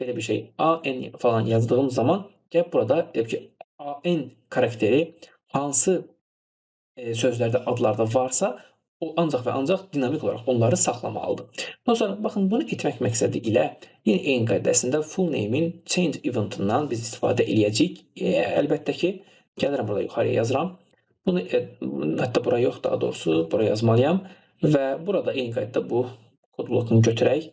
S1: belə bir şey AN falan yazdığım zaman gəlib burada deyib ki, AN karakteri hansı sözlərdə, adlarda varsa, o ancaq və ancaq dinamik olaraq onları saxlamalıdır. Dostlar, baxın, bunu etmək məqsədi ilə yenə eyni qaydasında full name-in change event-ından biz istifadə eləyəcəyik. Əlbəttə ki, gəlirəm burada yuxarıya yazıram. Bunu hətta bura yox, daha doğrusu bura yazmalıyam və burada eyni qaydada bu kod blokunu götürək,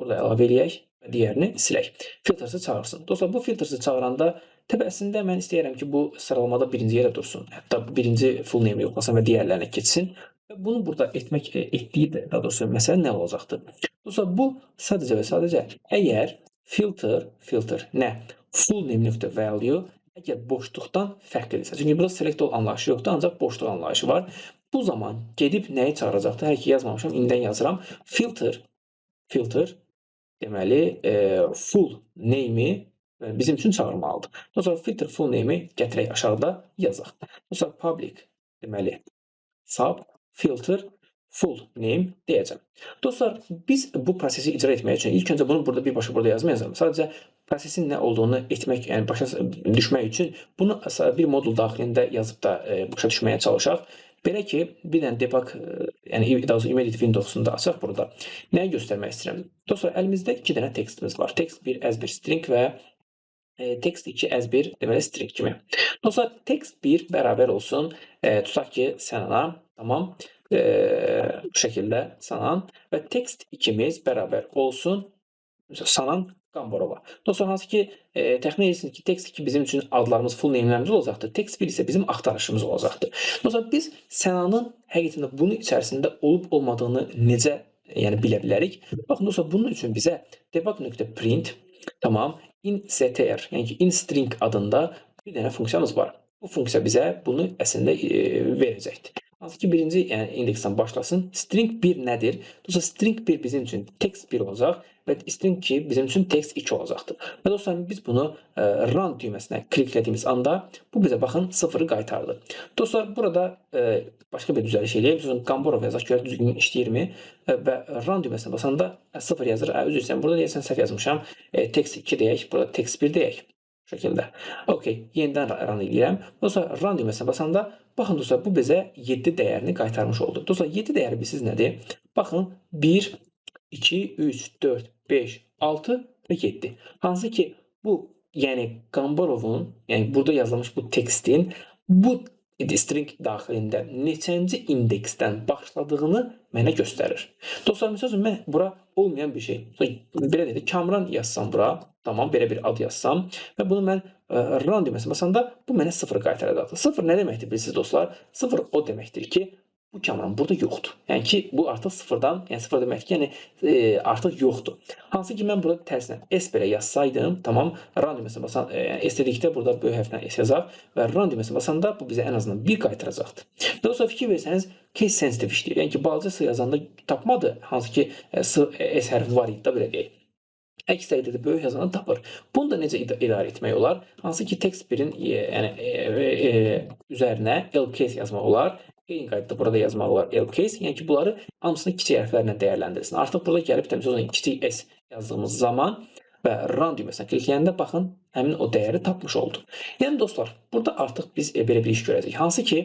S1: burada əlavə eləyək və digərini silək. Filtersi çağırsın. Dostlar, bu filtersi çağıranda təbii əslində mən istəyirəm ki, bu sıralamada birinci yerə dursun. Hətta birinci full name yoxlasın və digərlərinə keçsin. Və bunu burada etmək, etdiyi də, daha doğrusu məsələ nə olacaqdır? Dostlar, bu sadəcə və sadəcə əgər filter nə? Full name nöqtə value əgər boşluqdan fərqlidirsə. Çünki burada select all anlayışı yoxdur, ancaq boşluq anlayışı var. Bu zaman gedib nəyi çağıracaqdır? Hələ ki yazmamışam, indidən yazıram. Filter deməli full name'i bizim üçün çağırmalıdır. Dostlar, filter full name'i gətirək aşağıda yazaq. Dostlar, public deməli sub filter full name deyəcəm. Dostlar, biz bu prosesi icra etmək üçün ilk öncə bunu burada birbaşa burada yazmayacağam. Sadəcə prosesin nə olduğunu etmək, yəni başa düşmək üçün bunu bir modul daxilində yazıb da başa düşməyə çalışaq. Belə ki, bir dənə debug, yəni daha doğrusu immediate Windows'unu da açaq burada. Nəyi göstərmək istəyirəm? Dostlar, əlimizdə iki dənə tekstimiz var. Text 1 as bir string və text 2 as bir deməli string kimi. Dostlar, text 1 bərabər olsun. Tutaq ki, Sənana, tamam. Bu şəkildə Sanan və text 2-miz bərabər olsun Sanan Qamborova. Dostlar, hansı ki, təxmin edirsiniz ki, text 2 bizim üçün adlarımız, full name-lərimiz olacaqdır. Text 1 isə bizim axtarışımız olacaqdır. Dostlar, biz Sənanın həqiqətən də bunun içərisində olub olmadığını necə, yəni bilə bilərik? Baxın, dostlar, bunun üçün bizə debug.print, tamam, instr, yəni ki, instring adında bir dənə funksiyamız var. Bu funksiya bizə bunu əslində verəcəkdir. Hansı ki, birinci, yəni indeksdən başlasın. String 1 nədir? Dostlar, string 1 bizim üçün text 1 olacaq və string 2 bizim üçün text 2 olacaqdır. Və dostlar, biz bunu run düyməsinə kliklədiyimiz anda bu bizə baxın 0-ı qaytardı. Dostlar, burada başqa bir düzəliş eləyək. Məsələn, Qamborov yazaq, görək düzgün işləyirmi? Və run düyməsinə basanda 0 yazır. Üzr istəyirəm, burada deyəsən səhv yazmışam. Text 2 deyək, burada text 1 deyək. Bu şəkildə. Okay, yenidən run eləyirəm. Dostlar, run düyməsinə basanda baxın dostlar, bu bizə 7 dəyərini qaytarmış oldu. Dostlar, 7 dəyəri bilirsiniz nədir? Baxın, 1, 2, 3, 4, 5, 6 və 7. Hansı ki, bu, yəni Qamborovun, yəni burada yazılmış bu tekstin bu string daxilində neçənci indeksdən başladığını mənə göstərir. Dostlar, məsəl üçün mən bura olmayan bir şey, belə deyək, Kamran yazsam bura, tamam, belə bir ad yazsam və bunu mən run düyməsinə basanda bu mənə 0 qaytaracaqdır. 0 nə deməkdir bilirsiniz dostlar? 0 o deməkdir ki, bu Kamran burada yoxdur. Yəni ki, bu artıq sıfırdan, yəni sıfır deməkdir ki, yəni artıq yoxdur. Hansı ki, mən burada tərsinə S belə yazsaydım, tamam, run düyməsinə basan, yəni S dedikdə burada böyük hərflə S yazaq və run düyməsinə basanda bu bizə ən azından 1 qaytaracaqdır. Dostlar, fikir versəniz, case sensitive işləyir. Yəni ki, balaca S yazanda tapmadı, hansı ki, S hərfi var idi da belə deyək. Əks təqdirdə böyük yazanı tapır. Bunu da necə idarə etmək olar? Hansı ki, text 1-in yəni, üzərinə L case yazmaq olar. Eyni qaydada burada yazmaq olar L case. Yəni ki, bunları hamısını kiçik hərflərlə dəyərləndirsin. Artıq burada gəlib də məsələn kiçik S yazdığımız zaman və run düyməsinə klikləyəndə baxın, həmin o dəyəri tapmış oldu. Yəni dostlar, burada artıq biz belə bir iş görəcəyik. Hansı ki,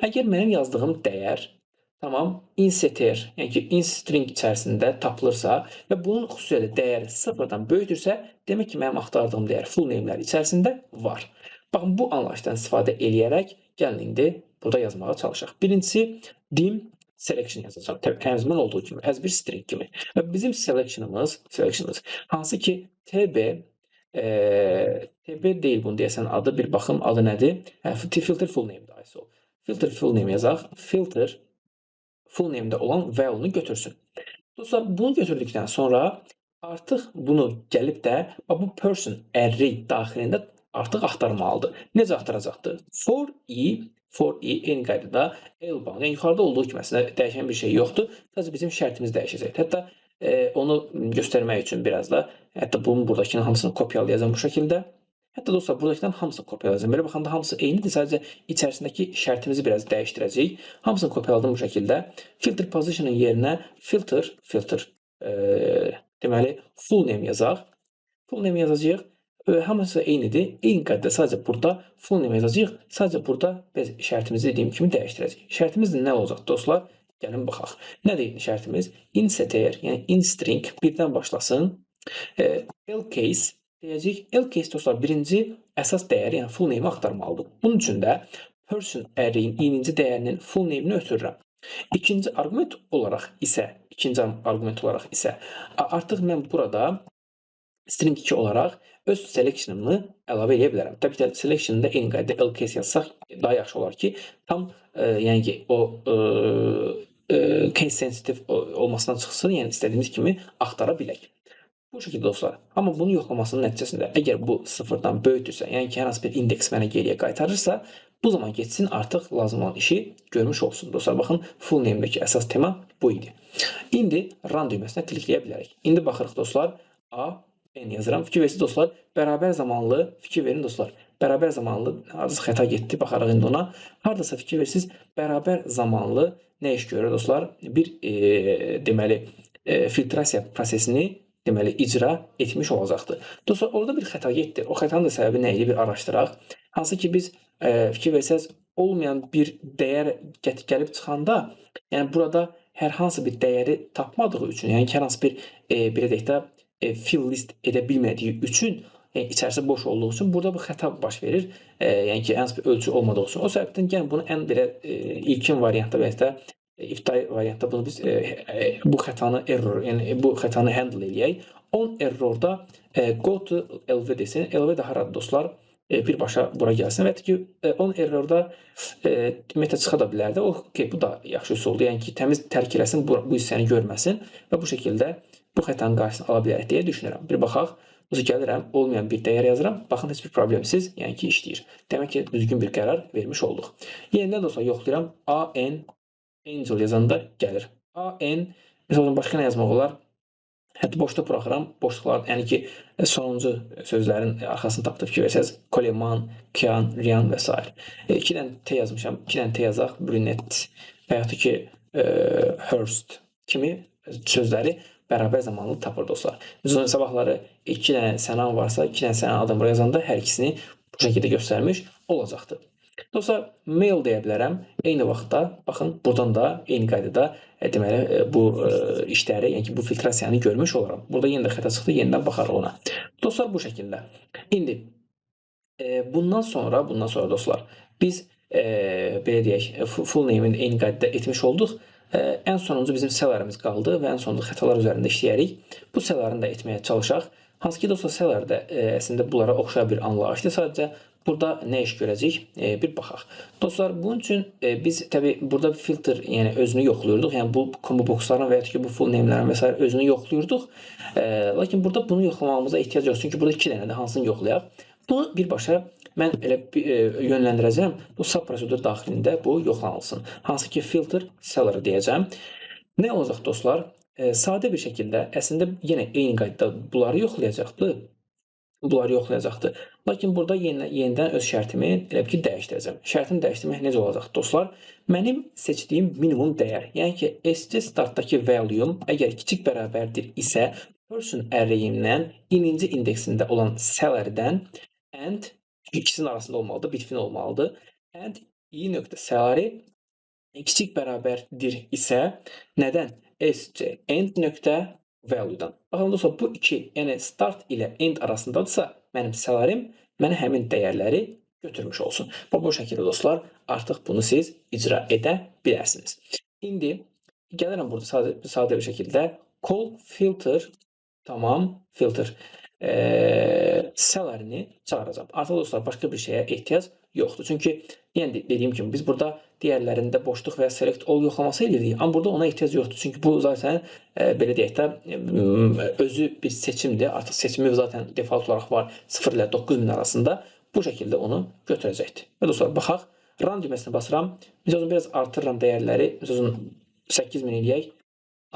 S1: əgər mənim yazdığım dəyər tamam instr, yəni ki, instring içərisində tapılırsa və bunun xüsusilə dəyəri sıfırdan böyükdürsə, demək ki, mənim axtardığım dəyər full name-lər içərisində var. Baxın, bu anlayışdan istifadə eləyərək gəlin indi burada yazmağa çalışaq. Birincisi dim selection yazacağam. Təbii hər zaman olduğu kimi, as bir string kimi. Və bizim selection'ımız hansı ki TB deyil bunu deyəsən adı, bir baxım adı nədir? Hə, filter full name-dir ISO. Filter full name yazaq. Filter full name-də olan value-nu götürsün. Dostlar, bunu götürdükdən sonra artıq bunu gəlib də bu person array daxilində artıq axtarmalıdır. Necə axtaracaqdır? For i eyni qaydada L bound. Yəni yuxarıda olduğu kimi əslində dəyişən bir şey yoxdur. Sadəcə bizim şərtimiz dəyişəcək. Hətta onu göstərmək üçün biraz da, hətta bunun buradakının hamısını kopyalayacağam bu şəkildə. Hətta dostlar, buradakının hamısını kopyalayacağam. Belə baxanda hamısı eynidir. Sadəcə içərisindəki şərtimizi biraz dəyişdirəcəyik. Hamısını kopyaladım bu şəkildə. Filter position-ın yerinə filter deməli full name yazaq. Full name yazacağıq. Hamısı eynidir. Eyni qaydada sadəcə burada full name yazacağıq. Sadəcə burada biz şərtimizi dediyim kimi dəyişdirəcəyik. Şərtimiz nə olacaq dostlar? Gəlin baxaq. Nədir şərtimiz? Instr, yəni instring birdən başlasın. L case deyəcəyik. L case dostlar, birinci əsas dəyəri, yəni full name-i axtarmalıdır. Bunun üçün də person array-in ininci dəyərinin full name-ini ötürürəm. İkinci arqument olaraq isə artıq mən burada string 2 olaraq öz selection'ımı əlavə edə bilərəm. Təbii ki, selection'da eyni qaydada L case yazsaq daha yaxşı olar ki, tam yəni ki, o case sensitive olmasından çıxsın, yəni istədiyimiz kimi axtara bilək. Bu şəkildə dostlar. Amma bunu yoxlamasının nəticəsində əgər bu sıfırdan böyükdürsə, yəni ki, hər hansı bir indeks mənə geriyə qaytarırsa, bu zaman getsin artıq lazım olan işi görmüş olsun. Dostlar, baxın, full name-dəki əsas tema bu idi. İndi run düyməsinə klikləyə bilərik. İndi baxırıq dostlar, A, N yazıram. Fikir versiniz dostlar, bərabər zamanlı, fikir verin dostlar, bərabər zamanlı, hardasa xəta getdi, baxarıq indi ona. Hardasa fikir versiniz, bərabər zamanlı nə iş görür dostlar? Bir, deməli, filtrasiya prosesini deməli, icra etmiş olacaqdır. Dostlar, orada bir xəta getdi. O xətanın da səbəbi nə idi? Bir araşdıraq. Hansı ki, biz fikir versəniz, olmayan bir dəyər gəlib çıxanda, yəni burada hər hansı bir dəyəri tapmadığı üçün, yəni ki, hər hansı bir, belə deyək də, fill list edə bilmədiyi üçün, yəni içərisi boş olduğu üçün burada bu xəta baş verir. Yəni ki, hər hansı bir ölçü olmadığı üçün. O səbəbdən yəni bunu ən belə ilkin variantda və ya da ibtidai variantda bunu biz bu xətanı error, yəni bu xətanı handle eləyək. On errorda go to LV desin. LV də haradır dostlar? Birbaşa bura gəlsin. Və ki, on errorda ümumiyyətlə çıxa da bilərdi. Okay, bu da yaxşı üsuldur. Yəni ki, təmiz tərk eləsin, bu hissəni görməsin və bu şəkildə bu xətanın qarşısını ala bilərik deyə düşünürəm. Bir baxaq. Düzü gəlirəm, olmayan bir dəyər yazıram. Baxın, heç bir problemsiz, yəni ki, işləyir. Demək ki, düzgün bir qərar vermiş olduq. Yenidən dostlar, yoxlayıram. A, N, Angel yazanda gəlir. A, N, məsələn, başqa nə yazmaq olar? Hətta boşda buraxıram. Boşluqlar, yəni ki, sonuncu sözlərin arxasını tapdı fikir versəniz. Coleman, Kian, Rian və s. 2 dənə T yazmışam. 2 dənə T yazaq. Brunette və yaxud da ki, Hurst kimi sözləri bərabər zamanlı tapır dostlar. Məsələn, sabahları 2 dənə sənan varsa, 2 dənə sənan adam buraya yazanda hər ikisini bu şəkildə göstərmiş olacaqdır. Dostlar, mail deyə bilərəm. Eyni vaxtda, baxın, buradan da eyni qaydada deməli, bu işləri, yəni ki, bu filtrasiyanı görmüş olaram. Burada yenə də xəta çıxdı, yenidən baxarıq ona. Dostlar, bu şəkildə. İndi, bundan sonra dostlar, biz belə deyək, full name-in eyni qaydada etmiş olduq. Ən sonuncu bizim salary'miz qaldı və ən sonunda xətalar üzərində işləyərik. Bu salary'ni də etməyə çalışaq. Hansı ki, dostlar, salary də əslində bunlara oxşar bir anlayışdır. Sadəcə burada nə iş görəcəyik? Bir baxaq. Dostlar, bunun üçün biz təbii burada bir filter, yəni özünü yoxlayırdıq. Yəni bu combo boxların və ya ki, bu full name-lərin və sair özünü yoxlayırdıq. Lakin burada bunu yoxlamağımıza ehtiyac yox. Çünki burada iki dənədir, hansını yoxlayaq? Bunu birbaşa mən elə yönləndirəcəm. Bu sub prosedur daxilində bu yoxlanılsın. Hansı ki, filter salary deyəcəm. Nə olacaq, dostlar? Sadə bir şəkildə əslində yenə eyni qaydada bunları yoxlayacaqdı. Bunları yoxlayacaqdı. Lakin burada yenidən öz şərtimi elə bir ki, dəyişdirəcəm. Şərtimi dəyişdirmək necə olacaq, dostlar? Mənim seçdiyim minimum dəyər, yəni ki, SC startdakı value-um əgər kiçik bərabərdir isə person array-imdən ininci indeksində olan salary-dən and ikisinin arasında olmalıdır, between olmalıdır. And i nöqtə salary kiçik bərabərdir isə nədən? SC end nöqtə value-dan. Baxın dostlar, bu iki, yəni start ilə end arasındadırsa, mənim salary'm mənə həmin dəyərləri götürmüş olsun. Bu şəkildə dostlar, artıq bunu siz icra edə bilərsiniz. İndi gəlirəm burada sadə bir şəkildə call filter, tamam, filter salary'ni çağıracağım. Artıq dostlar, başqa bir şeyə ehtiyac yoxdur. Çünki yəni dediyim kimi biz burada digərlərində boşluq və ya select all yoxlaması edirdik. Amma burada ona ehtiyac yoxdur. Çünki bu zaten belə deyək də özü bir seçimdir. Artıq seçimi zaten default olaraq var 0 ilə 9000 arasında. Bu şəkildə onu götürəcəkdir. Və dostlar, baxaq. Run düyməsinə basıram. Misal üçün biraz artırıram dəyərləri. Misal üçün 8000 eləyək.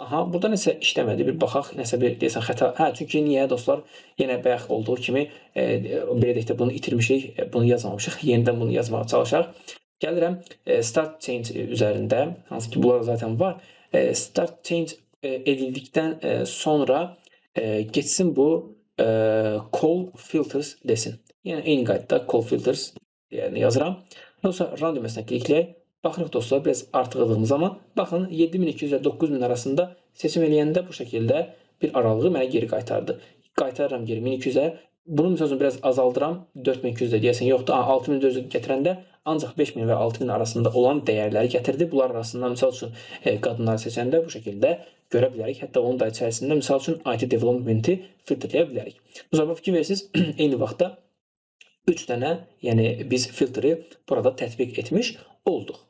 S1: Aha, burada nəsə işləmədi. Bir baxaq, nəsə bir deyəsən xəta. Hə, çünki niyə dostlar? Yenə bayaq olduğu kimi belə deyək də bunu itirmişik, bunu yazmamışıq. Yenidən bunu yazmağa çalışaq. Gəlirəm start change üzərində, hansı ki bunlar zaten var. Start change edildikdən sonra getsin bu call filters desin. Yəni eyni qaydada call filters deyəni yazıram. Dostlar, run düyməsinə klikləyək. Baxırıq dostlar, biraz artırdığım zaman baxın 7200 ilə 9000 arasında seçim eləyəndə bu şəkildə bir aralığı mənə geri qaytardı. Qaytarıram geri 1200-ə. Bunu misal üçün biraz azaldıram. 4200-də deyəsən yoxdur. 6400 gətirəndə ancaq 5000 və 6000 arasında olan dəyərləri gətirdi. Bunlar arasından misal üçün qadınları seçəndə bu şəkildə görə bilərik. Hətta onun da içərisində misal üçün IT development-i filtrləyə bilərik. Bu zaman fikir verirsiniz, eyni vaxtda 3 dənə, yəni biz filtri burada tətbiq etmiş olduq.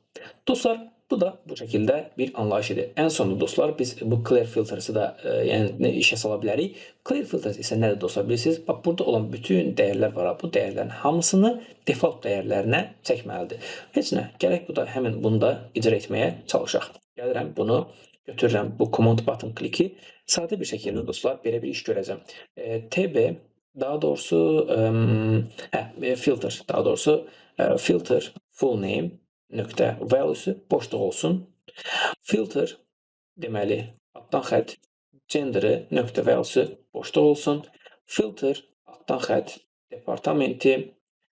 S1: Dostlar, bu da bu şəkildə bir anlayış idi. Ən sonunda dostlar, biz bu clear filtersi da yəni işə sala bilərik. Clear filters isə nədir dostlar, bilirsiniz? Bax, burada olan bütün dəyərlər var. Bu dəyərlərin hamısını default dəyərlərinə çəkməlidir. Heç nə, gərək bu da həmin bunu da icra etməyə çalışaq. Gəlirəm bunu götürürəm, bu command button click'i. Sadə bir şəkildə dostlar, belə bir iş görəcəm. TB daha doğrusu filter, daha doğrusu filter full name nöqtə value'su boşluq olsun. Filter deməli altdan xətt gender'ı nöqtə value'su boşluq olsun. Filter altdan xətt departamenti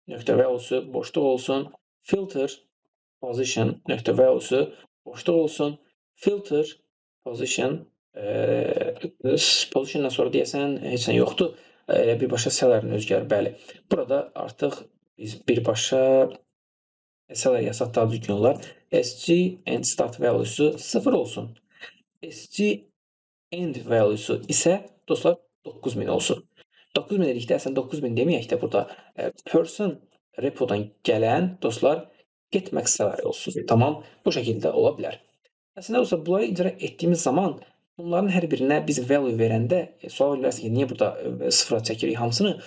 S1: nöqtə value'su boşluq olsun. Filter position nöqtə value'su boşluq olsun. Filter position position'dan sonra deyəsən heç nə yoxdur. Elə birbaşa salary'nin özü gəlir. Bəli. Burada artıq biz birbaşa salary yazsaq daha düzgün olar. SG end start value'su 0 olsun. SG end value'su isə dostlar 9000 olsun. 9000 dedikdə əslində 9000 deməyək də burada person repodan gələn dostlar get max salary olsun. Tamam, bu şəkildə ola bilər. Əslində dostlar, bunları icra etdiyimiz zaman bunların hər birinə biz value verəndə sual bilərsiniz ki, niyə burada sıfıra çəkirik hamısını?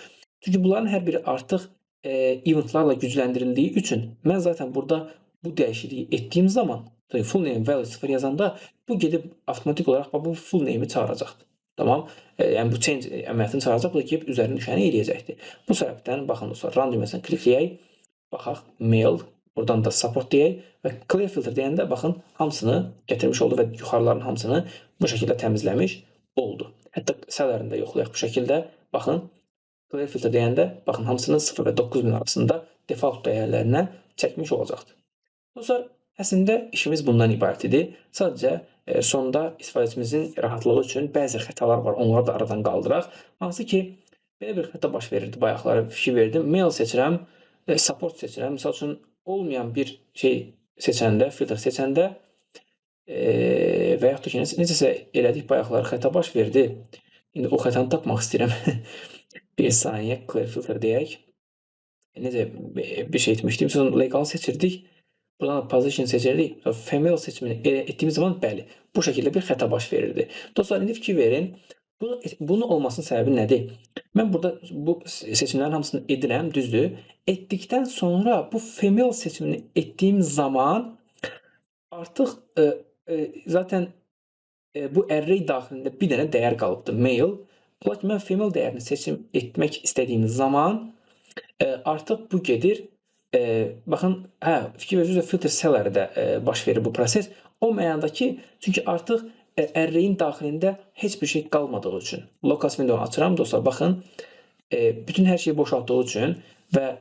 S1: Çünki bunların hər biri artıq eventlarla gücləndirildiyi üçün mən zaten burada bu dəyişikliyi etdiyim zaman full name value 0 yazanda bu gedib avtomatik olaraq bu full name'i çağıracaqdır. Tamam. Yəni bu change əməliyyatını çağıracaq, bu da gedib üzərinə düşəni eləyəcəkdir. Bu səbəbdən baxın dostlar, run düyməsinə klikləyək, baxaq mail, buradan da support deyək və clear filter deyəndə baxın hamısını gətirmiş oldu və yuxarıların hamısını bu şəkildə təmizləmiş oldu. Hətta salary'ni də yoxlayaq bu şəkildə. Baxın, clear filter deyəndə baxın hamısını 0 və 9000 arasında default dəyərlərinə çəkmiş olacaqdır. Dostlar, əslində işimiz bundan ibarət idi. Sadəcə sonda istifadəçimizin rahatlığı üçün bəzi xətalar var, onları da aradan qaldıraq. Hansı ki, belə bir xəta baş verirdi, bayaqları fikir verdim. Mail seçirəm, support seçirəm. Misal üçün, olmayan bir şey seçəndə, filtr seçəndə və yaxud da ki, necəsə elədik bayaqlar, xəta baş verdi. İndi o xətanı tapmaq istəyirəm. Bir saniyə, clear filter deyək. Necə bir şey etmişdik. Məsələn, legal seçirdik. Buradan da position seçirdik. Female seçimini etdiyimiz zaman bəli, bu şəkildə bir xəta baş verirdi. Dostlar, indi fikir verin. Bunun olmasının səbəbi nədir? Mən burada bu seçimlərin hamısını edirəm, düzdür. Etdikdən sonra bu female seçimini etdiyim zaman artıq zaten bu array daxilində bir dənə dəyər qalıbdır, male. Lakin mən female dəyərini seçim etmək istədiyim zaman artıq bu gedir. Baxın, hə, fikir verirsiniz, filter salary-də baş verir bu proses. O mənada ki, çünki artıq array-in daxilində heç bir şey qalmadığı üçün. Locals window açıram dostlar, baxın, bütün hər şeyi boşaltdığı üçün və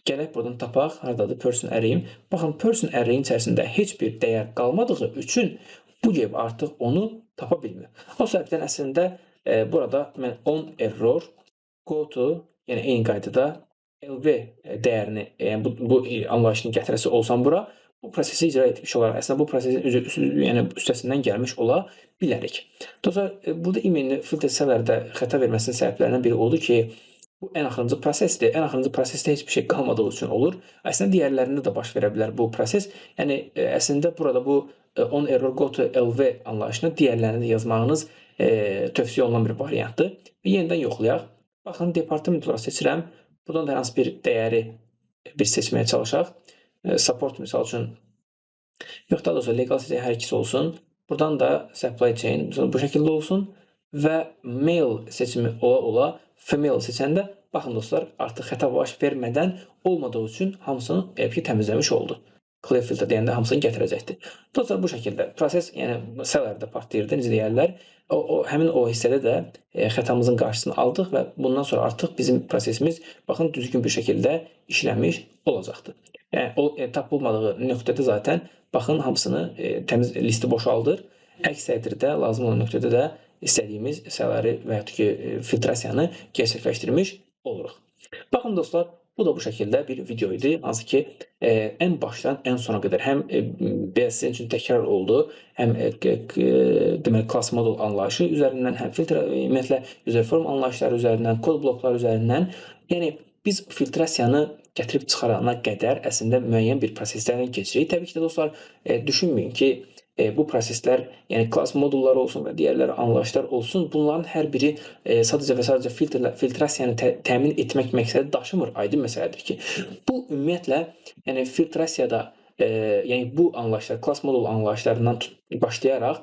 S1: gələk buradan tapaq, hardadır person array-im. Baxın, person array-in içərisində heç bir dəyər qalmadığı üçün bu gəlib artıq onu tapa bilmir. O səbəbdən əslində burada mən on error go to, yəni eyni qaydada LV dəyərini, yəni bu anlayışını gətirəsi olsam bura, bu prosesi icra etmiş olaraq, əslində bu prosesin yəni üstəsindən gəlmiş ola bilərik. Dostlar, burada emailini filter salary-də xəta verməsinin səbəblərindən biri odur ki, bu ən axırıncı prosesdir. Ən axırıncı prosesdə heç bir şey qalmadığı üçün olur. Əslində digərlərində də baş verə bilər bu proses. Yəni əslində burada bu on error go to LV anlayışını digərlərində də yazmağınız tövsiyə olunan bir variantdır. Və yenidən yoxlayaq. Baxın, department olaraq seçirəm. Buradan da hər hansı bir dəyəri bir seçməyə çalışaq. Support misal üçün. Yox, daha doğrusu legal seçək, hər ikisi olsun. Buradan da supply chain misal, bu şəkildə olsun və male seçimi ola ola female seçəndə baxın dostlar, artıq xəta baş vermədən olmadığı üçün hamısını elə ki təmizləmiş oldu. Clear filter deyəndə hamısını gətirəcəkdir. Dostlar, bu şəkildə proses, yəni salary-də partlayırdı, necə deyərlər. O həmin o hissədə də xətamızın qarşısını aldıq və bundan sonra artıq bizim prosesimiz baxın düzgün bir şəkildə işləmiş olacaqdır. Yəni o tapılmadığı nöqtədə zaten baxın hamısını təmiz listi boşaldır. Əks təqdirdə lazım olan nöqtədə də istədiyimiz salary və yaxud ki filtrasiyanı gerçəkləşdirmiş oluruq. Baxın dostlar, bu da bu şəkildə bir video idi. Hansı ki ən başdan ən sona qədər həm belə sizin üçün təkrar oldu, həm deməli class model anlayışı üzərindən, həm filtr, ümumiyyətlə user form anlayışları üzərindən, kod blokları üzərindən, yəni biz filtrasiyanı gətirib çıxarana qədər əslində müəyyən bir proseslərdən keçirik. Təbii ki də dostlar, düşünməyin ki, bu proseslər, yəni class modulları olsun və digərləri anlayışlar olsun, bunların hər biri sadəcə və sadəcə filtrasiyanı təmin etmək məqsədi daşımır. Aydın məsələdir ki, bu ümumiyyətlə, yəni filtrasiyada, yəni bu anlayışlar, class modul anlayışlarından başlayaraq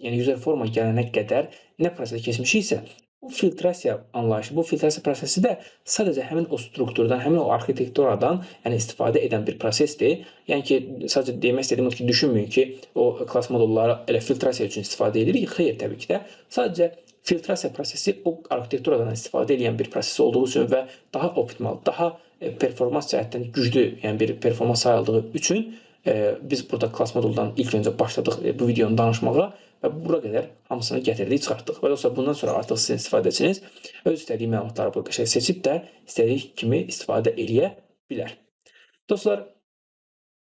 S1: yəni user forma gələnə qədər nə proses keçmişiksə, bu filtrasiya anlayışı, bu filtrasiya prosesi də sadəcə həmin o strukturdan, həmin o arxitekturadan, yəni istifadə edən bir prosesdir. Yəni ki, sadəcə demək istədiyim odur ki, düşünməyin ki, o class modulları elə filtrasiya üçün istifadə edirik. Xeyr, təbii ki də. Sadəcə filtrasiya prosesi o arxitekturadan istifadə edən bir proses olduğu üçün və daha optimal, daha performans cəhətdən güclü, yəni bir performans sayıldığı üçün biz burada class moduldan ilk öncə başladıq bu videonu danışmağa və bura qədər hamısını gətirdik, çıxartdıq. Və dostlar, bundan sonra artıq sizin istifadəçiniz öz istədiyi məlumatları bu qəşəng seçib də istədiyi kimi istifadə eləyə bilər. Dostlar,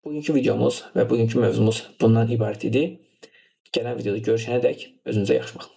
S1: bugünkü videomuz və bugünkü mövzumuz bundan ibarət idi. Gələn videoda görüşənə dək özünüzə yaxşı baxın.